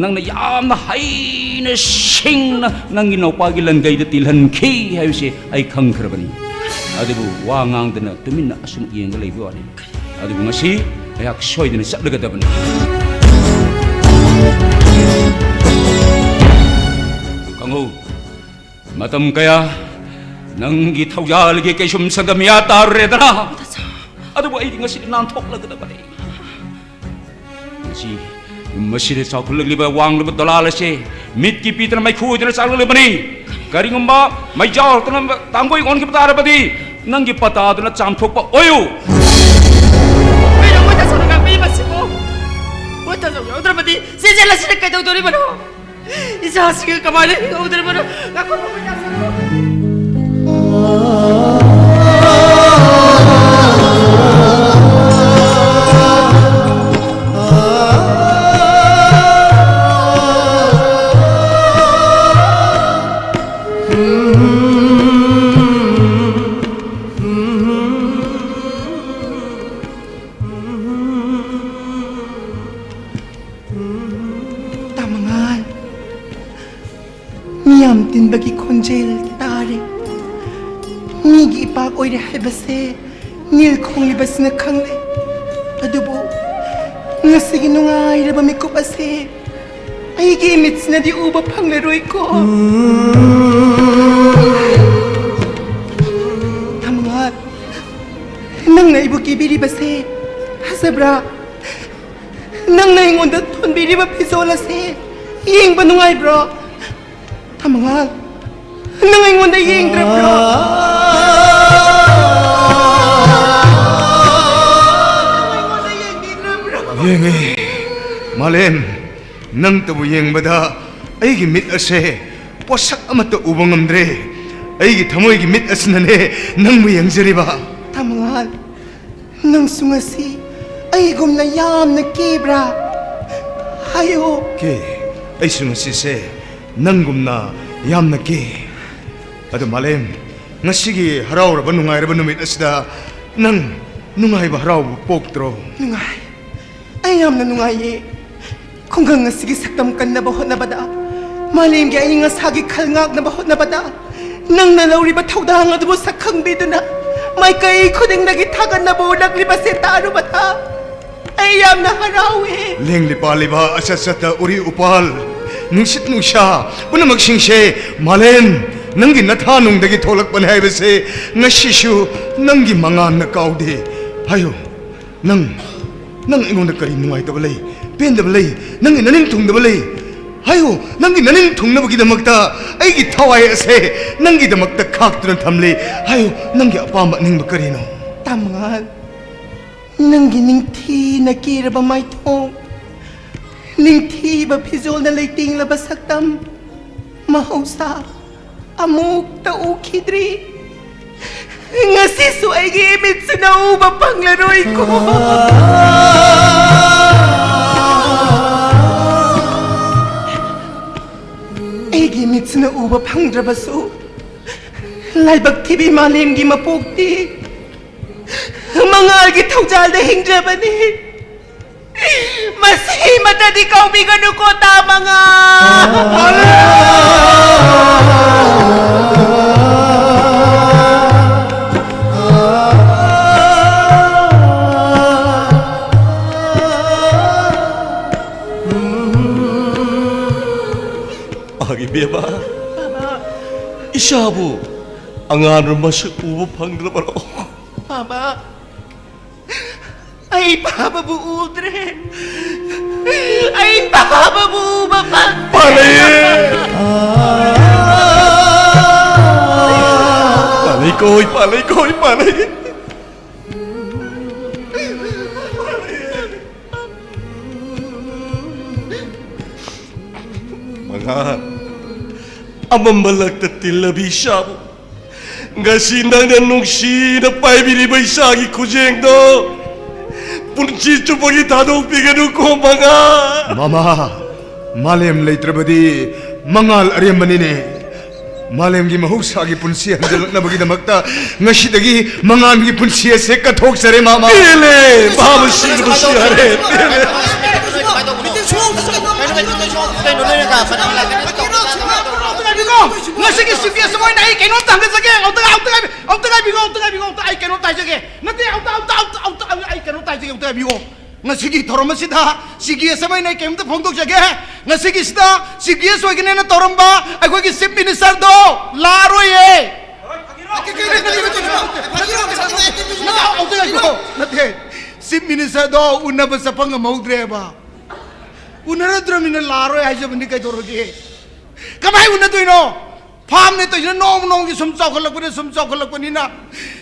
ꯅꯪꯅ ꯌꯥꯝꯅ ꯍꯩꯅ ꯁꯤꯡꯅ ꯅꯪꯒꯤ ꯅꯧꯄꯥꯒꯤ ꯂꯟꯒꯩꯗ ꯇꯤꯜꯍꯟꯈꯤ ꯍꯥꯏꯕꯁꯦ ꯑꯩ ꯈꯪꯈ꯭ꯔꯕꯅꯤ꯫ ꯑꯗꯨꯕꯨ ꯋꯥ ꯉꯥꯡꯗꯅ ꯇꯨꯃꯤꯟꯅ ꯑꯁꯨꯝ ꯌꯦꯡꯉ ꯂꯩꯕ ꯋꯥꯅꯤ꯫ ꯑꯗꯨꯕꯨ ꯉꯁꯤ ꯑꯩꯍꯥꯛ ꯁꯣꯏꯗꯅ ꯆꯠꯂꯒꯗꯕꯅꯤ꯫ ꯑꯗꯨ ꯈꯪꯍꯧ, ꯃꯇꯝ ꯀꯌꯥ ꯅꯪꯒꯤ ꯊꯧꯖꯥꯜꯒꯤ ꯀꯩꯁꯨꯝ ꯁꯪꯒꯝ ꯌꯥ ꯇꯥꯔꯨꯔꯦꯗꯅ꯫ ꯑꯗꯨꯕꯨ ꯑꯩꯗꯤ ꯉꯁꯤꯗꯤ ꯅꯥꯟꯊꯣꯛꯂꯒꯗꯕꯅꯤ꯫ ꯃꯁꯤ, ꯃꯁꯤꯗ ꯆꯥꯎꯈꯠꯂꯛꯂꯤꯕ ꯋꯥꯡꯂꯕ ꯗꯂꯥꯜ ꯑꯁꯦ ꯃꯤꯠꯀꯤ ꯄꯤꯗꯅ ꯃꯩꯈꯨ ꯑꯣꯏꯗꯨꯅ ꯆꯥꯛꯂꯛꯂꯕꯅꯤ꯫ ꯀꯔꯤꯒꯨꯝꯕ ꯃꯩ ꯌꯥꯎꯔꯛꯇꯅ ꯇꯥꯡꯒꯣꯏ ꯑꯣꯟꯈꯤꯕ ꯇꯥꯔꯕꯗꯤ ꯅꯪꯒꯤ ꯄꯇꯥꯗꯨꯅ ꯆꯥꯝꯊꯣꯛꯄ ꯑꯣꯏꯌꯨ꯫ ꯀꯩꯅꯣ ꯃꯣꯏ ꯇꯥꯆꯧꯅ ꯉꯥꯡꯕꯤꯔꯤꯕꯁꯤꯕꯨ? ꯃꯣꯏ ꯇꯥꯆꯧ ꯌꯥꯎꯗ꯭ꯔꯕꯗꯤ ꯆꯦꯟꯖꯦꯜ ꯑꯁꯤꯅ ꯀꯩꯗꯧꯗꯣꯔꯤꯕꯅꯣ? ꯏꯆꯥꯁꯤꯡꯒ ꯀꯃꯥꯏꯅ ꯍꯤꯡꯍꯧꯗꯣꯔꯤꯕꯅꯣ? ꯉꯥꯏꯈꯣ, ꯉꯥꯏꯈꯣ, ꯉꯥꯏꯈꯣ꯫ ꯇꯥꯃꯉꯥꯜ, ꯃꯤꯌꯥꯝ ꯇꯤꯟꯕꯒꯤ ꯈꯣꯟꯖꯦꯜ ꯇꯥꯔꯦ꯫ ꯃꯤꯒꯤ ꯏꯄꯥꯛ ꯑꯣꯏꯔꯦ ꯍꯥꯏꯕꯁꯦ ꯅꯤꯜ ꯈꯣꯡꯂꯤꯕꯁꯤꯅ ꯈꯪꯂꯦ꯫ ꯑꯗꯨꯕꯨ ꯉꯁꯤꯒꯤ ꯅꯨꯡꯉꯥꯏꯔꯕ ꯃꯤꯀꯨꯞ ꯑꯁꯦ ꯑꯩꯒꯤ ꯏꯃꯤꯠꯁꯤꯅꯗꯤ ꯎꯕ ꯐꯪꯂꯔꯣꯏꯀꯣ꯫ ꯇꯥꯃꯉꯥꯜ, ꯅꯪꯅ ꯑꯩꯕꯨ ꯀꯦꯕꯤꯔꯤꯕꯁꯦ ꯐꯖꯕ꯭ꯔꯥ? ꯅꯪꯅ ꯑꯩꯉꯣꯟꯗ ꯊꯣꯟꯕꯤꯔꯤꯕ ꯐꯤꯖꯣꯜ ꯑꯁꯤ ꯌꯦꯡꯕ ꯅꯨꯡꯉꯥꯏꯕ꯭ꯔꯣ? ꯊꯃꯉꯥꯜ, ꯅꯪ ꯑꯩꯉꯣꯟꯗ ꯌꯦꯡꯗ꯭ꯔꯕ꯭ꯔꯣ? ꯅꯪ ꯑꯩꯉꯣꯟꯗ ꯌꯦꯡꯕꯤꯗ꯭ꯔꯕ꯭ꯔꯣ? ꯌꯦꯡꯉꯤ꯫ ꯃꯥꯂꯦꯝ, ꯅꯪꯇꯕꯨ ꯌꯦꯡꯕꯗ ꯑꯩꯒꯤ ꯃꯤꯠ ꯑꯁꯦ ꯄꯣꯠꯁꯛ ꯑꯃꯠꯇ ꯎꯕ ꯉꯝꯗ꯭ꯔꯦ꯫ ꯑꯩꯒꯤ ꯊꯃꯣꯏꯒꯤ ꯃꯤꯠ ꯑꯁꯤꯅꯅꯦ ꯅꯪꯕꯨ ꯌꯦꯡꯖꯔꯤꯕ꯫ ꯇꯥꯃꯉꯥꯜ, ꯅꯪꯁꯨ ꯉꯁꯤ ꯑꯩꯒꯨꯝꯅ ꯌꯥꯝꯅ ꯀꯦꯕ꯭ꯔꯥ? ꯍꯥꯏꯌꯣ꯫ ꯀꯦ, ꯑꯩꯁꯨ ꯉꯁꯤꯁꯦ ꯅꯪꯒꯨꯝꯅ ꯌꯥꯝꯅ ꯀꯦ꯫ ꯑꯗꯨ ꯃꯥꯂꯦꯝ, ꯉꯁꯤꯒꯤ ꯍꯔꯥꯎꯔꯕ ꯅꯨꯡꯉꯥꯏꯔꯕ ꯅꯨꯃꯤꯠ ꯑꯁꯤꯗ ꯅꯪ ꯅꯨꯡꯉꯥꯏꯕ ꯍꯔꯥꯎꯕ ꯄꯣꯛꯇ꯭ꯔꯣ? ꯅꯨꯡꯉꯥꯏ꯫ ꯑꯩ ꯌꯥꯝꯅ ꯅꯨꯡꯉꯥꯏꯌꯦ꯫ ꯈꯨꯡꯒꯪ ꯑꯁꯤꯒꯤ ꯁꯛꯇꯝ ꯀꯟꯅꯕ ꯍꯣꯠꯅꯕꯗ, ꯃꯥꯂꯦꯝꯒꯤ ꯑꯏꯪ ꯑꯁꯥꯒꯤ ꯈꯜ ꯉꯥꯛꯅꯕ ꯍꯣꯠꯅꯕꯗ ꯅꯪꯅ ꯂꯧꯔꯤꯕ ꯊꯧꯗꯥꯡ ꯑꯗꯨꯕꯨ ꯁꯛ ꯈꯪꯕꯤꯗꯨꯅ ꯃꯥꯏꯀꯩ ꯈꯨꯗꯤꯡꯗꯒꯤ ꯊꯥꯒꯠꯅꯕ ꯎꯠꯂꯛꯂꯤꯕꯁꯦ ꯇꯥꯔꯨꯕꯗ ꯑꯩ ꯌꯥꯝꯅ ꯍꯔꯥꯎꯏ꯫ ꯂꯦꯡꯂꯤ ꯄꯥꯜꯂꯤꯕ ꯑꯆꯠ ꯆꯠꯇ ꯎꯔꯤ ꯎꯄꯥꯜ, ꯅꯨꯡꯁꯤꯠ ꯅꯨꯡꯁꯥ ꯄꯨꯝꯅꯃꯛꯁꯤꯡꯁꯦ ꯃꯥꯂꯦꯝ ꯅꯪꯒꯤ ꯅꯊꯥꯅꯨꯡꯗꯒꯤ ꯊꯣꯛꯂꯛꯄꯅꯤ ꯍꯥꯏꯕꯁꯦ ꯉꯁꯤꯁꯨ ꯅꯪꯒꯤ ꯃꯉꯥꯜꯅ ꯀꯥꯎꯗꯦ꯫ ꯍꯥꯏꯌꯨ, ꯅꯪ, ꯅꯪ ꯑꯩꯉꯣꯟꯗ ꯀꯔꯤ ꯅꯨꯡꯉꯥꯏꯇꯕ ꯂꯩ, ꯄꯦꯟꯗꯕ ꯂꯩ, ꯅꯪꯒꯤ ꯅꯅꯤꯡ ꯊꯨꯡꯗꯕ ꯂꯩ? ꯍꯥꯏꯌꯨ, ꯅꯪꯒꯤ ꯅꯅꯤꯡ ꯊꯨꯡꯅꯕꯒꯤꯗꯃꯛꯇ ꯑꯩꯒꯤ ꯊꯋꯥꯏ ꯑꯁꯦ ꯅꯪꯒꯤꯗꯃꯛꯇ ꯈꯥꯛꯇꯨꯅ ꯊꯝꯂꯤ꯫ ꯍꯥꯏꯌꯨ, ꯅꯪꯒꯤ ꯑꯄꯥꯝꯕ ꯑꯅꯤꯡꯕ ꯀꯔꯤꯅꯣ? ꯇꯥꯃꯉꯥꯜ, ꯅꯪꯒꯤ ꯅꯤꯡꯊꯤꯅ ꯀꯦꯔꯕ ꯃꯥꯏꯊꯣꯡ, ꯅꯤꯡꯊꯤꯕ ꯐꯤꯖꯣꯜꯅ ꯂꯩꯇꯦꯡꯂꯕ ꯁꯛꯇꯝ, ꯃꯍꯧꯁꯥ ꯑꯃꯨꯛꯇ ꯎꯈꯤꯗ꯭ꯔꯤ꯫ ꯉꯁꯤꯁꯨ ꯑꯩꯒꯤ ꯏꯃꯤꯠꯁꯤꯅ ꯎꯕ ꯐꯪꯂꯔꯣꯏꯀꯣ꯫ ꯑꯩꯒꯤ ꯏꯃꯤꯠꯁꯤꯅ ꯎꯕ ꯐꯪꯗ꯭ꯔꯕꯁꯨ, ꯂꯥꯏꯕꯛ ꯊꯤꯕꯤ ꯃꯥꯂꯦꯝꯒꯤ ꯃꯄꯣꯛꯇꯤ ꯃꯉꯥꯜꯒꯤ ꯊꯧꯖꯥꯜꯗ ꯍꯤꯡꯖꯕꯅꯤ꯫ ꯃꯁꯤꯃꯇꯗꯤ ꯀꯥꯎꯕꯤꯒꯅꯨꯀꯣ, ꯇꯥꯃꯉꯥ꯫ ꯑꯥ, ꯏꯕꯦꯝꯃ, ꯏꯆꯥꯕꯨ ꯑꯉꯥꯟꯕ ꯃꯁꯛ ꯎꯕ ꯐꯪꯗ꯭ꯔꯕꯔꯣ? ꯃꯥꯃ, ꯑꯩ ꯄꯥꯕꯕꯨ ꯎꯗ꯭ꯔꯦ꯫ ꯑꯩ ꯄꯥꯕꯕꯨ ꯎꯕ ꯐꯪꯗ꯭ꯔꯦ꯫ ꯄꯥꯜꯂꯛꯑꯦ꯫ ꯄꯥꯜꯂꯛꯏꯀꯣ, ꯄꯥꯜꯂꯛꯏꯀꯣ, ꯄꯥꯜꯂꯛꯏ꯫ ꯑꯉꯥꯡ, ꯑꯃꯝꯕ ꯂꯛꯇ ꯇꯤꯜꯂꯕꯤ ꯏꯆꯥꯕꯨ, ꯉꯁꯤ ꯅꯪꯅ ꯅꯨꯡꯁꯤꯅ ꯄꯥꯏꯕꯤꯔꯤꯕ ꯏꯆꯥꯒꯤ ꯈꯨꯖꯦꯡꯗꯣ ꯄꯨꯟꯁꯤ ꯆꯨꯞꯄꯒꯤ ꯊꯥꯗꯣꯛꯄꯤꯒꯅꯨꯀꯣ, ꯃꯉꯥꯜ꯫ ꯃꯃꯥ, ꯃꯥꯂꯦꯝ ꯂꯩꯇ꯭ꯔꯕꯗꯤ ꯃꯉꯥꯜ ꯑꯔꯦꯝꯕꯅꯤꯅꯦ꯫ ꯃꯥꯂꯦꯝꯒꯤ ꯃꯍꯧꯁꯥꯒꯤ ꯄꯨꯟꯁꯤ ꯍꯟꯖꯤꯜꯂꯛꯅꯕꯒꯤꯗꯃꯛꯇ ꯉꯁꯤꯗꯒꯤ ꯃꯉꯥꯜꯒꯤ ꯄꯨꯟꯁꯤ ꯑꯁꯦ ꯀꯠꯊꯣꯛꯆꯔꯦ, ꯃꯃꯥ꯫ ꯄꯦꯜꯂꯦ, ꯃꯥꯕꯨ ꯁꯤꯕꯁꯨ ꯌꯥꯔꯦ, ꯄꯦꯜꯂꯦ꯫ ꯉꯁꯤꯒꯤ ꯁꯤꯕꯤ ꯑꯁ ꯃꯣꯏꯅ ꯑꯩ ꯀꯩꯅꯣꯝꯇ ꯍꯪꯒꯠꯆꯒꯦ꯫ ꯑꯝꯇ, ꯑꯝꯇ ꯉꯥꯏꯕꯤ-, ꯑꯝꯇ ꯉꯥꯏꯕꯤꯌꯨ, ꯑꯝꯇ ꯉꯥꯏꯕꯤꯌꯨ, ꯑꯝꯇ ꯉꯥꯏꯕꯤꯌꯨ, ꯑꯝꯇ ꯑꯩ ꯀꯩꯅꯣꯝꯇ ꯍꯥꯏꯖꯒꯦ꯫ ꯅꯠꯇꯦ, ꯑꯝꯇ, ꯑꯝꯇ, ꯑꯝꯇ, ꯑꯝꯇ, ꯑꯩ ꯀꯩꯅꯣꯝꯇ ꯍꯥꯏꯖꯒꯦ, ꯑꯝꯇ ꯉꯥꯏꯕꯤꯌꯨ꯫ ꯉꯁꯤꯒꯤ ꯊꯧꯔꯝ ꯑꯁꯤꯗ ꯁꯤꯒꯤ ꯑꯁ ꯑꯃ ꯑꯩꯅ ꯀꯩꯝꯇ ꯐꯣꯡꯗꯣꯛꯆꯒꯦ꯫ ꯉꯁꯤꯒꯤꯁꯤꯗ ꯁꯤꯒꯤ ꯑꯁ ꯑꯣꯏꯒꯅꯦꯅ ꯇꯧꯔꯝꯕ ꯑꯩꯈꯣꯏꯒꯤ ꯆꯤꯐ ꯃꯤꯅꯤꯁꯇꯔꯗꯣ ꯂꯥꯛꯑꯔꯣꯏꯌꯦ꯫ ꯅꯠꯇꯦ, ꯅꯠꯇꯦ, ꯅꯠꯇꯦ, ꯅꯠꯇꯦ, ꯅꯠꯇꯦ, ꯑꯝꯇ ꯉꯥꯏꯈꯣ꯫ ꯅꯠꯇꯦ, ꯆꯤꯐ ꯃꯤꯅꯤꯁꯇꯔꯗꯣ ꯎꯅꯕ ꯆꯠꯄ ꯉꯝꯍꯧꯗ꯭ꯔꯦꯕ꯫ ꯎꯅꯔꯗ꯭ꯔꯕꯅꯤꯅ ꯂꯥꯛꯑꯔꯣꯏ ꯍꯥꯏꯖꯕꯅꯤ, ꯀꯩꯗꯧꯔꯒꯦ? ꯀꯃꯥꯏꯅ ꯎꯅꯗꯣꯏꯅꯣ? ꯐꯥꯝꯅꯦ ꯇꯧꯔꯤꯁꯤꯅ ꯅꯣꯡꯃ ꯅꯣꯡꯃꯒꯤ ꯁꯨꯝ ꯆꯥꯎꯈꯠꯂꯛꯄꯅ, ꯁꯨꯝ ꯆꯥꯎꯈꯠꯂꯛꯄꯅꯤꯅ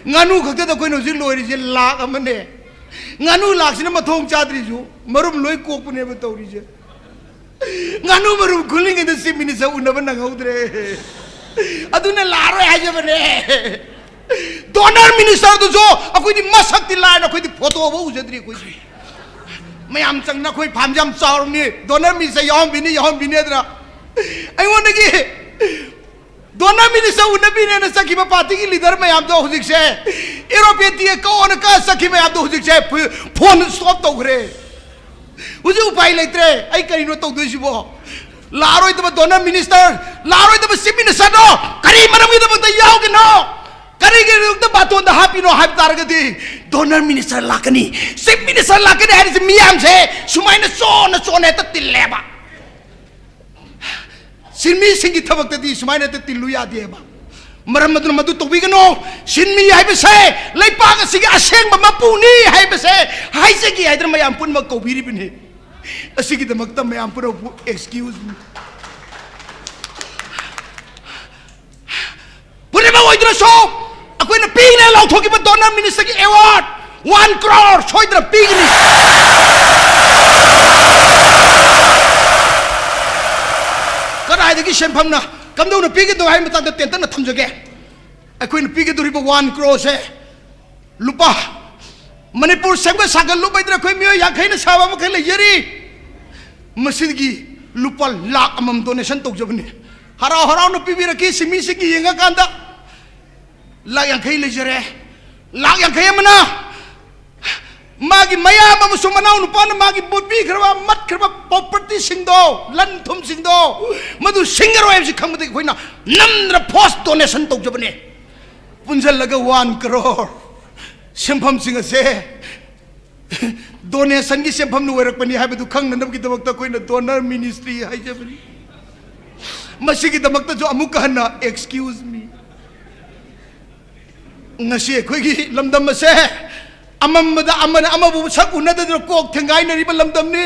ꯉꯥꯅꯨ ꯈꯛꯇꯗ ꯑꯩꯈꯣꯏꯅ ꯍꯧꯖꯤꯛ ꯂꯣꯏꯔꯤꯁꯦ ꯂꯥꯛ ꯑꯃꯅꯦ꯫ ꯉꯥꯅꯨ ꯂꯥꯛꯁꯤꯅ ꯃꯊꯣꯡ ꯆꯥꯗ꯭ꯔꯤꯁꯨ ꯃꯔꯨꯝ ꯂꯣꯏ ꯀꯣꯛꯄꯅꯦꯕ ꯇꯧꯔꯤꯁꯦ꯫ ꯉꯥꯅꯨ ꯃꯔꯨꯝ ꯈꯨꯜꯂꯤꯉꯩꯗ ꯆꯤꯐ ꯃꯤꯅꯤꯁꯇꯔ ꯎꯅꯕ ꯅꯪꯍꯧꯗ꯭ꯔꯦ꯫ ꯑꯗꯨꯅ ꯂꯥꯛꯑꯔꯣꯏ ꯍꯥꯏꯖꯕꯅꯦ꯫ ꯗꯣꯅꯔ ꯃꯤꯅꯤꯁꯇꯔꯗꯨꯁꯨ ꯑꯩꯈꯣꯏꯗꯤ ꯃꯁꯛꯇꯤ ꯂꯥꯏꯅ ꯑꯩꯈꯣꯏꯗꯤ ꯐꯣꯇꯣꯐꯥꯎ ꯎꯖꯗ꯭ꯔꯤ ꯑꯩꯈꯣꯏꯗꯤ꯫ ꯃꯌꯥꯝ ꯆꯪꯅ ꯑꯩꯈꯣꯏ ꯐꯥꯝꯁꯦ ꯌꯥꯝ ꯆꯥꯎꯔꯕꯅꯤ, ꯗꯣꯅꯔ ꯃꯤꯅꯤꯁꯇꯔ ꯌꯥꯎꯍꯟꯕꯤꯅꯤ, ꯌꯥꯎꯍꯟꯕꯤꯅꯤ ꯍꯥꯏꯗꯅ꯫ ꯑꯩꯉꯣꯟꯗꯒꯤ ꯗꯣꯅꯔ ꯃꯤꯅꯤꯁꯇꯔ ꯎꯅꯕꯤꯅꯦꯅ ꯆꯠꯈꯤꯕ ꯄꯥꯔꯇꯤꯒꯤ ꯂꯤꯗꯔ ꯃꯌꯥꯝꯗꯣ ꯍꯧꯖꯤꯛꯁꯦ ꯑꯦꯔꯣꯄꯦꯟ ꯇꯤꯀꯦꯠ ꯀꯛꯑꯣꯅ ꯀꯛꯑ ꯆꯠꯈꯤꯕ ꯃꯌꯥꯝꯗꯣ ꯍꯧꯖꯤꯛꯁꯦ ꯐ-, ꯐꯣꯟ ꯁ꯭ꯇꯣꯞ ꯇꯧꯈ꯭ꯔꯦ꯫ ꯍꯧꯖꯤꯛ ꯎꯄꯥꯏ ꯂꯩꯇ꯭ꯔꯦ꯫ ꯑꯩ ꯀꯔꯤꯅꯣ ꯇꯧꯗꯣꯏꯁꯤꯕꯣ? ꯂꯥꯛꯑꯔꯣꯏꯗꯕ ꯗꯣꯅꯔ ꯃꯤꯅꯤꯁꯇꯔ, ꯂꯥꯛꯑꯔꯣꯏꯗꯕ ꯆꯤꯐ ꯃꯤꯅꯤꯁꯇꯔꯗꯣ ꯀꯔꯤ ꯃꯔꯝꯒꯤꯗꯃꯛꯇ ꯌꯥꯎꯒꯤꯅꯣ? ꯀꯔꯤꯒꯤꯗꯃꯛꯇ ꯕꯥꯇꯣꯟꯗ ꯍꯥꯞꯄꯤꯅꯣ ꯍꯥꯏꯕ ꯇꯥꯔꯒꯗꯤ, ꯗꯣꯅꯔ ꯃꯤꯅꯤꯁꯇꯔ ꯂꯥꯛꯀꯅꯤ, ꯆꯤꯐ ꯃꯤꯅꯤꯁꯇꯔ ꯂꯥꯛꯀꯅꯤ ꯍꯥꯏꯔꯤꯁꯦ ꯃꯤꯌꯥꯝꯁꯦ ꯁꯨꯃꯥꯏꯅ ꯆꯣꯟꯅ ꯆꯣꯟꯅ ꯍꯦꯛꯇ ꯇꯤꯜꯂꯦꯕ꯫ ꯁꯤꯟꯃꯤꯁꯤꯡꯒꯤ ꯊꯕꯛꯇꯗꯤ ꯁꯨꯃꯥꯏꯅ ꯍꯦꯛꯇ ꯇꯤꯜꯂꯨ ꯌꯥꯗꯦꯕ꯫ ꯃꯔꯝ ꯑꯗꯨꯅ ꯃꯗꯨ ꯇꯧꯕꯤꯒꯅꯨ꯫ ꯁꯤꯟꯃꯤ ꯍꯥꯏꯕꯁꯦ ꯂꯩꯄꯥꯛ ꯑꯁꯤꯒꯤ ꯑꯁꯦꯡꯕ ꯃꯄꯨꯅꯤ ꯍꯥꯏꯕꯁꯦ ꯍꯥꯏꯖꯒꯦ ꯍꯥꯏꯗꯅ ꯃꯌꯥꯝ ꯄꯨꯝꯅꯃꯛ ꯀꯧꯕꯤꯔꯤꯕꯅꯤ꯫ ꯑꯁꯤꯒꯤꯗꯃꯛꯇ ꯃꯌꯥꯝ ꯄꯨꯝꯅꯃꯛꯄꯨ excuse me꯫ ꯄꯨꯝꯅꯃꯛ ꯑꯣꯏꯗ꯭ꯔꯁꯨ ꯑꯩꯈꯣꯏꯅ ꯄꯤꯒꯅꯤ ꯂꯥꯎꯊꯣꯛꯈꯤꯕ ꯗꯣꯅꯔ ꯃꯤꯅꯤꯁꯇꯔꯒꯤ ꯑꯦꯋꯥꯔꯗ ꯋꯥꯟ ꯀ꯭ꯔꯣꯔ ꯁꯣꯏꯗꯅ ꯄꯤꯒꯅꯤ꯫ ꯑꯗꯒꯤ ꯁꯦꯟꯐꯝꯅ ꯀꯝꯗꯧꯅ ꯄꯤꯒꯗꯧ ꯍꯥꯏꯕ ꯃꯇꯥꯡꯗ ꯇꯦꯟꯇꯛꯅ ꯊꯝꯖꯒꯦ꯫ ꯑꯩꯈꯣꯏꯅ ꯄꯤꯒꯗꯧꯔꯤꯕ ꯋꯥꯟ ꯀ꯭ꯔꯣꯁꯦ ꯂꯨꯄꯥ, ꯃꯅꯤꯄꯨꯔ ꯁꯦꯝꯒꯠ ꯁꯥꯒꯠꯂꯨꯕꯩꯗꯨꯅ ꯑꯩꯈꯣꯏ ꯃꯤꯑꯣꯏ ꯌꯥꯡꯈꯩꯅ ꯁꯥꯕ ꯑꯃꯈꯛ ꯂꯩꯖꯔꯤ꯫ ꯃꯁꯤꯒꯤ ꯂꯨꯄꯥ ꯂꯥꯛ ꯑꯃꯃꯝ ꯗꯣꯅꯦꯁꯟ ꯇꯧꯖꯕꯅꯤ꯫ ꯍꯔꯥꯎ ꯍꯔꯥꯎꯅ ꯄꯤꯕꯤꯔꯛꯈꯤ꯫ ꯁꯤ ꯃꯤꯁꯤꯡꯒꯤ ꯌꯦꯡꯉꯀꯥꯟꯗ ꯂꯥꯛ ꯌꯥꯡꯈꯩ ꯂꯩꯖꯔꯦ꯫ ꯂꯥꯛ ꯌꯥꯡꯈꯩ ꯑꯃꯅ ꯃꯥꯒꯤ ꯃꯌꯥꯝ ꯑꯃꯁꯨꯡ ꯃꯅꯥꯎ ꯅꯨꯄꯥꯅ ꯃꯥꯒꯤ ꯃꯨꯠꯄꯤꯈ꯭ꯔꯕ, ꯃꯠꯈ꯭ꯔꯕ ꯄ꯭ꯔꯣꯄꯔꯇꯤꯁꯤꯡꯗꯣ, ꯂꯟ ꯊꯨꯝꯁꯤꯡꯗꯣ, ꯃꯗꯨ ꯁꯤꯡꯉꯔꯣꯏ ꯍꯥꯏꯕꯁꯤ ꯈꯪꯕꯗꯒꯤ ꯑꯩꯈꯣꯏꯅ ꯅꯝꯗꯅ ꯐꯣꯔꯁ ꯗꯣꯅꯦꯁꯟ ꯇꯧꯖꯕꯅꯦ꯫ ꯄꯨꯟꯁꯤꯜꯂꯒ ꯋꯥꯟ ꯀꯔꯣꯔ꯫ ꯁꯦꯟꯐꯝꯁꯤꯡ ꯑꯁꯦ ꯗꯣꯅꯦꯁꯟꯒꯤ ꯁꯦꯟꯐꯝꯅ ꯑꯣꯏꯔꯛꯄꯅꯤ ꯍꯥꯏꯕꯗꯨ ꯈꯪꯅꯅꯕꯒꯤꯗꯃꯛꯇ ꯑꯩꯈꯣꯏꯅ ꯗꯣꯅꯔ ꯃꯤꯅꯤꯁꯇ꯭ꯔꯤ ꯍꯥꯏꯖꯕꯅꯤ꯫ ꯃꯁꯤꯒꯤꯗꯃꯛꯇꯁꯨ ꯑꯃꯨꯛꯀ ꯍꯟꯅ excuse me꯫ ꯉꯁꯤ ꯑꯩꯈꯣꯏꯒꯤ ꯂꯝꯗꯝ ꯑꯁꯦ ꯑꯃꯝꯕꯗ ꯑꯃꯅ ꯑꯃꯕꯨ ꯁꯛ ꯎꯅꯗꯗꯨꯅ ꯀꯣꯛ ꯊꯦꯡꯒꯥꯏꯅꯔꯤꯕ ꯂꯝꯗꯝꯅꯤ꯫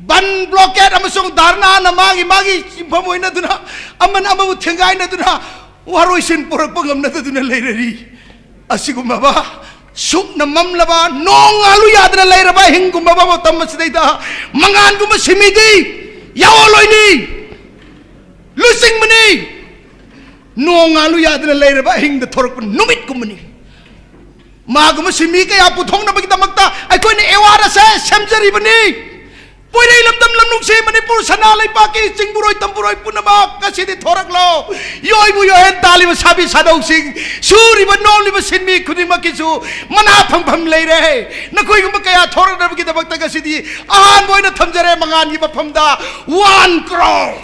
ꯕꯟ, ꯕ꯭ꯂꯣꯀꯦꯠ ꯑꯃꯁꯨꯡ ꯙꯔꯅꯥꯅ ꯃꯥꯒꯤ ꯃꯥꯒꯤ ꯌꯨꯝꯐꯝ ꯑꯣꯏꯅꯗꯨꯅ, ꯑꯃꯅ ꯑꯃꯕꯨ ꯊꯦꯡꯒꯥꯏꯅꯗꯨꯅ ꯋꯥꯔꯣꯏꯁꯤꯟ ꯄꯨꯔꯛꯄ ꯉꯝꯅꯗꯗꯨꯅ ꯂꯩꯔꯔꯤ꯫ ꯑꯁꯤꯒꯨꯝꯂꯕ ꯁꯨꯛꯅ ꯃꯝꯂꯕ, ꯅꯣꯡ ꯉꯥꯜꯂꯨ ꯌꯥꯗꯅ ꯂꯩꯔꯕ ꯑꯍꯤꯡꯒꯨꯝꯂꯕ ꯃꯇꯝ ꯑꯁꯤꯗꯩꯗ ꯃꯉꯥꯟꯒꯨꯝꯕ ꯁꯤꯃꯤꯗꯤ ꯌꯥꯑꯣꯜꯂꯣꯏꯅꯤ, ꯂꯨꯆꯤꯡꯕꯅꯤ꯫ ꯅꯣꯡ ꯉꯥꯜꯂꯨ ꯌꯥꯗꯅ ꯂꯩꯔꯕ ꯑꯍꯤꯡꯗ ꯊꯣꯔꯛꯄ ꯅꯨꯃꯤꯠꯀꯨꯝꯕꯅꯤ꯫ ꯃꯥꯒꯨꯝꯕ ꯁꯤꯟꯃꯤ ꯀꯌꯥ ꯄꯨꯊꯣꯛꯅꯕꯒꯤꯗꯃꯛꯇ ꯑꯩꯈꯣꯏꯅ ꯑꯦꯋꯥꯔ ꯑꯁꯦ ꯁꯦꯝꯖꯔꯤꯕꯅꯤ꯫ ꯄꯣꯏꯔꯩ ꯂꯝꯗꯝ ꯂꯝꯅꯨꯡꯁꯤ, ꯃꯅꯤꯄꯨꯔ ꯁꯅꯥ ꯂꯩꯕꯥꯛꯀꯤ ꯆꯤꯡꯕꯨꯔꯣꯏ ꯇꯝꯕꯨꯔꯣꯏ ꯄꯨꯝꯅꯃꯛ ꯉꯁꯤꯗꯤ ꯊꯣꯔꯛꯂꯣ꯫ ꯌꯣꯏꯕꯨ ꯌꯣꯏꯍꯦꯟ ꯇꯥꯜꯂꯤꯕ ꯁꯥꯕꯤ ꯁꯥꯗꯧꯁꯤꯡ, ꯁꯨꯔꯤꯕ ꯅꯣꯝꯂꯤꯕ ꯁꯤꯟꯃꯤ ꯈꯨꯗꯤꯡꯃꯛꯀꯤꯁꯨ ꯃꯅꯥ ꯐꯪꯐꯝ ꯂꯩꯔꯦ꯫ ꯅꯈꯣꯏꯒꯨꯝꯕ ꯀꯌꯥ ꯊꯣꯔꯛꯅꯕꯒꯤꯗꯃꯛꯇ ꯉꯁꯤꯗꯤ ꯑꯍꯥꯟꯕ ꯑꯣꯏꯅ ꯊꯝꯖꯔꯦ ꯃꯉꯥꯜꯒꯤ ꯃꯐꯝꯗ ꯋꯥꯟ ꯀ꯭ꯔꯣꯔ꯫